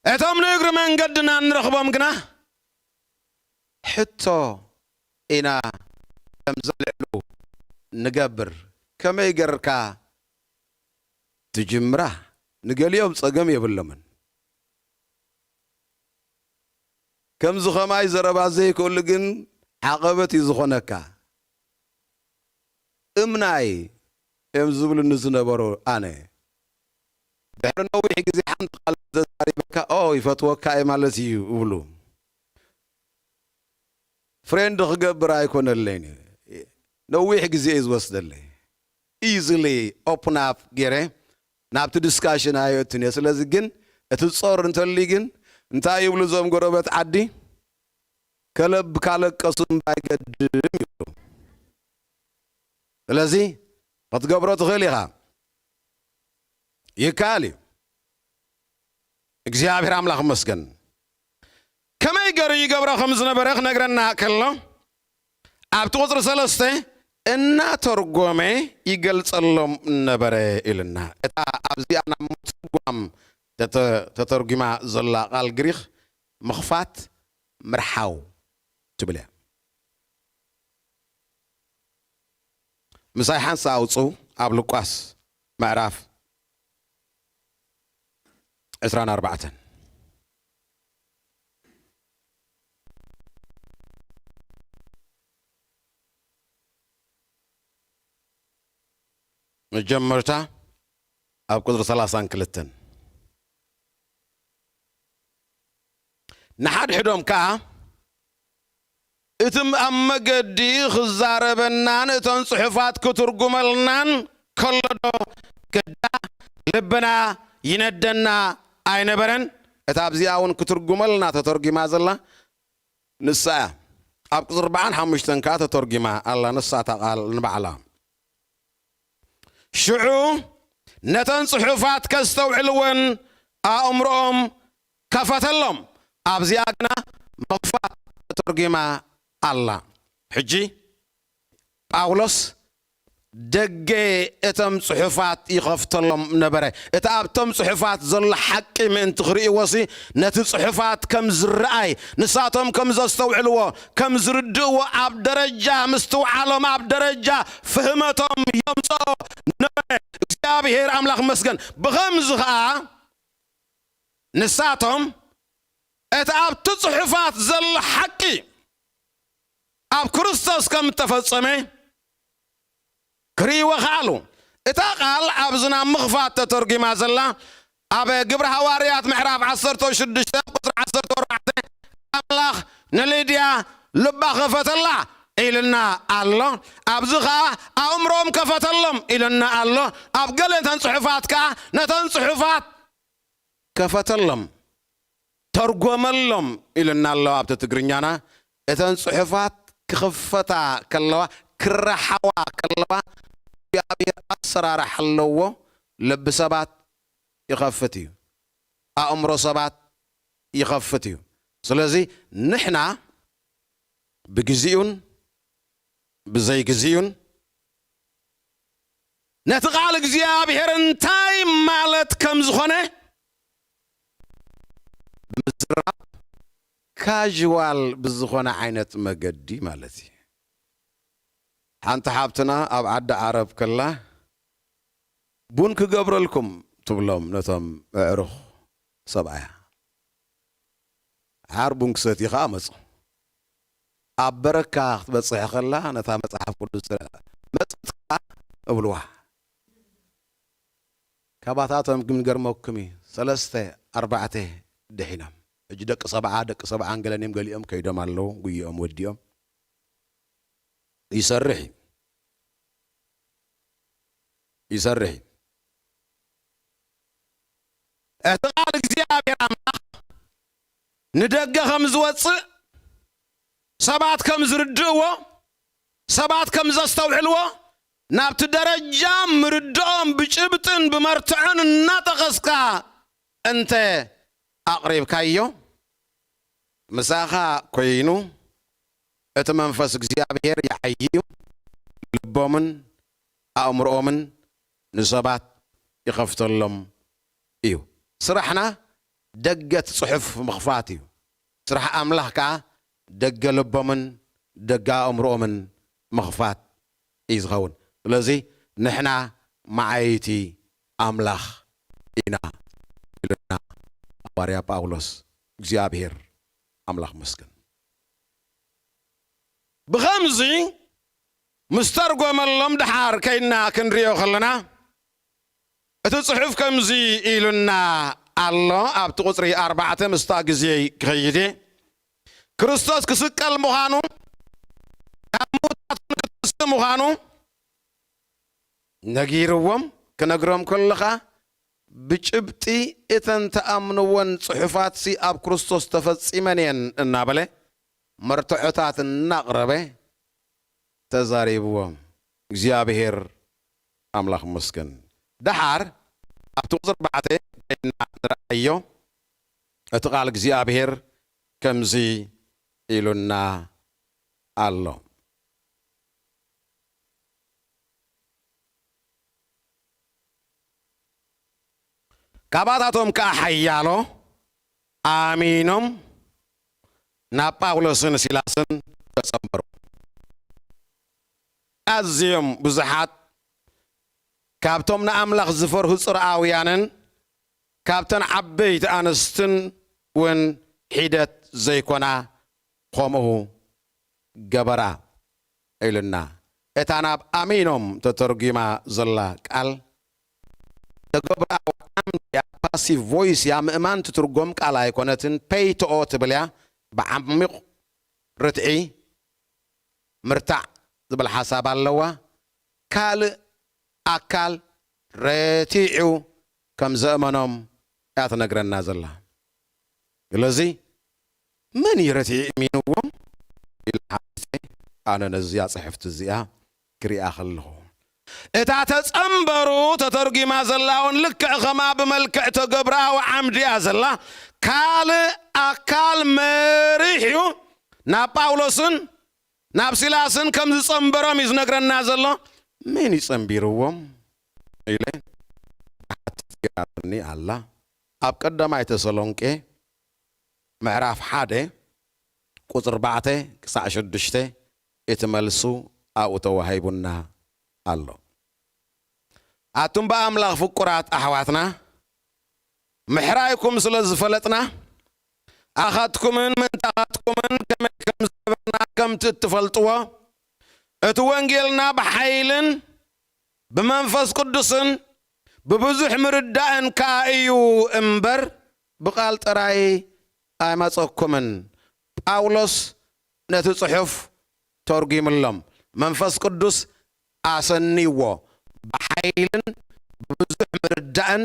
እቶም ንእግሪ መንገድና እንረኽቦም ግና ሕቶ ኢና ከም ዘልዕሉ ንገብር። ከመይ ገርካ ትጅምራ? ንገሊኦም ጸገም የብሎምን። ከምዚ ኸማይ ዘረባ ዘይክእሉ ግን ዓቐበት እዩ ዝኾነካ። እምናይ እዮም ዝብሉኒ ዝነበሩ ኣነ። ድሕሪ ነዊሕ ግዜ ሓንቲ ቃል ተዛሪበካ፣ "ኦ፣ ይፈትወካ እየ ማለት እዩ" እብሉ። ፍሬንድ ክገብር ኣይኮነለይን እዩ። ነዊሕ ግዜ እዩ ዝወስደለይ። ኢዝሊ ኦፕን ኣፕ ገይረ ናብቲ ዲስካሽን ኣየእቱን እየ። ስለዚ ግን እቲ ጾር እንተልዩ ግን እንታይ ይብሉ እዞም ጎረበት ዓዲ? "ከለብ ካለቀሱ እምባ ኣይገድም" ይብሉ። ስለዚ ክትገብሮ ትኽእል ኢኻ። ይከኣል እዩ። እግዚኣብሔር ኣምላኽ ይመስገን። ከመይ ገይሩ ይገብሮ ከም ዝነበረ ክነግረና ከሎ፣ ኣብቲ ቁጽሪ ሰለስተ፣ "እናተርጎመ ይገልጸሎም ነበረ" ኢልና። እታ ኣብዚኣ ናብ ምትርጓም ተተ-፣ ተተርጒማ ዘላ ቃል ግሪኽ ምኽፋት፣ ምርሓው ትብል እያ። ምሳይ ሓንሳእ ኣውጽኡ፣ ኣብ ሉቃስ ምዕራፍ ዕስራን ኣርባዕተን። መጀመርታ ኣብ ቁጽሪ ሰላሳን ክልተን። ንሓድሕዶም ከኣ፣ "እቲ ኣብ መገዲ ክዛረበናን እተን ጽሑፋት ክትርጉመልናን ከሎ ዶ ግዳ ልብና ይነደና ኣይነበረን?" እታ ኣብዚኣ እውን ክትርጉመልና ተተርጒማ ዘላ ንሳ እያ። ኣብ ቁጽሪ ኣርባዓን ሓሙሽተን ከኣ ተተርጒማ ኣላ ንሳ እታ ቃል ንባዕላ። ሽዑ ነተን ጽሑፋት ከስተውዕልወን ኣእምሮኦም ከፈተሎም። ኣብዚኣ ግና ምኽፋት ተተርጒማ ኣላ። ሕጂ ጳውሎስ ደገ እቶም ጽሑፋት ይኸፍተሎም ነበረ። እቲ ኣብቶም ጽሑፋት ዘሎ ሓቂ ምእንቲ ክርእይዎሲ፣ ነቲ ጽሑፋት ከም ዝረኣይ፣ ንሳቶም ከም ዘስተውዕልዎ፣ ከም ዝርድእዎ፣ ኣብ ደረጃ ምስትውዓሎም፣ ኣብ ደረጃ ፍህመቶም የምጽኦ ነበረ። እግዚኣብሔር ኣምላኽ ይመስገን። ብኸምዚ ኸኣ ንሳቶም እቲ ኣብቲ ጽሑፋት ዘሎ ሓቂ ኣብ ክርስቶስ ከም እተፈጸመ ክርእይዎ ከኣሉ። እታ ቃል ኣብዚ ናብ ምኽፋት ተተርጒማ ዘላ ኣብ ግብሪ ሃዋርያት ምዕራፍ ዓሰርተ ሽዱሽተ ቁጽሪ ዓሰርተ ኣርባዕተ ኣምላኽ ንልድያ ልባ ኸፈተላ ኢልና ኣሎ። ኣብዚ ኸኣ ኣእምሮም ከፈተሎም ኢልና ኣሎ። ኣብ ገለ እተን ጽሑፋት ከኣ ነተን ጽሑፋት ከፈተሎም፣ ተርጎመሎም ኢልና ኣሎ ኣብቲ ትግርኛና። እተን ጽሑፋት ክኽፈታ ከለዋ፣ ክረሓዋ ከለዋ እግዚኣብሔር ኣሰራርሓ ኣለዎ። ልቢ ሰባት ይኸፍት እዩ፣ ኣእምሮ ሰባት ይኸፍት እዩ። ስለዚ ንሕና ብግዜኡን ብዘይግዜኡን ነቲ ቃል እግዚኣብሔር እንታይ ማለት ከም ዝኾነ ብምዝራብ ካዥዋል ብዝኾነ ዓይነት መገዲ ማለት እዩ። ሓንቲ ሓብትና ኣብ ዓዲ ዓረብ ከላ ቡን ክገብረልኩም ትብሎም ነቶም ኣዕሩኽ ሰብኣያ። ሓር ቡን ክሰትዩ ኸኣ መጹ። ኣብ በረካ ክትበጽሕ ከላ ነታ መጽሓፍ ቅዱስ መጸትካ እብልዋ። ካባታቶም ግን ገርመኩም እዩ፣ ሰለስተ ኣርባዕተ ድሒኖም። ሕጂ ደቂ ሰብዓ፣ ደቂ ሰብዓን ገለን እዮም፣ ገሊኦም ከይዶም ኣለዉ፣ ጉይኦም ወዲኦም። ይሰርሕ እዩ። ይሰርሕ እዩ። እቲ ቃል እግዚኣብሔር ኣምላኽ ንደገ ከም ዝወጽእ፣ ሰባት ከም ዝርድእዎ፣ ሰባት ከም ዘስተውዕልዎ፣ ናብቲ ደረጃ ምርድኦም ብጭብጥን ብመርትዖን እናጠቐስካ እንተ ኣቕሪብካዮ፣ ምሳኻ ኮይኑ እቲ መንፈስ እግዚኣብሔር ይዓዪ እዩ፣ ልቦምን ኣእምሮኦምን ንሰባት ይኸፍተሎም እዩ። ስራሕና ደገ እቲ ጽሑፍ ምኽፋት እዩ። ስራሕ ኣምላኽ ከኣ ደገ ልቦምን ደገ ኣእምሮኦምን ምኽፋት እዩ ዝኸውን። ስለዚ ንሕና መዓይቲ ኣምላኽ ኢና ኢሉና ሃዋርያ ጳውሎስ። እግዚኣብሔር ኣምላኽ መስገን። ብኸምዚ ምስ ተርጎመሎም ደሓር ከይድና ክንሪኦ ከለና፣ እቲ ጽሑፍ ከምዚ ኢሉና ኣሎ። ኣብቲ ቁጽሪ ኣርባዕተ ምስታ ግዜ ክኸይድ እየ። ክርስቶስ ክስቀል ምዃኑ፣ ካብ ምዉታት ክትንስእ ምዃኑ ነጊርዎም፣ ክነግሮም ከለኻ፣ ብጭብጢ እተን ተኣምንወን ጽሑፋትሲ ኣብ ክርስቶስ ተፈጺመን እየን እናበለ፣ መርትዖታት እናቕረበ ተዛሪብዎም። እግዚኣብሔር ኣምላኽ ይመስገን። ደሓር ኣብቲ ቁጽሪ ኣርባዕተ ከይድና ንርኣዮ፣ እቲ ቃል እግዚኣብሔር ከምዚ ኢሉና ኣሎ። ካባታቶም ከኣ ሓያሎ ኣሚኖም ናብ ጳውሎስን ሲላስን ተጸንበሩ። ኣዝዮም ብዙሓት ካብቶም ንኣምላኽ ዝፈርሁ ጽርኣውያንን ካብተን ዓበይቲ ኣንስትን እውን ሒደት ዘይኮና ኸምኡ ገበራ ኢሉና። እታ ናብ ኣሚኖም ተተርጒማ ዘላ ቃል ተገብራዊ ዓምዲ እያ፣ ፓሲቭ ቮይስ እያ፣ ምእማን ትትርጎም ቃል ኣይኮነትን። ፔይቶኦ ትብል እያ፣ ብዓሚቕ ርትዒ ምርታዕ ዝብል ሓሳብ ኣለዋ። ካልእ ኣካል ረቲዑ ከም ዘእመኖም እያ ትነግረና ዘላ። ስለዚ መን እዩ ረቲዑ እሚንዎም ኢለ ሓቲተ፣ ኣነ ነዚኣ ጽሕፍቲ እዚኣ ክሪኣ ከለኹ፣ እታ ተጸንበሩ ተተርጒማ ዘላ እውን ልክዕ ከምኣ ብመልክዕ ተገብራዊ ዓምዲ እያ ዘላ። ካልእ ኣካል መሪሕ እዩ ናብ ጳውሎስን ናብ ሲላስን ከም ዝጸንበሮም እዩ ዝነግረና ዘሎ። መን እዩ ጸንቢርዎም ኢለ ክሓትት ገይራትኒ ኣላ። ኣብ ቀዳማይ ተሰሎንቄ ምዕራፍ ሓደ ቁጽሪ ኣርባዕተ ክሳዕ ሽዱሽተ እቲ መልሱ ኣብኡ ተዋሂቡና ኣሎ። ኣቱም ብኣምላኽ ፍቁራት ኣሕዋትና፣ ምሕራይኩም ስለ ዝፈለጥና፣ ኣኻትኩምን ምእንታኻትኩምን ከመይ ከም ዝገበርና ከምቲ እትፈልጥዎ፣ እቲ ወንጌልና ብሓይልን ብመንፈስ ቅዱስን ብብዙሕ ምርዳእን ከኣ እዩ እምበር፣ ብቓል ጥራይ ኣይመጸኩምን። ጳውሎስ ነቲ ጽሑፍ ተርጒምሎም። መንፈስ ቅዱስ ኣሰንይዎ፣ ብሓይልን ብብዙሕ ምርዳእን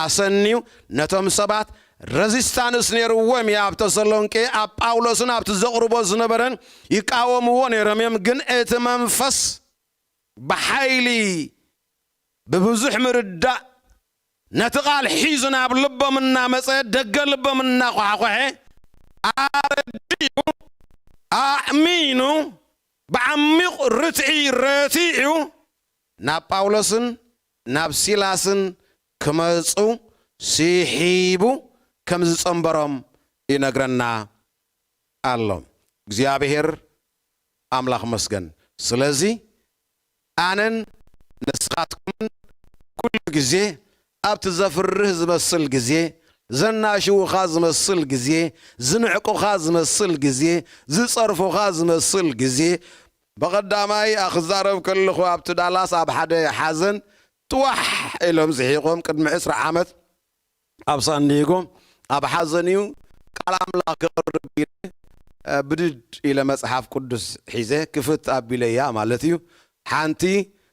ኣሰንዩ ነቶም ሰባት ረዚስታንስ ነይርዎም እዩ። ኣብ ተሰሎንቄ ኣብ ጳውሎስን ኣብቲ ዘቕርቦ ዝነበረን ይቃወምዎ ነይሮም እዮም። ግን እቲ መንፈስ ብሓይሊ ብብዙሕ ምርዳእ ነቲ ቃል ሒዙ ናብ ልቦም እናመጸ፣ ደገ ልቦም እናኳሕኮሐ፣ ኣረዲኡ፣ ኣእሚኑ፣ ብዓሚቕ ርትዒ ረቲዑ፣ ናብ ጳውሎስን ናብ ሲላስን ክመጹ ስሒቡ ከም ዝጸንበሮም ይነግረና ኣሎ። እግዚኣብሔር ኣምላኽ መስገን። ስለዚ ኣነን ንስኻትኩምን ኩሉ ግዜ ኣብቲ ዘፍርህ ዝመስል ግዜ፣ ዘናሽውኻ ዝመስል ግዜ፣ ዝንዕቁኻ ዝመስል ግዜ፣ ዝጸርፉኻ ዝመስል ግዜ፣ ብቐዳማይ ክዛረብ ከለኹ ኣብቲ ዳላስ ኣብ ሓደ ሓዘን ጥዋሕ ኢሎም ዝሒቖም ቅድሚ ዕስራ ዓመት ኣብ ሳንዲጎ ኣብ ሓዘን እዩ ቃል ኣምላኽ ክቕርብ ኢለ፣ እ፣ ብድድ ኢለ መጽሓፍ ቅዱስ ሒዘ ክፍት ኣቢለያ ማለት እዩ። ሓንቲ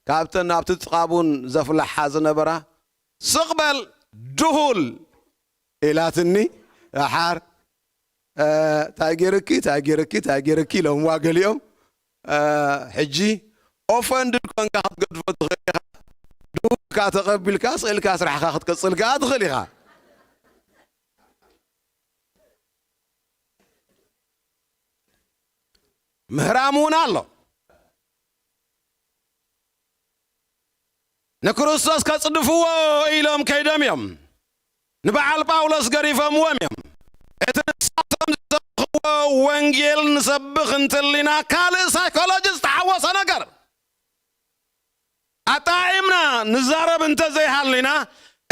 ካብተን ኣብቲ ጥቓቡን ዘፍልሓ ዝነበራ ስቕ በል ድሁል ኢላትኒ። ደሓር፣ እ፣ "ታይ ገይርኪ፣ ታይ ገይርኪ፣ ታይ ገይርኪ?" ኢሎምዋ ገሊኦም። እ፣ ሕጂ ኦፈንድድ ኮንካ ክትገድፎ ትኽእል ኢኻ። ድሁልካ ተቐቢልካ፣ ስቕ ኢልካ ስራሕካ ክትቅጽል ከኣ ትኽእል ኢኻ። ምህራም እውን ኣሎ። ንክርስቶስ ከጽድፍዎ ኢሎም ከይዶም እዮም። ንበዓል ጳውሎስ ገሪፎምዎም እዮም። እቲ ንሳቶም ዝሰብኽዎ ወንጌል ንሰብኽ እንተሊና፣ ካልእ ሳይኮሎጂ ዝተሓወሰ ነገር ኣጣዒምና ንዛረብ እንተዘይሃሊና፣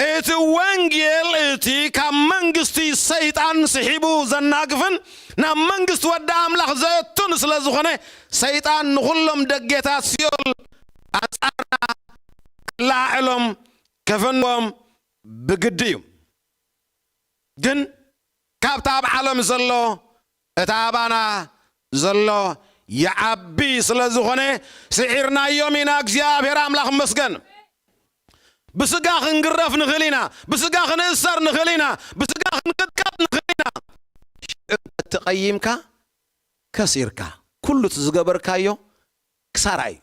እቲ ወንጌል እቲ ካብ መንግስቲ ሰይጣን ስሒቡ ዘናግፍን ናብ መንግስቲ ወዲ ኣምላኽ ዘእቱን ስለ ዝኾነ፣ ሰይጣን ንኹሎም ደጌታት ሲኦል ኣንጻርና ክለዓዕሎም ከፈንዎም ብግዲ እዩ። ግን ካብቲ ኣብ ዓለም ዘሎ እቲ ኣባና ዘሎ ይዓቢ ስለ ዝኾነ፣ ስዒርናዮም ኢና። እግዚኣብሔር ኣምላኽ ይመስገን። ብስጋ ክንግረፍ ንኽእል ኢና፣ ብስጋ ክንእሰር ንኽእል ኢና፣ ብስጋ ክንቅጥቀጥ ንኽእል ኢና። ሽዑ ተተቐይምካ፣ ከሲርካ። ኩሉ እቲ ዝገበርካዮ ክሳራ እዩ።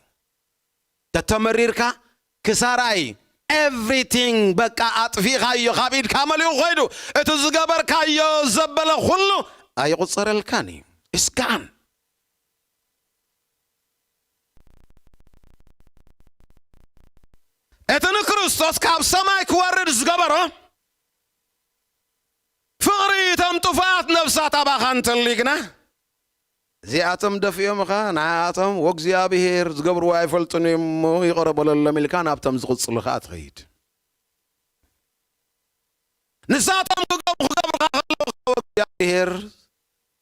ተተመሪርካ፣ ክሳራ እዩ። ኤቭሪቲንግ በቃ ኣጥፊእኻዮ፣ ካብ ኢድካ መሊኡ ኾይዱ። እቲ ዝገበርካዮ ዘበለ ኩሉ ኣይቑጸረልካን እዩ። It's gone። እቲ ንክርስቶስ ካብ ሰማይ ክወርድ ዝገበሮ ፍቕሪ እቶም ጥፉኣት ነፍሳት ኣባኻ እንተልዩ ግና፣ እዚኣቶም ደፊኦምኻ፣ ንዓኣቶም "ወእግዚኣብሔር ዝገብርዎ ኣይፈልጡን እዮም እሞ ይቕረ በለሎም" ኢልካ ናብቶም ዝቕጽሉ ኸኣ ትኸይድ። ንሳቶም ክገብሩ ክገብሩኻ ከለዉ ኸኣ "ወእግዚኣብሔር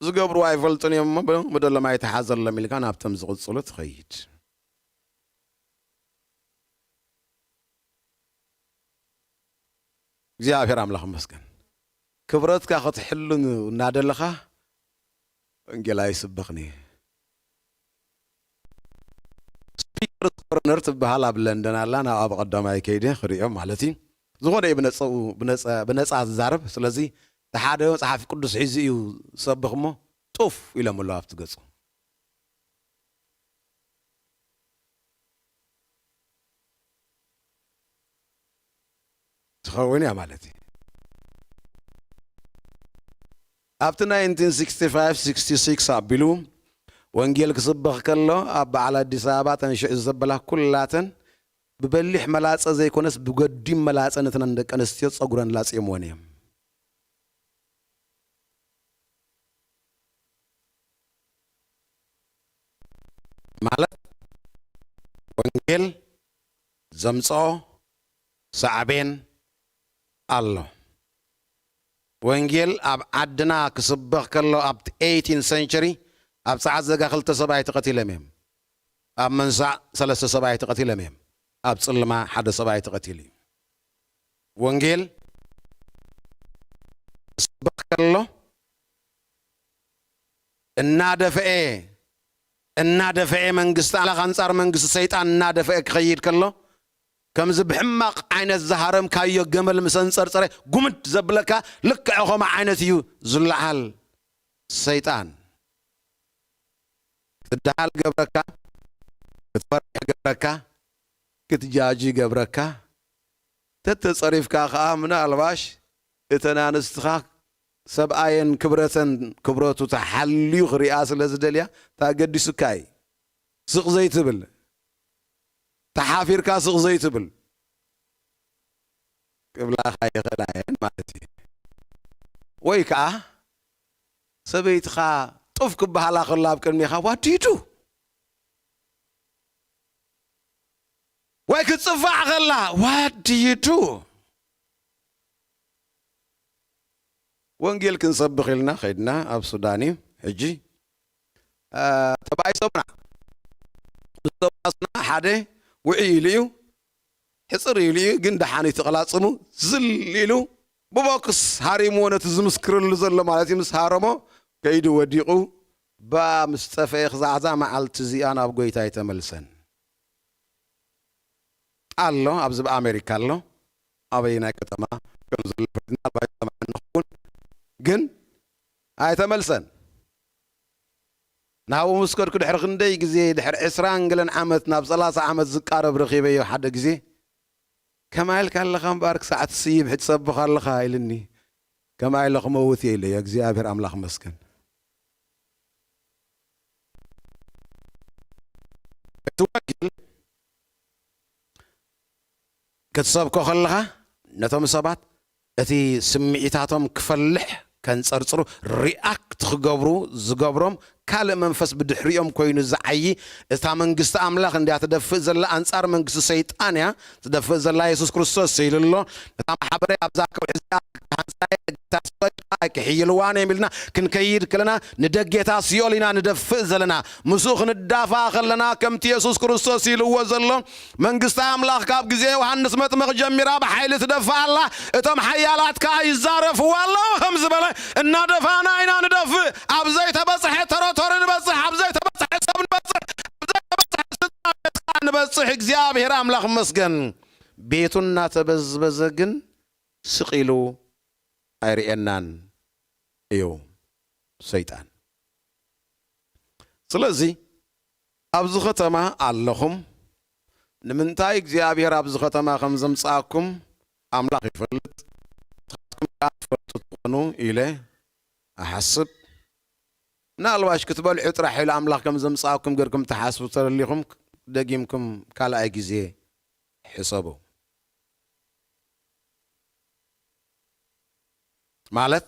ዝገብርዎ ኣይፈልጡን እዮም እሞ በሎም፣ በደሎም ኣይተሓዘሎም" ኢልካ ናብቶም ዝቕጽሉ ትኸይድ። እግዚኣብሔር ኣምላኽ ይመስገን። ክብረትካ ክትሕሉ እናደለኻ ወንጌል ኣይስበኽን እየ። ስፒከርስ ኮርነር ትበሃል ኣብ ለንደን ኣላ፣ ናብኣ ብቐዳማይ ከይደ ክርእዮም ማለት እዩ። ዝኾነ እዩ ብነጸኡ፣ ብነጸ-፣ ብነጻ ዝዛረብ። ስለዚ እቲ ሓደ መጽሓፍ ቅዱስ ሒዙ እዩ ዝሰብኽ እሞ ጡፍ ኢሎም ኣለዉ ኣብቲ ገጹ። ትኸውን እያ ማለት እዩ። ኣብቲ ናይንቲን ሲክስቲ ፋይቭ ሲክስቲ ሲክስ ኣቢሉ ወንጌል ክስበኽ ከሎ ኣብ በዓል ኣዲስ ኣበባ ተንሽዑ ዘበላ ኩላተን ብበሊሕ መላጸ ዘይኮነስ ብገዲም መላጸ ነተን ደቂ ኣንስትዮ ጸጉረን ላጽዮምወን እዮም። ማለት ወንጌል ዘምጽኦ ሳዕቤን ኣሎ። ወንጌል ኣብ ዓድና ክስበኽ ከሎ ኣብቲ ኤይቲን ሰንቸሪ ኣብ ጸዓት ዘጋ ክልተ ሰብኣይ ተቐቲሎም እዮም። ኣብ መንሳዕ ሰለስተ ሰብኣይ ተቐቲሎም እዮም። ኣብ ጽልማ ሓደ ሰብኣይ ተቐቲሉ እዩ። ወንጌል ክስበኽ ከሎ እናደፍአ እናደፍአ መንግስቲ ኣምላኽ ኣንጻር መንግስቲ ሰይጣን እናደፍአ ክኸይድ ከሎ ከምዚ ብሕማቕ ዓይነት ዝሃረምካዮ ገመል ምስ ኣንጸርጸረ ጉምድ ዘብለካ ልክዕ ኸምኡ ዓይነት እዩ ዝለዓል ሰይጣን። ክትደሃል ገብረካ፣ ክትፈርሕ ገብረካ፣ ክትጃጂ ገብረካ። ተተጸሪፍካ ኸኣ ምናልባሽ እተን ኣንስትኻ ሰብኣየን ክብረተን ክብረቱ ተሓልዩ ክሪኣ ስለ ዝደልያ ታገዲሱካ እዩ። ስቕ ዘይትብል፣ ተሓፊርካ ስቕ ዘይትብል ክብላኻ ይኽእላ እየን ማለት እዩ። ወይ ከኣ ሰበይትኻ ጡፍ ክበሃላ ከሎ ኣብ ቅድሜኻ ዋዲዱ ወይ ክትጽፋዕ ከላ ዋዲዱ። ወንጌል ክንሰብኽ ኢልና ኸይድና ኣብ ሱዳን እዩ ሕጂ። አ፣ ተባኢሶምና። ምስ ተባእሱና ሓደ ውዒ ኢሉ እዩ፣ ሕጽር ኢሉ እዩ፣ ግን ደሓን እዩ ተቐላጽሙ፣ ዝል ኢሉ ብቦክስ ሃሪምዎ ነቲ ዝምስክርሉ ዘሎ ማለት እዩ። ምስ ሃረሞ ከይዱ ወዲቑ፣ ባ ምስ ጠፍአ ክዛዕዛ መዓልቲ እዚኣ ናብ ጎይታ ኣይተመልሰን። ኣሎ፣ ኣብዚ ብኣሜሪካ ኣሎ። ኣበየናይ ከተማ ከም ዘሎ ፈሊጥና፣ ኣልባይ ዝሰምዐኒ ክኸውን፣ ግን ኣይተመልሰን። ናብኡ ምስ ከድኩ ድሕሪ ክንደይ ግዜ፣ ድሕሪ ዕስራን ገለን ዓመት፣ ናብ ሰላሳ ዓመት ዝቃረብ ረኺበዮ ሓደ ግዜ። "ከማይ ኢልካ ኣለኻ እምበኣር ክሳዕ ትስይብ ሕጂ ትሰብኽ ኣለኻ?" ኢልኒ። "ከማይ ኢለ ክመውት እየ" ኢለዮ። እግዚኣብሔር ኣምላኽ መስገን። እቲ ወንጌል ክትሰብኮ ከለኻ ነቶም ሰባት እቲ ስምዒታቶም ክፈልሕ፣ ከንጸርጽሩ፣ ሪኣክት ክገብሩ ዝገብሮም ካልእ መንፈስ ብድሕሪኦም ኮይኑ ዝዓዪ፣ እታ መንግስቲ ኣምላኽ እንድያ ትደፍእ ዘላ፣ ኣንጻር መንግስቲ ሰይጣን እያ ትደፍእ ዘላ፣ የሱስ ክርስቶስ ኢሉ ኣሎ። ነታ ማሕበረይ ኣብዛ ከውሒ እዚኣ ክሃንጻ እየ፣ እታ ሰበይቲ ከኣ ኣይክሕይልዋን እዮም ኢልና ክንከይድ ከለና፣ ንደጌታ ሲኦል ኢና ንደፍእ ዘለና። ምስኡ ክንዳፋእ ከለና፣ ከምቲ የሱስ ክርስቶስ ኢልዎ ዘሎ፣ መንግስቲ ኣምላኽ ካብ ግዜ ዮሃንስ መጥምቕ ጀሚራ ብሓይሊ ትደፍእ ኣላ፣ እቶም ሓያላት ከኣ ይዛረፍዋ ኣለዉ ከም ዝበለ፣ እናደፋእና ኢና ንደፍእ። ኣብ ዘይተበጽሐ ተረቶሪ ንበጽሕ፣ ኣብ ዘይተበጽሐ ሰብ ንበጽሕ፣ ኣብ ዘይተበጽሐ ስልጣን ቤት ከኣ ንበጽሕ። እግዚኣብሔር ኣምላኽ ይመስገን። ቤቱ እናተበዝበዘ ግን ስቕ ኢሉ ኣይርእየናን እዩ ሰይጣን። ስለዚ ኣብዚ ኸተማ ኣለኹም፣ ንምንታይ እግዚኣብሔር ኣብዚ ኸተማ ከም ዘምጽኣኩም ኣምላኽ ይፈልጥ፣ ንስኻትኩም ከኣ ትፈልጡ ትኾኑ ኢለ እሓስብ። ምናልባሽ ክትበልዑ ጥራሕ ኢሉ ኣምላኽ ከም ዘምጽኣኩም ጌርኩም ትሓስቡ ተደሊኹም፣ ደጊምኩም ካልኣይ ግዜ ሕሰቡ። ማለት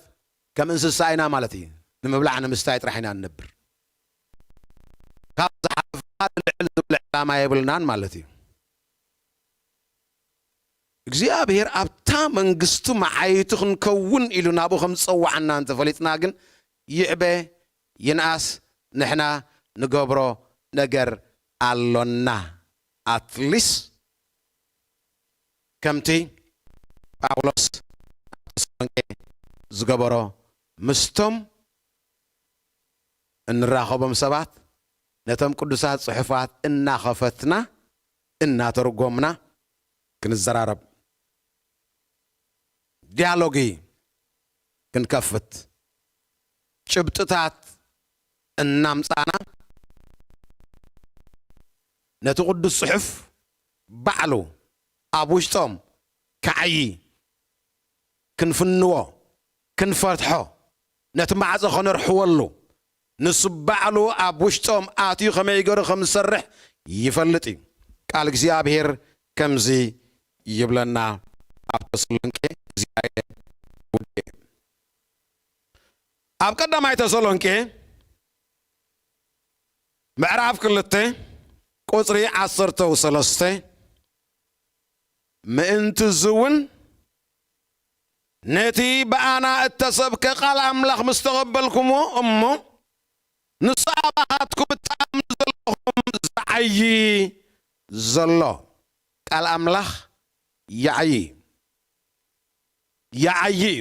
ከም እንስሳ ኢና ማለት እዩ። ንምብላዕ ንምስታይ ጥራሕ ኢና እንነብር። ካብ ዝሓለፈ ልዕል ዝብል ዕላማ የብልናን ማለት እዩ። እግዚኣብሔር ኣብታ መንግስቱ መዓይቱ ክንከውን ኢሉ ናብኡ ከም ዝጸዋዓና እንተፈሊጥና ግን ይዕበ ይንኣስ ንሕና ንገብሮ ነገር ኣሎና። ኣትሊስ ከምቲ ጳውሎስ ኣብ ተሰሎንቄ ዝገበሮ ምስቶም እንራኸቦም ሰባት ነቶም ቅዱሳት ጽሑፋት እናኸፈትና እናተርጎምና ክንዘራረብ ዲያሎጊ ክንከፍት ጭብጥታት እናምጻና ነቲ ቅዱስ ጽሑፍ ባዕሉ ኣብ ውሽጦም ክዓዪ ክንፍንዎ ክንፈትሖ ነቲ ማዕጾ ከነርሕወሉ ንሱ ባዕሉ ኣብ ውሽጦም ኣትዩ ከመይ ገይሩ ከም ዝሰርሕ ይፈልጥ እዩ። ቃል እግዚኣብሔር ከምዚ ይብለና ኣብ ተሰሎንቄ እዚኣ እየ ውዴ። ኣብ ቀዳማይ ተሰሎንቄ ምዕራፍ ክልተ ቁጽሪ ዓሰርተ ሰለስተ ምእንቲ እዚ እውን ነቲ ብኣና እተሰብከ ቃል ኣምላኽ ምስ ተቐበልኩምዎ እሞ፣ ንሱ ኣባኻትኩም እትኣምኑ ዘለኹም ዝዓዪ ዘሎ። ቃል ኣምላኽ ይዓዪ እዩ። ይዓዪ እዩ።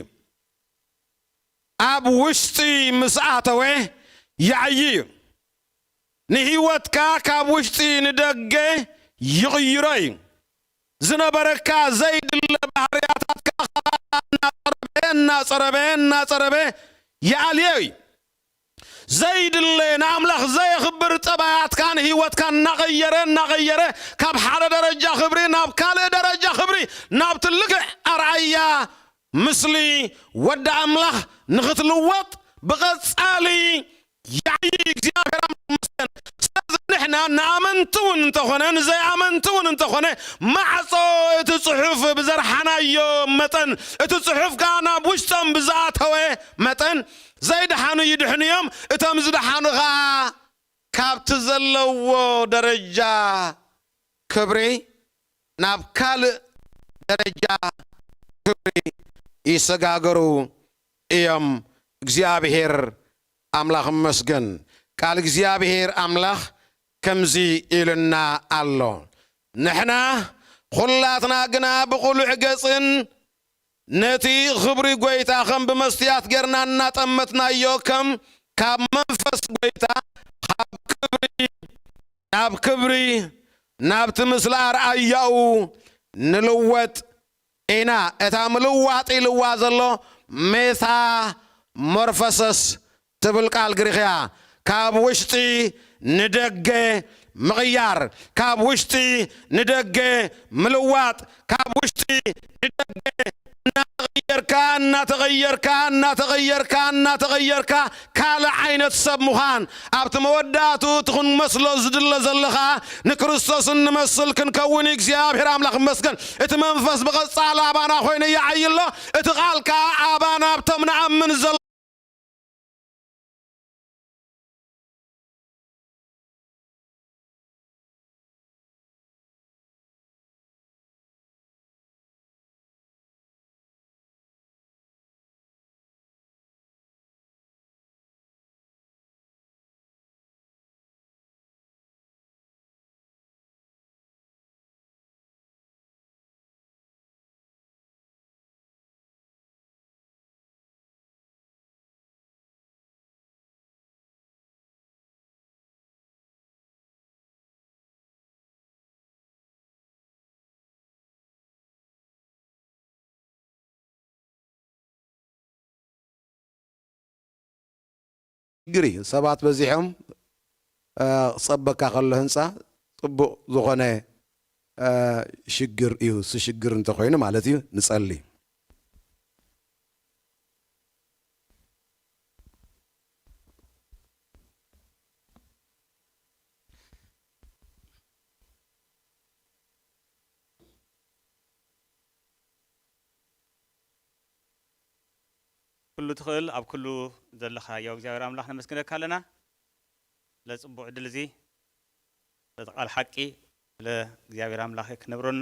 ኣብ ውሽጢ ምስ ኣተወ ይዓዪ እዩ። ንህይወትካ ካብ ውሽጢ ንደገ ይቕይሮ እዩ። ዝነበረካ ዘይድለ ባህርያታትካ ኸኣ እናጸረበ፣ እናጸረበ፣ እናጸረበ ይኣልዮ እዩ። ዘይድለ ንኣምላኽ ዘየኽብር ጠባያትካ ንህይወትካ እናቐየረ፣ እናቐየረ ካብ ሓደ ደረጃ ክብሪ ናብ ካልእ ደረጃ ክብሪ፣ ናብ ትልቅ ኣርኣያ ምስሊ ወዲ ኣምላኽ ንኽትልወጥ ብቐጻሊ ይዓዪ። እግዚኣብሔር ኣምላኽ ይመስገን። ስለዚ ንሕና ንኣመንቲ እውን እንተኾነ፣ ንዘይኣመንቲ እውን እንተኾነ፣ ማዕጾ እቲ ጽሑፍ ብዘርሓናዮ መጠን፣ እቲ ጽሑፍ ከኣ ናብ ውሽጦም ብዝኣተወ መጠን፣ ዘይደሓኑ ይድሕኑ እዮም፣ እቶም ዝደሓኑ ኸኣ ካብቲ ዘለውዎ ደረጃ ክብሪ ናብ ካልእ ደረጃ ክብሪ ይሰጋገሩ እዮም። እግዚኣብሔር ኣምላኽ ይመስገን። ቃል እግዚኣብሔር ኣምላኽ ከምዚ ኢሉና ኣሎ። ንሕና ኹላትና ግና ብቕሉዕ ገጽን ነቲ ኽብሪ ጐይታ ኸም ብመስትያት ጌርና እናጠመትናዮ፣ ከም ካብ መንፈስ ጐይታ ኻብ ክብሪ ናብ ክብሪ፣ ናብቲ ምስሊ ኣርኣያኡ ንልወጥ ኢና። እታ ምልዋጥ ኢልዋ ዘሎ ሜታሞርፎሲስ ትብል ቃል ግሪኽ እያ። ካብ ውሽጢ ንደገ ምቕያር፣ ካብ ውሽጢ ንደገ ምልዋጥ፣ ካብ ውሽጢ ንደገ እናተቐየርካ፣ እናተቐየርካ፣ እናተቐየርካ፣ እናተቐየርካ ካልእ ዓይነት ሰብ ምዃን፣ ኣብቲ መወዳእትኡ እቲ ክንመስሎ ዝድለ ዘሎ ኸኣ ንክርስቶስ እንመስል ክንከውን እዩ። እግዚኣብሔር ኣምላኽ ይመስገን። እቲ መንፈስ ብቐጻሊ ኣባና ኾይኑ ይዓዪ ኣሎ። እቲ ቃል ከኣ ኣባና ኣብቶም ንኣምን ዘሎ ሽግር እዩ። ሰባት በዚሖም፣ እ፣ ክጸበካ ከሎ ህንጻ ጽቡቕ ዝኾነ፣ እ፣ ሽግር እዩ። እሱ ሽግር እንተኾይኑ ማለት እዩ። ንጸሊ። ኩሉ ትኽእል ኣብ ኩሉ ዘለኻዮ እግዚኣብሔር ኣምላኽ ነመስግነካ ኣለና። ለጽቡቕ ዕድል እዚ፣ ለቲ ቃል ሓቂ፣ ለእግዚኣብሔር ኣምላኽ ክነብረሉ።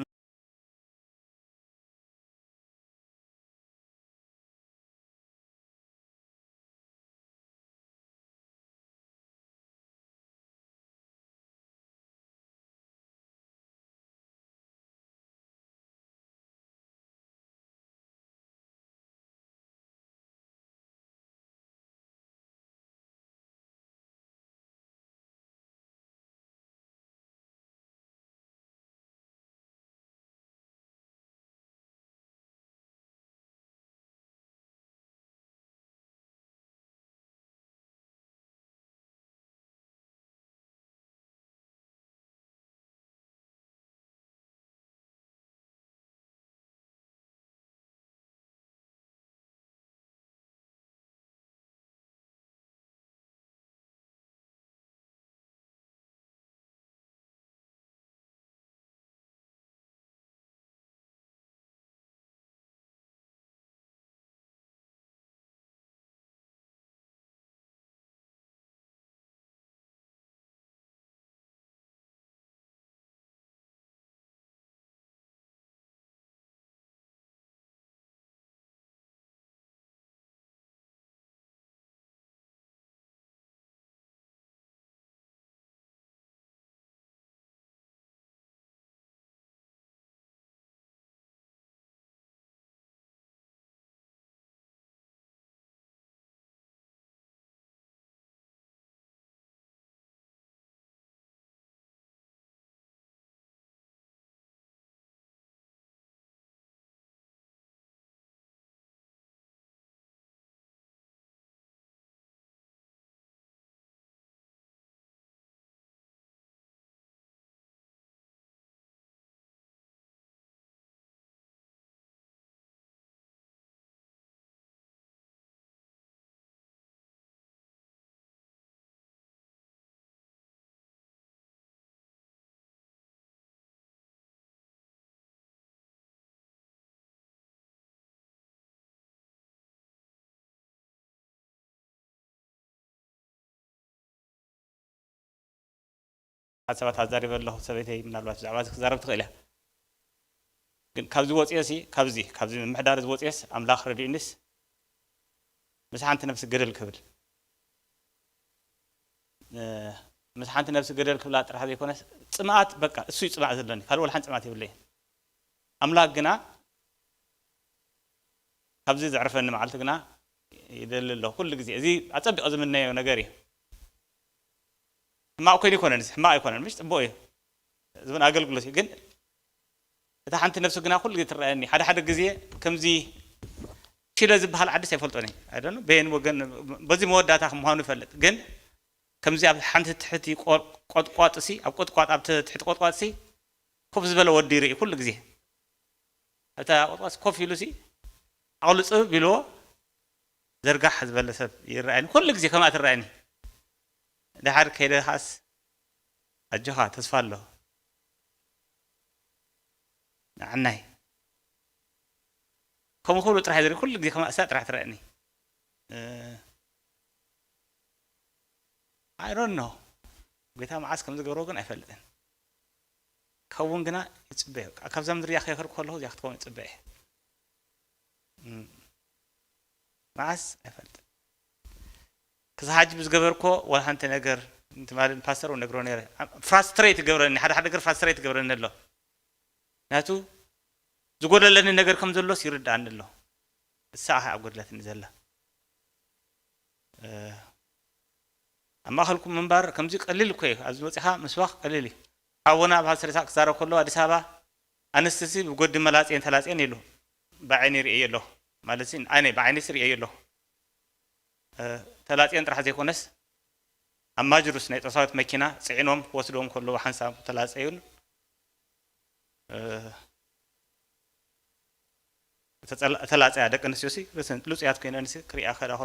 ሓሳባት ኣዛሪበ ኣለኹ። ሰበይተይ ምናልባት ብዛዕባ እዚ ክዛረብ ትኽእል እያ። ግን ካብዚ ወፅኤ ሲ ካብዚ ካብዚ ምምሕዳር እዚ ወፅኤስ ኣምላኽ ረድኡኒስ ምስ ሓንቲ ነፍሲ ገደል ክብል ምስ ሓንቲ ነፍሲ ገደል ክብላ ጥራሕ ዘይኮነስ ፅምኣት በቃ እሱ እዩ ፅማእ ዘለኒ ካልእ ወላ ሓንቲ ፅምኣት የብለይን። ኣምላኽ ግና ካብዚ ዘዕርፈኒ መዓልቲ ግና ይደሊ ኣሎ ኩሉ ግዜ። እዚ ኣፀቢቐ ዝምነዮ ነገር እዩ። ሕማቕ ኮይኑ ይኮነን፣ እዚ ሕማቕ ኣይኮነን፣ ምሽ ፅቡቕ እዩ። እዚ እውን ኣገልግሎት እዩ። ግን እታ ሓንቲ ነፍሲ ግና ኩሉ ግዜ ትረኣየኒ። ሓደ ሓደ ግዜ ከምዚ ቺለ ዝበሃል ዓድስ ኣይፈልጦን እየ። I don't know፣ በየን ወገን በዚ መወዳእታ ምዃኑ ይፈልጥ። ግን ከምዚ ኣብ ሓንቲ ትሕቲ ቆ- ቆጥቋጥሲ ኣብ ቆጥቋጥ ኣብ ትሕቲ ቆጥቋጥሲ ኮፍ ዝበለ ወዲ ይርኢ ኩሉ ግዜ። እታ ቆጥቋጥ ኮፍ ኢሉ ሲ ዓቕሉ ፅብብ ኢልዎ ዘርጋሕ ዝበለ ሰብ ይረኣየኒ ኩሉ ግዜ ከምኣ ትረኣየኒ። ድሓር ከይደ ከዓስ ኣጆኻ ተስፋ ኣሎ ንዓናይ ከምኡ ክብሉ ጥራሕ ዝርኢ ኩሉ ግዜ ከምኣ እሳ ጥራሕ ትረኣየኒ። I don't know። ጎይታ መዓስ ከም ዝገብሮ ግን ኣይፈልጥን። ከውን ግና ይፅበ። ካብዛ ምድሪ እያ ክኸር ከለኹ እዚኣ ክትከውን ይፅበ እየ። እም፣ መዓስ ኣይፈልጥን። ክሳብ ሕጂ ብዝገበርኮ ዋላ ሓንቲ ነገር ትማሊ ፓስተር እውን ነግሮ ነረ። ፍራስትሬት ይገብረኒ፣ ሓደ ሓደ ነገር ፍራስትሬት ይገብረኒ ኣሎ። ምክንያቱ ዝጎደለኒ ነገር ከም ዘሎስ ይርድኣኒ ኣሎ። እሳ እያ ኣብ ጎድለትኒ ዘላ። ኣብ ማእኸልኩም ምንባር ከምዚ ቀሊል እኮ እዩ። ኣብዚ መፂኻ ምስባኽ ቀሊል እዩ። ሓውና ኣብ ሃልሰ ሬሳ ክዛረብ ከሎ ኣዲስ ኣበባ ኣንስትሲ ብጎዲ መላፅየን ተላፅየን ኢሉ ብዓይኒ ርእየ ኣለኹ። ማለት ኣነ ብዓይኒስ ርእየ ኣለኹ። ተላፅየን ጥራሕ ዘይኮነስ ኣብ ማጅሩስ ናይ ጦሳዊት መኪና ፅዒኖም ክወስድዎም ከለዉ ሓንሳብ ተላፀዩን ተላፀያ ደቂ ኣንስትዮ ሲ ርእሰን ልፁያት ኮይነን ክሪኣ ከዳ ከሎ